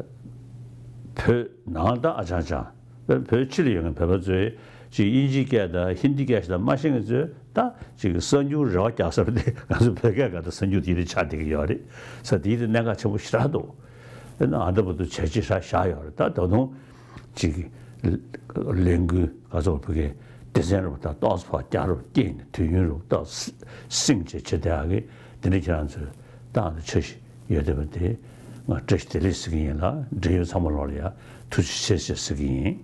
བོད་ནང་ད་ཨ་ཅང་ཅང་བོད་ཕྱི་ལ་ཡོད་མཁན་བོད་པ་ཚོས་ཅིག་དབྱིན་ཇིའི་སྐད་དང་ཧིན་དིའི་སྐད་ཞིག་ད་མ་ཤེས་མཁན་ཚོས་ད་ཅིག་གསར་འགྱུར་རེ་བ་རྒྱག་ས་རེད་དེ་ང་ཚོ་བོད་སྐད་སྒང་ད་གསར་འགྱུར་དེ་རིགས་ཆགས་བསྡད་ཀྱི་ཡོད་རེད་ས་དེའི་དེ་གནད་འགག་ཆེན་པོ་ཞེ་དྲག་འདུག་ཨ་ད་བར་དུ་བྱས་རྗེས་ཞེ་དྲག་བཞག་ཡོད་རེད། ད་ད་དུང་ཅིག་ལས་འགུལ་ག་ཚོད་བོད་སྐད་སྡེ་ཚན་རུ་ད་ཏོག་ཙམ་ཕར་རྒྱག་རུ་སྐྱེས་ནས་དུས་ཡུན་རུ་ཏོག་སྲིང་བྱས་བྱེད་བསྡད་ཡག་གི་དེ་འདྲ་ཁྱེད་རང་ཚོས་ཏང་དང་འཆར་གཞི་ཡོད་བསྡད་པ་དེ་ང་བཀྲ་ཤིས་བདེ་ལེགས་ཟེར་གྱི་ཡིན་ལ་འབྲེལ་ཡོད་ཚང་མ་ལོག་ལ་ཡ་ཐུགས་རྗེ་ཆེ་ཟེར་ཟེར་གྱི་ཡིན།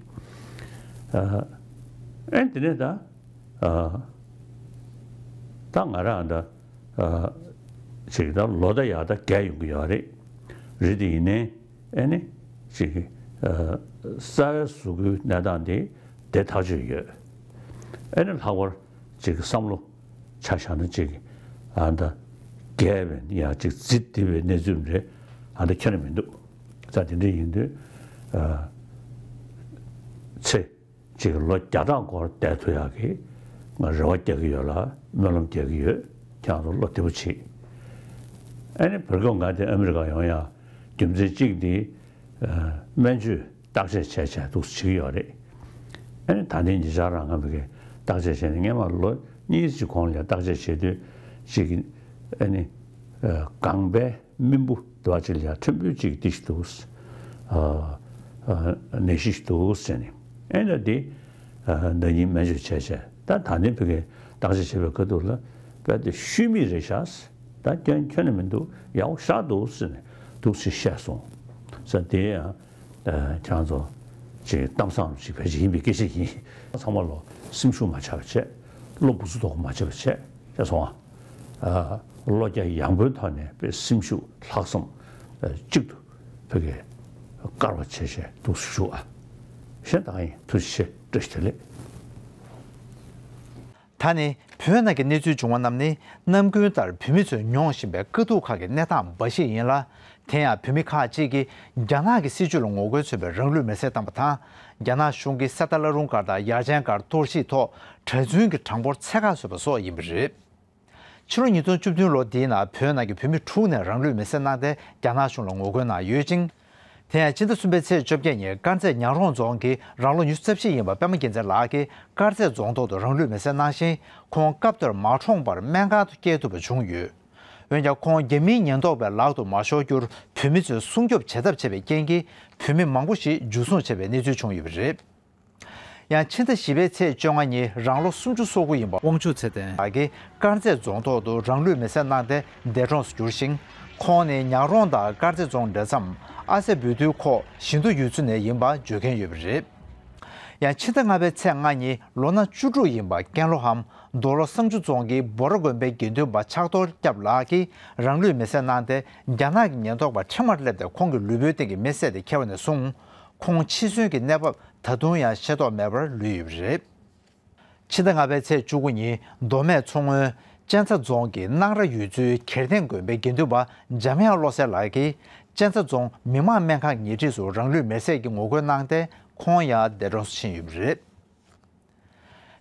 ཨ་ཨེ་དེ་ནས་ད་ཨ་ ད་ང་རང་ད་ཨ་ཅིག་ད་ལོ་ད་ཡག་ད་རྒས་ཡོང་གི་ཡོད་རེད། རེད་དེ་ཡིན་ནའི་ཨེ་ནི་ཅིག་ཨ་རྩ་བའི་གཟུགས་པོའི་གནས་སྟངས་དེ་བདེ་ཐག་ཆོད་ཡོད། ཨེ་ནི་ལྷག་པར་ཅིག་བསམ་བློ་ཆ་བཞག་ན་ཅིག་ཨ་ད་རྒས་པའི་ཡང་ཅིག་རྫི་འདི་བའི་གནས་ཚུལ་རེད། ཨ་ད་ཁྱོན་ནས་མི་འདུག་ད་དེ་འདྲ་ཡིན་དུས་ཨ་ཚེ་ཅིག་ལོ་བརྒྱ་ཕྲག་འགོར་བསྡད་ཐུབ་ཡག་གི་ང་རེ་བ་རྒྱག་གི་ཡོད་ལ་སྨོན་ལམ་རྒྱག་གི་ཡོད། ཁྱེད་རང་ཚོ་བློ་བདེ་པོ་བྱེད། ཨ་ནི་བར་སྐབས་ང་དེ་ཨ་མི་རི་ཀ་ཡོང་ཡག་རྒྱུ་མཚན་གཅིག་འདི་ཨ་སྨན་བཅོས་བརྟག་དཔྱད་བྱས་བྱས་འདུག་བྱེད་ཀྱི་ཡོད་རེད། ཨ་ནི་ད་ལྟའི་ཉེ་ཆར་རང་ང་བི་གའི་བརྟག་དཔྱད་བྱས་ནས་སྔན་མ་ལོ་གཉིས་ཀྱི་གོང་ལ་བརྟག་དཔྱད་བྱེད་དུས་ཅིག་ཨ་ནི་ཨ་ལྒང་པའི་རྨེན་བུ་དེ་བ་ཅིག་ལ་ཕྲན་བུ་ཅིག་འདི་ཞིག་འདུག་ཨ་ཨ་ནད་གཞི་ཞིག་འདུག་ཟེར་ནས་ཨེ་ན་འདི་ཨ་ཟླ་ཉིན་སྨན་བཅོས་བྱས་བྱས་ད་ད་ནི་བི་གའི་བརྟག་དཔྱད་བྱེད་པའི་ཁ་ཐུག་ལ་དཔེ་དེ་ཤུལ་མིག་རེད་ཤག་ད་སྐྱོན་ཁྱོན་ནས་མི་འདུག་ཡག་པོ་ཞེ་དྲག་འདུག་ཟེར་ནས་འདུག་ཅེས་བཤད་སོང་ཟེར། དེ་ཡང་ཨ་ཁྱེད་རང་ཚོ་ཅིག་གཏམ་བཟང་ཅིག་བེད་སྤྱོད་ཡིན་པའི་སྐད་ཆ་ཡིན། ཚང་མ་ལོ་སེམས་ཤུགས་མ་ཆག་པ་བྱས། བློ་འབུ་ཚུགས་དོག་མ་བྱེད་པ་བྱས་བྱས་སོང་ཨ། ཨ་བློ་རྒྱ་ཡངས་པོའི་ཐོག་ནས་དཔེ་སེམས་ཤུགས་ལྷག་བསམ་ཨ་གཅིག་ཏུ་བོད་སྐད་དཀར་བ་བྱས་བྱས་འདུག་ཞུ་ཨ། གཞན་དག་ཡིན། ཐུགས་རྗེ་ཆེ། བཀྲ་ཤིས་བདེ་ལེགས། ད་ནི་བོད་ནང་གི་གནས་ཚུལ་བྱུང་བ་རྣམས་ནི་ནམ་རྒྱུན་ལྟར་བོད་མི་ཚོས་མྱོང་བཞིན་པའི་དཀའ་སྡུག་ཁག་གི་གནས་སྟངས་འབའ་ཞིག་ཡིན་ལ། དེ་ཡང་བོད་མི་ཁག་ཅིག་གིས་རྒྱ་ནག་གི་སྲིད་བྱུས་ལ་ངོ་རྒོལ་མཚོན་པའི་རང་ལུས་མེར་སྲེག་བཏང་བ་དང་། རྒྱ་ནག་གཞུང་གིས་གསེར་རྟ་བླ་རུང་སྒར་དང་ཡར་ཆེན་སྒར་གཏོར་བཤིག་ཐོག་གྲྭ་བཙུན་གྱི་གྲངས་འབོར་ཚད་བཀག་བཟོས་པ་སོགས་ཡིན་པ་རེད། ཕྱི་ལོ་ཉིས་སྟོང་བཅུ་བདུན་ལོ་འདིའི་ནང་བོད་ནང་གི་བོད་མི་དྲུག་ནས་རང་ལུས་མེར་སྲེག་གནང་སྟེ་རྒྱ་ནག་གཞུང་ལ་ངོ་རྒོལ་གནང་ཡོད་ཅིང་། དེ་ཡང་ཕྱི་ཟླ་གསུམ་པའི་ཚེས་བཅོ་བརྒྱད་ཉིན་དཀར་མཛེས་ཉག་རོང་རྫོང་གི་རང་ལོ་ཉི་ཤུ་རྩ་བཞི་ཡིན་པ་པད་མ་རྒྱལ་མཚན་ལགས་ཀྱིས་དཀར་མཛེས་རྫོང་ཐོག་ཏུ་རང་ལུས་མེར་སྲེག་གནང་ཞིང་། ཁོང་སྐབས་དེར་མ་གྲོངས་པར་སྨན་ཁང་དུ་སྐྱེལ་ཐུབ་པ་བྱུང་ཡོད། འོན་ཀྱང་ཁོང་རྒྱ་མིའི་ཉེན་རྟོག་པའི་ལག་ཏུ་མ་ཤོར་རྒྱུར་བོད་མི་ཚོས་སྲུང་སྐྱོབ་བྱེད་ཐབས་བྱས་པའི་རྐྱེན་གྱིས་བོད་མི་མང་པོ་ཞིག་འཇུ་བཟུང་བྱས་པའི་གནས་ཚུལ་བྱུང་ཡོད་པ་རེད། ཡང་ཕྱི་ཟླ་བཞི་པའི་ཚེས་བཅོ་ལྔ་ཉིན་རང་ལོ་སུམ་ཅུ་སོ་དགུ་ཡིན་པ་དབང་ཕྱུག་ཚེ་བརྟན་ལགས་ཀྱིས་དཀར་མཛེས་རྫོང་ཐོག་ཏུ་རང་ལུས་མེར་སྲེག་གནང་སྟེ་འདས་གྲོངས་སུ་གྱུར་ཞིང་། ཁོང་ནི་ཉག་རོང་དང་དཀར་མཛེས་རྫོང་འདྲེས་མཚམས་ཨ་སེ་བུ་ཏུའི་ཁོག་བཞི་མདོ་ཡུལ་ཚོ་ནས་ཡིན་པ་བརྗོད་མཁན་ཡོད་པ་རེད། ཡང་ཕྱི་ཟླ་ལྔ་པའི་ཚེས་ལྔ་ཉིན་ལོ་ན་བཅུ་དྲུག་ཡིན་པ་ཀན་ལྷོའམ་མདོ་ལ་བསང་ཆུ་རྫོང་གི་འབོ་ར་དགོན་པའི་དགེ་འདུན་པ་ཕྱག་རྡོར་སྐྱབས་ལགས་ཀྱིས་རང་ལུས་མེར་སྲེག་གནང་སྟེ། རྒྱ་ནག་གི་ཉེན་རྟོག་པ་འཕྲལ་མར་སླེབས་ཏེ་ཁོང་གི་ལུས་པོའི་སྟེང་གི་མེ་བསད་དེ་ཁྱེར་བ་ནས་བཟུང་། ཁོང་འཆི་གསོན་གྱི་གནས་བབ་ད་དུང་ཡང་ཤེས་རྟོགས་མེད་པར་ལུས་ཡོད་པ་རེད། ཕྱི་ཟླ་ལྔ་པའི་ཚེས་བཅུ་དགུ་ཉིན་མདོ་སྨད་མཚོ་སྔོན་གཅན་ཚ་རྫོང་གི་སྣང་ར་ཡུལ་ཚོའི་གྱེར་སྟེང་དགོན་པའི་དགེ་འདུན་པ་འཇམ་དབྱངས་བློ་གསལ་ལགས་ཀྱིས་གཅན་ཚ་རྫོང་མི་དམངས་སྨན་ཁང་ཉེ་འཁྲིས་སུ་རང་ལུས་མེར་སྲེག་གི་ངོ་རྒོལ་གནང་སྟེ་ཁོང་ཡང་འདས་གྲོངས་སུ་ཕྱིན་ཡོད་པ་རེད།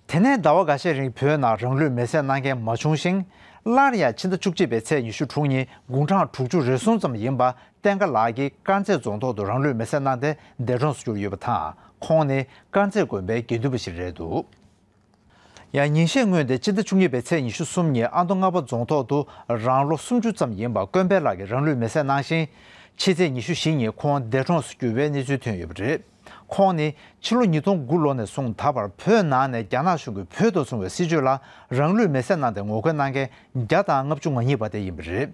དེ་ནས་ཟླ་བ་འགའ་ཤས་རིང་བོད་ནང་རང་ལུས་མེར་སྲེག་གནང་མཁན་མ་བྱུང་ཞིང་། སླར་ཡང་ཕྱི་ཟླ་བཅུ་གཅིག་པའི་ཚེས་ཉི་ཤུ་དྲུག་ཉིན་དགུང་གྲངས་དྲུག་ཅུ་རེ་ཟུང་ཙམ་ཡིན་པ་བསྟན་དགའ་ལགས་ཀྱིས་དཀར་མཛེས་རྫོང་ཐོག་ཏུ་རང་ལུས་མེར་སྲེག་གནང་སྟེ་འདས་གྲོངས་སུ་གྱུར་ཡོད་པ་དང་། ཁོང་ནི་དཀར་མཛེས་དགོན་པའི་དགེ་འདུན་པ་ཞིག་རེད་འདུག་ཡང་ཉིན་ཤས་སྔོན་ཏེ་སྤྱི་ཟླ་བཅུ་གཉིས་པའི་ཚེས་ཉི་ཤུ་གསུམ་ཉིན་ཨ་མདོ་རྔ་པ་རྫོང་ཐོག་ཏུ་རང་ལོ་སུམ་ཅུ་ཙམ་ཡིན་པ་དཀོན་འཕེལ་ལགས་ཀྱིས་རང་ལུས་མེར་སྲེག་གནང་ཞིང་། ཕྱི་ཚེས་ཉི་ཤུ་བཞི་ཉིན་ཁོང་འདས་གྲོངས་སུ་གྱུར་བའི་གནས་ཚུལ་ཐོན་ཡོད་པ་རེད། ཁོང་ནི་ཕྱི་ལོ་ཉིས་སྟོང་དགུ་ལོ་ནས་བཟུང་ད་བར་བོད་ནང་ནས་རྒྱ་ནག་གཞུང་གིས་བོད་དུ་བཟུང་བའི་སྲིད་བྱུས་ལ་རང་ལུས་མེར་སྲེག་གནང་སྟེ་ངོ་རྒོལ་གནང་མཁན་བརྒྱ་དང་ལྔ་བཅུ་ང་གཉིས་པ་དེ་ཡིན་པ་རེད།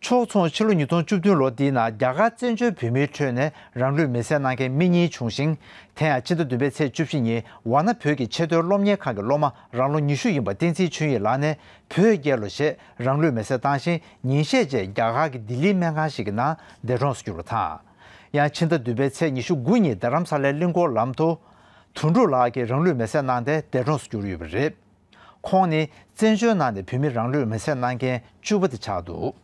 ཕྱོགས་མཚུངས་ཕྱི་ལོ་ཉིས་སྟོང་བཅུ་བདུན་ལོ་འདིའི་ནང་རྒྱ་གར་བཙན་བྱོལ་བོད་མིའི་ཁྲོད་ནས་རང་ལུས་མེར་སྲེག་གནང་མཁན་མི་གཉིས་བྱུང་ཞིང་། དེ་ཡང་ཕྱི་ཟླ་བདུན་པའི་ཚེས་བཅུ་བཞི་ཉིན་ཝཱ་ཎ་བོད་ཀྱི་ཆེས་མཐོའི་སློབ་གཉེར་ཁང་གི་སློབ་མ་རང་ལོ་ཉི་ཤུ་ཡིན་པ་བསྟན་འཛིན་ཆོས་དབྱིངས་ལགས་ནས་བོད་རྒྱལ་ལོ་ཞེས་རང་ལུས་མེར་སྲེག་བཏང་ཞིང་། ཉིན་ཤས་རྗེས་རྒྱ་གར་གྱི་ལྡི་ལིའི་སྨན་ཁང་ཞིག་གི་ནང་འདས་གྲོངས་སུ་གྱུར་བ་དང་། ཡང་ཕྱི་ཟླ་བདུན་པའི་ཚེས་ཉི་ཤུ་དགུ་ཉིན་རྡ་རམ་ས་ལའི་གླིང་སྐོར་ལམ་དུ་དོན་གྲུབ་ལགས་ཀྱིས་རང་ལུས་མེར་སྲེག་གནང་སྟེ་འདས་གྲོངས་སུ་གྱུར་ཡོད་པ་རེད། ཁོང་ནི་བཙན་བྱོལ་ནང་ནས་བོད་མི་རང་ལུས་མེར་སྲེག་གནང་མཁན་བཅུ་པ་དེ་ཆགས་འདུག་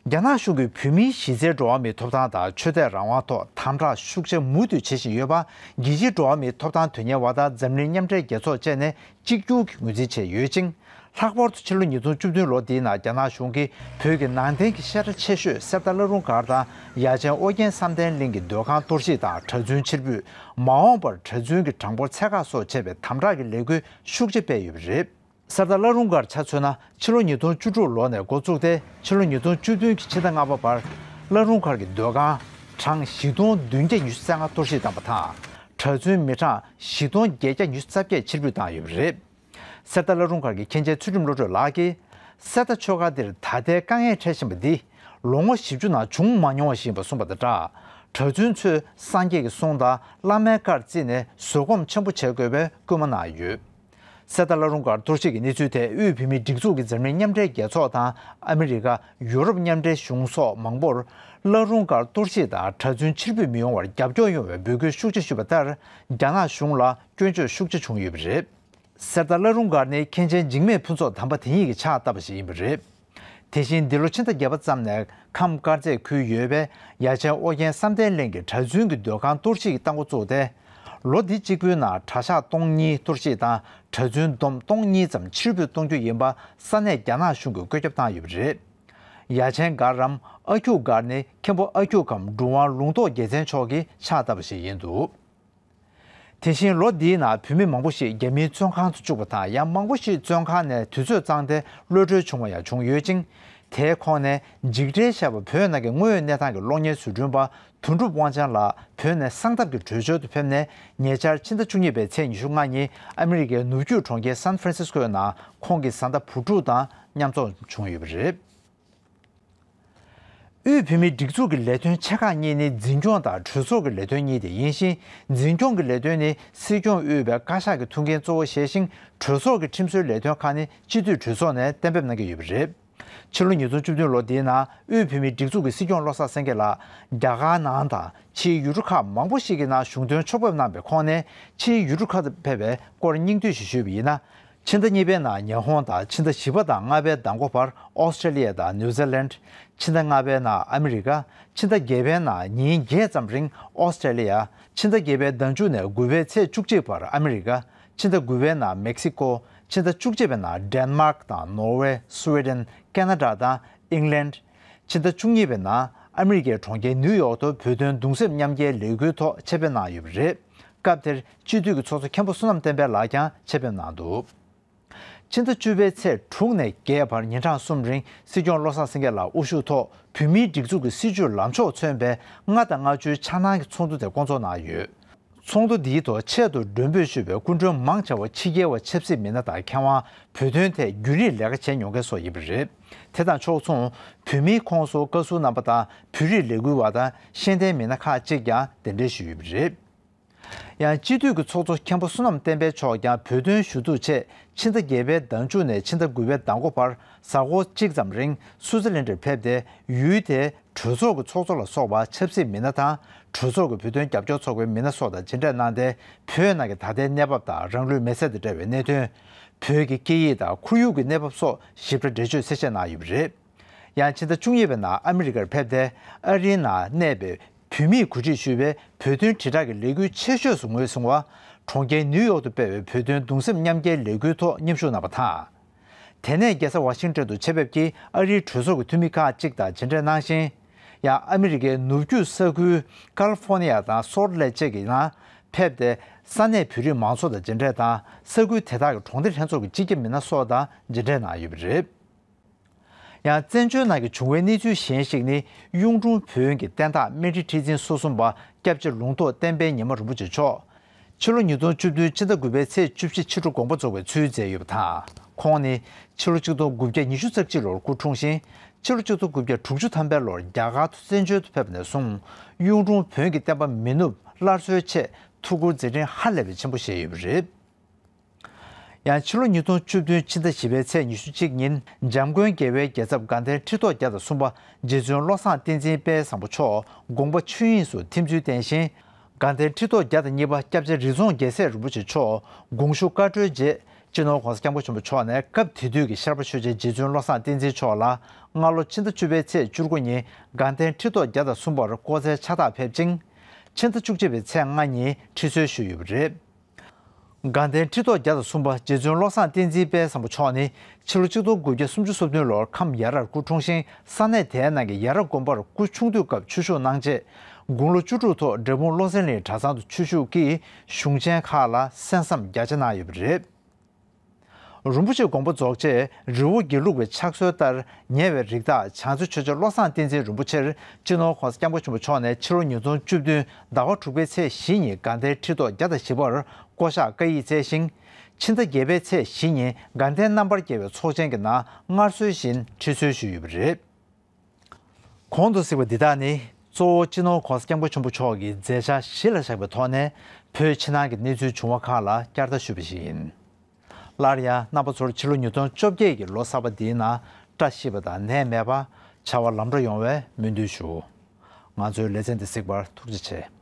རྒྱ་ནག་གཞུང་གིས་བོད་མིའི་གཞི་རྩའི་འགྲོ་བ་མིའི་ཐོབ་ཐང་དང་ཆོས་དད་རང་དབང་ཐོག་དམ་དྲག་ཤུགས་ཆེ་མུ་མཐུད་བྱེད་བཞིན་ཡོད་པ། རྒྱལ་སྤྱིའི་འགྲོ་བ་མིའི་ཐོབ་ཐང་དོན་གཉེར་བ་དང་འཛམ་གླིང་མཉམ་འབྲེལ་རྒྱལ་ཚོགས་བཅས་ནས་གཅིག་གྱུར་གྱིས་ངོས་འཛིན་བྱས་ཡོད་ཅིང་། ལྷག་པར་དུ་ཕྱི་ལོ་ཉིས་སྟོང་བཅུ་བདུན་ལོ་འདིའི་ནང་རྒྱ་ནག་གཞུང་གིས་བོད་ཀྱི་ནང་བསྟན་གྱི་བཤད་གྲྭ་ཆེ་ཤོས་གསེར་རྟ་བླ་རུང་སྒར་དང་ཡ་ཆེན་ཨོ་རྒྱན་བསམ་གཏན་གླིང་གི་སྡོད་ཁང་གཏོར་བཤིག་དང་གྲྭ་བཙུན་ཕྱིར་འབུད། མ་འོངས་པར་གྲྭ་བཙུན་གྱི་གྲངས་འབོར་ཚད་བཀག་སོགས་བྱས་པའི་དམ་དྲག་གི་ལས་འགུལ་ཤུགས་ཆེ་སྤེལ་ཡོད་པ་རེད། གསེར་རྟ་བླ་རུང་སྒར་ཆ་མཚོན་ན་ཕྱི་ལོ་ཉིས་སྟོང་བཅུ་དྲུག་ལོ་ནས་འགོ་བཙུགས་ཏེ་ཕྱི་ལོ་ཉིས་སྟོང་བཅུ་བདུན་གྱི་ཕྱི་ཟླ་ལྔ་པ་བར་བླ་རུང་སྒར་གྱི་སྡོད་ཁང་གྲངས་བཞི་སྟོང་བདུན་བརྒྱ་ཉི་ཤུ་རྩ་ལྔ་གཏོར་བཤིག་བཏང་པ་དང་། གྲྭ་བཙུན་མི་གྲངས་བཞི་སྟོང་བརྒྱད་བརྒྱ་ཉི་ཤུ་རྩ་བརྒྱད་ཕྱིར་འབུད་བཏང་ཡོད་པ་རེད། གསེར་རྟ་བླ་རུང་སྒར་གྱི་མཁན་ཆེན་ཚུལ་ཁྲིམས་བློ་གྲོས་ལགས་ཀྱིས། གསེར་རྟ་ཆོས་སྒར་འདིར་ད་ལྟའི་དཀའ་ངལ་འཕྲད་བཞིན་པ་འདི་ལོ་ངོ་བཞི་བཅུ་ནང་བྱུང་མ་མྱོང་བ་ཞིག་ཡིན་པ་གསུངས་པ་དང་སྦྲགས། གྲྭ་བཙུན་ཚོས་སངས་རྒྱས་ཀྱི་གསུང་དང་བླ་མའི་བཀའར་བརྩིས་ནས་བཟོད་སྒོམ་ཆེན་པོ་བྱེད་དགོས་པའི་སྐུལ་མ་གནང་ཡོད། གསེར་རྟ་བླ་རུང་སྒར་གཏོར་བཤིག་གི་གནས་ཚུལ་ཐད་དབུས་བོད་མིའི་སྒྲིག་འཛུགས་ཀྱི་འཛམ་གླིང་མཉམ་འབྲེལ་རྒྱལ་ཚོགས་དང་ཨ་མི་རི་ཀ། ཡུ་རོབ་མཉམ་འབྲེལ་གཞུང་སོགས་མང་པོར་བླ་རུང་སྒར་གཏོར་བཤིག་དང་གྲྭ་བཙུན་ཕྱིར་འབུད་མི་ཡོང་བར་རྒྱབ་སྐྱོར་ཡོང་བའི་འབོད་སྐུལ་ཤུགས་ཆེ་ཞུས་པ་ལྟར། རྒྱ་ནག་གཞུང་ལ་སྐྱོན་བརྗོད་ཤུགས་ཆེ་བྱུང་ཡོད་པ་རེད། གསེར་རྟ་བླ་རུང་སྒར་ནི་མཁན་ཆེན་འཇིགས་མེད་ཕུན་ཚོགས་དམ་པ་དེ་ཉིད་ཀྱིས་ཕྱག་བཏབ་པ་ཞིག་ཡིན་པ་རེད། དེ་བཞིན་འདི་ལོ་ཕྱི་ཟླ་བརྒྱད་པ་ཙམ་ནས་ཁམས་དཀར་མཛེས་ཁུལ་ཡོད་པའི་ཡ་ཆེན་ཨོ་རྒྱན་བསམ་གཏན་གླིང་གི་གྲྭ་བཙུན་གྱི་སྡོད་ཁང་གཏོར་བཤིག་བཏང་འགོ་བཙུགས་ཏེ། ལོ་འདི་གཅིག་པུའི་ནང་གྲྭ་ཤག་སྟོང་གཉིས་གཏོར་བཤིག་དང་གྲྭ་བཙུན་བསྡོམས་སྟོང་གཉིས་ཙམ་ཕྱིར་འབུད་གཏོང་རྒྱུ་ཡིན་པ་ས་གནས་རྒྱ་ནག་གཞུང་གིས་བཀོད་ཁྱབ་བཏང་ཡོད་པ་རེད། ཡ་ཆེན་སྒར་རམ་ཨ་ཁྱུག་སྒར་ནི་མཁན་པོ་ཨ་ཁྱུག་གམ་གྲུབ་དབང་ལུང་རྟོགས་རྒྱལ་མཚན་མཆོག་གིས་ཕྱག་བཏབ་པ་ཞིག་ཡིན་འདུག་དེ་བཞིན་ལོ་འདིའི་ནང་བོད་མི་མང་པོ་ཞིག་རྒྱ་མིའི་བཙོན་ཁང་དུ་བཅུག་པ་དང་ཡང་མང་པོ་ཞིག་བཙོན་ཁང་ནས་དུས་ཚོད་བཏང་སྟེ་གློད་གྲོལ་བྱུང་བ་ཡང་བྱུང་ཡོད་ཅིང་། དེའི་ཁོངས་ནས་འཇིགས་བྲལ་ཞེས་པ་བོད་ནང་གི་དངོས་ཡོད་གནས་སྟངས་ཀྱི་གློག་བརྙན་བཟོ་སྐྲུན་པ་དོན་གྲུབ་དབང་ཆེན་ལགས་བོད་ནས་གསང་སྟབས་ཀྱིས་བྲོས་བྱོལ་དུ་ཕེབས་ནས་ཉེ་ཆར་ཕྱི་ཟླ་བཅུ་གཉིས་པའི་ཚེས་ཉི་ཤུ་ལྔ་ཉིན་ཨ་མི་རི་ཀའི་ནུབ་རྒྱུད་གྲོང་ཁྱེར་སན་ཧྥ་རན་སིས་ཀོའི་ནང་ཁོང་གི་བཟའ་ཟླ་བུ་ཕྲུག་དང་མཉམ་འཛོམས་བྱུང་ཡོད་པ་རེད། དབུས་བོད་མིའི་སྒྲིག་འཛུགས་ཀྱི་ལས་དོན་ཆེ་ཁག་གཉིས་ནི་འཛིན་སྐྱོང་དང་གྲོས་ཚོགས་ཀྱི་ལས་དོན་གཉིས་ཏེ་ཡིན་ཞིང་། འཛིན་སྐྱོང་གི་ལས་དོན་ནི་སྲིད་སྐྱོང་དབུས་པའི་བཀའ་ཤག་གི་ཐུགས་འགན་གཙོ་བོ་བཞེས་ཤིང་། གྲོས་ཚོགས་ཀྱི་ཁྲིམས་བཟོའི་ལས་དོན་ཁག་ནི་སྤྱི་འཐུས་གྲོས་ཚོགས་ནས་གཏན་འབེབས་གནང་གི་ཡོད་པ་རེད། ཕྱི་ལོ་ཉིས་སྟོང་བཅུ་བདུན་ལོ་འདིའི་ནང་དབུས་བོད་མིའི་སྒྲིག་འཛུགས་ཀྱི་སྲིད་སྐྱོང་བློ་བཟང་སེང་གེ་ལགས་རྒྱ་གར་ནང་དང་ཕྱིའི་ཡུལ་གྲུ་ཁག་མང་པོ་ཞིག་གི་ནང་གཞུང་དོན་ཕྱོགས་ཕེབས་གནང་བའི་ཁོངས་ནས་ཕྱིའི་ཡུལ་གྲུ་ཁག་ཏུ་ཕེབས་པའི་སྐོར་སྙིང་བསྡུས་ཤིག་ཞུས་པ་ཡིན་ན། ཕྱི་ཟླ་གཉིས་པའི་ནང་ཉི་ཧོང་དང་ཕྱི་ཟླ་བཞི་པ་དང་ལྔ་པའི་ཟླ་མགོ་བར་ཨོ་སི་ཀྲེ་ལི་ཡ་དང་ནིའུ་ཛི་ལན། ཕྱི་ཟླ་ལྔ་པའི་ནང་ཨ་མི་རི་ཀ། ཕྱི་ཟླ་བརྒྱད་པའི་ནང་ཉིན་བརྒྱད་ཙམ་རིང་ཨོ་སི་ཀྲེ་ལི་ཡ། ཕྱི་ཟླ་བརྒྱད་པའི་ཟླ་མཇུག་ནས་དགུ་པའི་ཚེས་བཅུ་གཅིག་བར་ཨ་མི་རི་ཀ། ཕྱི་ཟླ་དགུ་པའི་ནང་མེག་སི་ཀོ། ཕྱི་ཟླ་བཅུ་གཅིག་པའི་ནང་ཌེན་མཱག་དང་ནོར་ཝེ། སུའེ་ཌེན། ཁེ་ན་ཌ་དང་ཨིང་ལན། ཕྱི་ཟླ་བཅུ་གཉིས་པའི་ནང་ཨ་མི་རི་ཀའི་གྲོང་ཁྱེར་ནིའུ་ཡོག་ཏུ་བོད་དོན་གདུང་སེམས་མཉམ་སྐྱེའི་ལས་འགུལ་ཐོག་ཆེད་ཕེབས་གནང་ཡོད་པ་རེད། སྐབས་དེར་སྤྱི་འཐུས་ཀྱི་ཚོགས་གཙོ་མཁན་པོ་བསོད་ནམས་བསྟན་འཕེལ་ལགས་ཀྱང་ཆེད་ཕེབས་གནང་འདུག་ཕྱི་ཟླ་བཅུ་པའི་ཚེས་དྲུག་ནས་བརྒྱད་བར་ཉིན་གྲངས་གསུམ་རིང་སྲིད་སྐྱོང་བློ་བཟང་སེང་གེ་ལགས་དབུ་བཞུགས་ཐོག་བོད་མིའི་སྒྲིག་འཛུགས་ཀྱི་སྲིད་བྱུས་ལམ་ཕྱོགས་མཚོན་པའི་ལྔ་དང་ལྔ་བཅུའི་འཆར་སྣང་གི་ཚོགས་འདུ་དེ་བསྐོང་ཚོགས་གནང་ཡོད། ཚོགས་འདུ་འདིའི་ཐོག་ཆེད་དུ་མགྲོན་འབོད་ཞུས་པའི་སྐུ་མགྲོན་མང་ཆེ་བ་ཕྱི་རྒྱལ་བ་ཆབ་སྲིད་མི་སྣ་དང་མཁས་དབང་། བོད་དོན་ཐད་རྒྱུན་རིང་ལས་ཀ་བྱས་མྱོང་མཁན་སོགས་ཡིན་པ་རེད། དེ་དང་ཕྱོགས་མཚུངས་བོད་མིའི་ཁོངས་སུ་བཀའ་ཟུར་རྣམ་པ་དང་བོད་རིགས་ལས་འགུལ་བ་དང་ཤེས་ལྡན་མི་སྣ་ཁག་ཅིག་ཀྱང་གདན་འདྲེན་ཞུས་ཡོད་པ་རེད། ཡང་སྤྱི་འཐུས་ཀྱི་ཚོགས་གཙོ་མཁན་པོ་བསོད་ནམས་བསྟན་འཕེལ་མཆོག་ཀྱང་བོད་དོན་ཞུ་གཏུག་ཆེད་ཕྱི་ཟླ་བརྒྱད་པའི་ཟླ་མཇུག་ནས་ཕྱི་ཟླ་དགུ་པའི་ཟླ་མགོ་བར་གཟའ་འཁོར་གཅིག་ཙམ་རིང་སུའུ་ཙི་ལན་ཌར་ཕེབས་ཏེ། ཡུལ་དེའི་གྲོས་ཚོགས་ཀྱི་ཚོགས་གཙོ་ལ་སོགས་པ་ཆབ་སྲིད་མི་སྣ་དང་གྲོས་ཚོགས་ཀྱི་བོད་དོན་རྒྱབ་སྐྱོར་ཚོགས་པའི་མི་སྣ་སོགས་དང་མཇལ་འཕྲད་གནང་སྟེ། བོད་ནང་གི་ད་ལྟའི་གནས་བབ་དང་རང་ལུས་མེར་སྲེག་དང་འབྲེལ་བའི་གནད་དོན། བོད་ཀྱི་སྐད་ཡིག་དང་ཁོར་ཡུག་གི་གནས་བབ་སོགས་ཞིབ་ཕྲ་འགྲེལ་བརྗོད་གསལ་བཤད་གནང་ཡོད་པ་རེད། ཡང་ཕྱི་ཟླ་བཅུ་གཉིས་པའི་ནང་ཨ་མི་རི་ཀར་ཕེབས་ཏེ། ཨ་རིའི་ནང་གནས་པའི་བོད་མིས་གོ་སྒྲིག་ཞུས་པའི་བོད་དོན་དྲིལ་བསྒྲགས་ཀྱི་ལས་འགུལ་ཆེ་ཤོས་སུ་ངོས་བཟུང་བ། གྲོང་ཁྱེར་ནིའུ་ཡོག་ཏུ་སྤེལ་བའི་བོད་དོན་གདུང་སེམས་མཉམ་སྐྱེའི་ལས་འགུལ་ཐོག་མཉམ་ཞུགས་གནང་བ་དང་། དེ་ནས་རྒྱལ་ས་ཝ་ཤིང་ཏོན་དུ་ཆེད་ཕེབས་ཀྱིས་ཨ་རིའི་གྲོས་ཚོགས་ཀྱི་འཐུས་མི་ཁག་ཅིག་དང་མཇལ་འཕྲད་གནང་ཞིང་། ཡང་ཨ་མི་རི་ཀའི་ནུབ་རྒྱུད་ས་ཁུལ་ཀ་ལི་ཧྥོ་ནི་ཡ་དང་སོལ་ལེ་བཅས་ཀྱི་ནང་ཕེབས་ཏེ། ས་གནས་བོད་རིགས་མང་ཚོགས་དང་མཇལ་འཕྲད་དང་། ས་ཁུལ་དེ་དག་གི་གྲོང་སྡེ་ལྷན་ཚོགས་ཀྱི་སྤྱི་ཁྱབ་མི་སྣ་སོགས་དང་མཇལ་འཕྲད་གནང་ཡོད་པ་རེད། ཡང་བཙན་བྱོལ་ནང་གི་བྱུང་བའི་གནས་ཚུལ་གཞན་ཞིག་ནི། གཡུང་དྲུང་བོན་གྱི་བསྟན་བདག་སྨན་རི་ཁྲི་འཛིན་སོ་གསུམ་པ་སྐྱབས་རྗེ་ལུང་རྟོགས་བསྟན་པའི་ཉི་མ་རིན་པོ་ཆེ་མཆོག་ཕྱི་ལོ་ཉིས་སྟོང་བཅུ་བདུན་ཕྱི་ཟླ་དགུ་པའི་ཚེས་བཅུ་བཞི་ཕྱི་དྲོ་དགོངས་པ་རྫོགས་པའི་ཚུལ་མཛད་ཡོད་པ་དང་། ཁོང་ནི་ཕྱི་ལོ་ཆིག་སྟོང་དགུ་བརྒྱ་ཉི་ཤུ་རྩ་གཅིག་ལོར་སྐུ་འཁྲུངས་ཤིང་། ཕྱི་ལོ་ཆིག་སྟོང་དགུ་བརྒྱ་དྲུག་ཅུ་ཐམ་པའི་ལོར་རྒྱ་གར་དུ་བཙན་བྱོལ་དུ་ཕེབས་པ་ནས་བཟུང་གཡུང་དྲུང་བོན་གྱི་བསྟན་པ་མི་ནུབ་སླར་གསོའི་ཆེད་ཐུགས་ཁུར་མཛད་འཕྲིན་ཧ་ལས་པའི་ཆེན་པོ་བཞེས་ཡོད་པ་རེད། ཡང་ཕྱི་ལོ་ཉིས་སྟོང་བཅུ་བདུན་ཕྱི་ཟླ་བཞི་པའི་ཚེས་ཉི་ཤུ་གཅིག་ཉིན་འཇམ་མགོན་རྒྱལ་བའི་རྒྱལ་ཚབ་དགའ་ལྡན་ཁྲི་ཐོག་བརྒྱ་དང་གསུམ་པ་རྗེ་བཙུན་བློ་བཟང་བསྟན་འཛིན་དཔལ་བཟང་པོ་མཆོག་དགོངས་པ་ཆོས་དབྱིངས་སུ་ཐིམ་ཚུལ་བསྟན་ཞིང་། དགའ་ལྡན་ཁྲི་ཐོག་བརྒྱ་དང་གཉིས་པ་སྐྱབས་རྗེ་རི་རྫོང་རྒྱལ་སྲས་རིན་པོ་ཆེ་མཆོག་དགོངས་ཞུ་བཀའ་གྲོལ་རྗེས་སྤྱི་ནོར་༧གོང་ས་༧སྐྱབས་མགོན་ཆེན་པོ་མཆོག་ནས་སྐབས་དེ་དུས་ཀྱི་ཤར་པ་ཆོས་རྒྱལ་རྗེ་བཙུན་བློ་བཟང་བསྟན་འཛིན་མཆོག་ལ་སྔ་ལོ་ཕྱི་ཟླ་བཅུ་པའི་ཚེས་བཅུ་དགུ་ཉིན་དགའ་ལྡན་ཁྲི་ཐོག་བརྒྱ་དང་གསུམ་པར་སྐུ་ཚེ་ཕྱག་རྟགས་ཕེབས་ཅིང་། ཕྱི་ཟླ་བཅུ་གཅིག་པའི་ཚེས་ལྔ་ཉིན་ཁྲི་གསོལ་ཞུས་ཡོད་པ་རེད། དགའ་ལྡན་ཁྲི་ཐོག་བརྒྱ་དང་གསུམ་པ་རྗེ་བཙུན་བློ་བཟང་བསྟན་འཛིན་དཔལ་བཟང་པོ་མཆོག་ནི་ཕྱི་ལོ་ཆིག་སྟོང་དགུ་བརྒྱ་སུམ་ཅུ་སོ་བདུན་ལོར་ཁམས་ཡ་རར་སྐུ་འཁྲུངས་ཤིང་ས་གནས་དེའི་ནང་གི་ཡ་རབས་དགོན་པར་སྐུ་ཆུང་དུས་སྐབས་ཆོས་ཞུགས་གནང་རྗེས། དགུང་ལོ་བཅུ་དྲུག་ཐོག་འབྲས་སྤུངས་བློ་གསལ་གླིང་གྲྭ་ཚང་དུ་ཆོས་ཞུགས་ཀྱིས་གཞུང་ཆེན་ཁག་ལ་གསན་བསམ་རྒྱ་ཆེ་གནང་ཡོད་པ་རེད། རིན་པོ་ཆེའི་དགོངས་པ་རྫོགས་རྗེས་རི་བོ་དགེ་ལུགས་པའི་ཕྱག་སྲོལ་ལྟར་ཉེ་བའི་རིགས་བདག་བྱང་རྩེ་ཆོས་རྗེ་བློ་བཟང་བསྟན་འཛིན་རིན་པོ་ཆེར་སྤྱི་ནོར་༧གོང་ས་༧སྐྱབས་མགོན་ཆེན་པོ་མཆོག་ནས་ཕྱི་ལོ་ཉིས་སྟོང་བཅུ་བདུན་ཟླ་བ་དྲུག་པའི་ཚེས་བཞི་ཉིན་དགའ་ལྡན་ཁྲི་ཐོག་བརྒྱ་དང་བཞི་པར་བསྐོ་གཞག་བཀའ་ཡིག་སྩལ་ཞིང་། ཕྱི་ཟླ་བརྒྱད་པའི་ཚེས་བཞི་ཉིན་དགའ་ལྡན་རྣམ་པར་རྒྱལ་བའི་ཚོགས་ཆེན་གྱི་ནང་སྔར་སྲོལ་བཞིན་ཁྲི་གསོལ་ཞུས་ཡོད་པ་རེད། གོང་དུ་གཟིགས་པ་འདི་དག་ནི་གཙོ་བོ་སྤྱི་ནོར་༧གོང་ས་༧སྐྱབས་མགོན་ཆེན་པོ་མཆོག་གི་མཛད་འཆར་གཞི་ལ་བཞག་པའི་ཐོག་ནས་བོད་ཕྱི་ནང་གི་གནས་ཚུལ་བྱུང་བ་ཁག་ལ་བསྐྱར་ལྟ་ཞུས་པ་ཞིག་ཡིན། སླར་ཡང་རྣམ་པ་ཚོར་ཕྱི་ལོ་ཉིས་སྟོང་བཅོ་བརྒྱད་ཀྱི་ལོ་གསར་པ་འདིའི་ནང་བཀྲ་ཤིས་པ་དང་ནད་མེད་པ། བྱ་བ་ལམ་འགྲོ་ཡོང་བའི་སྨོན་འདུན་ཞུ། ང་ཚོའི་ལེ་ཚན་འདི་གཟིགས་པར་ཐུགས་རྗེ་ཆེ།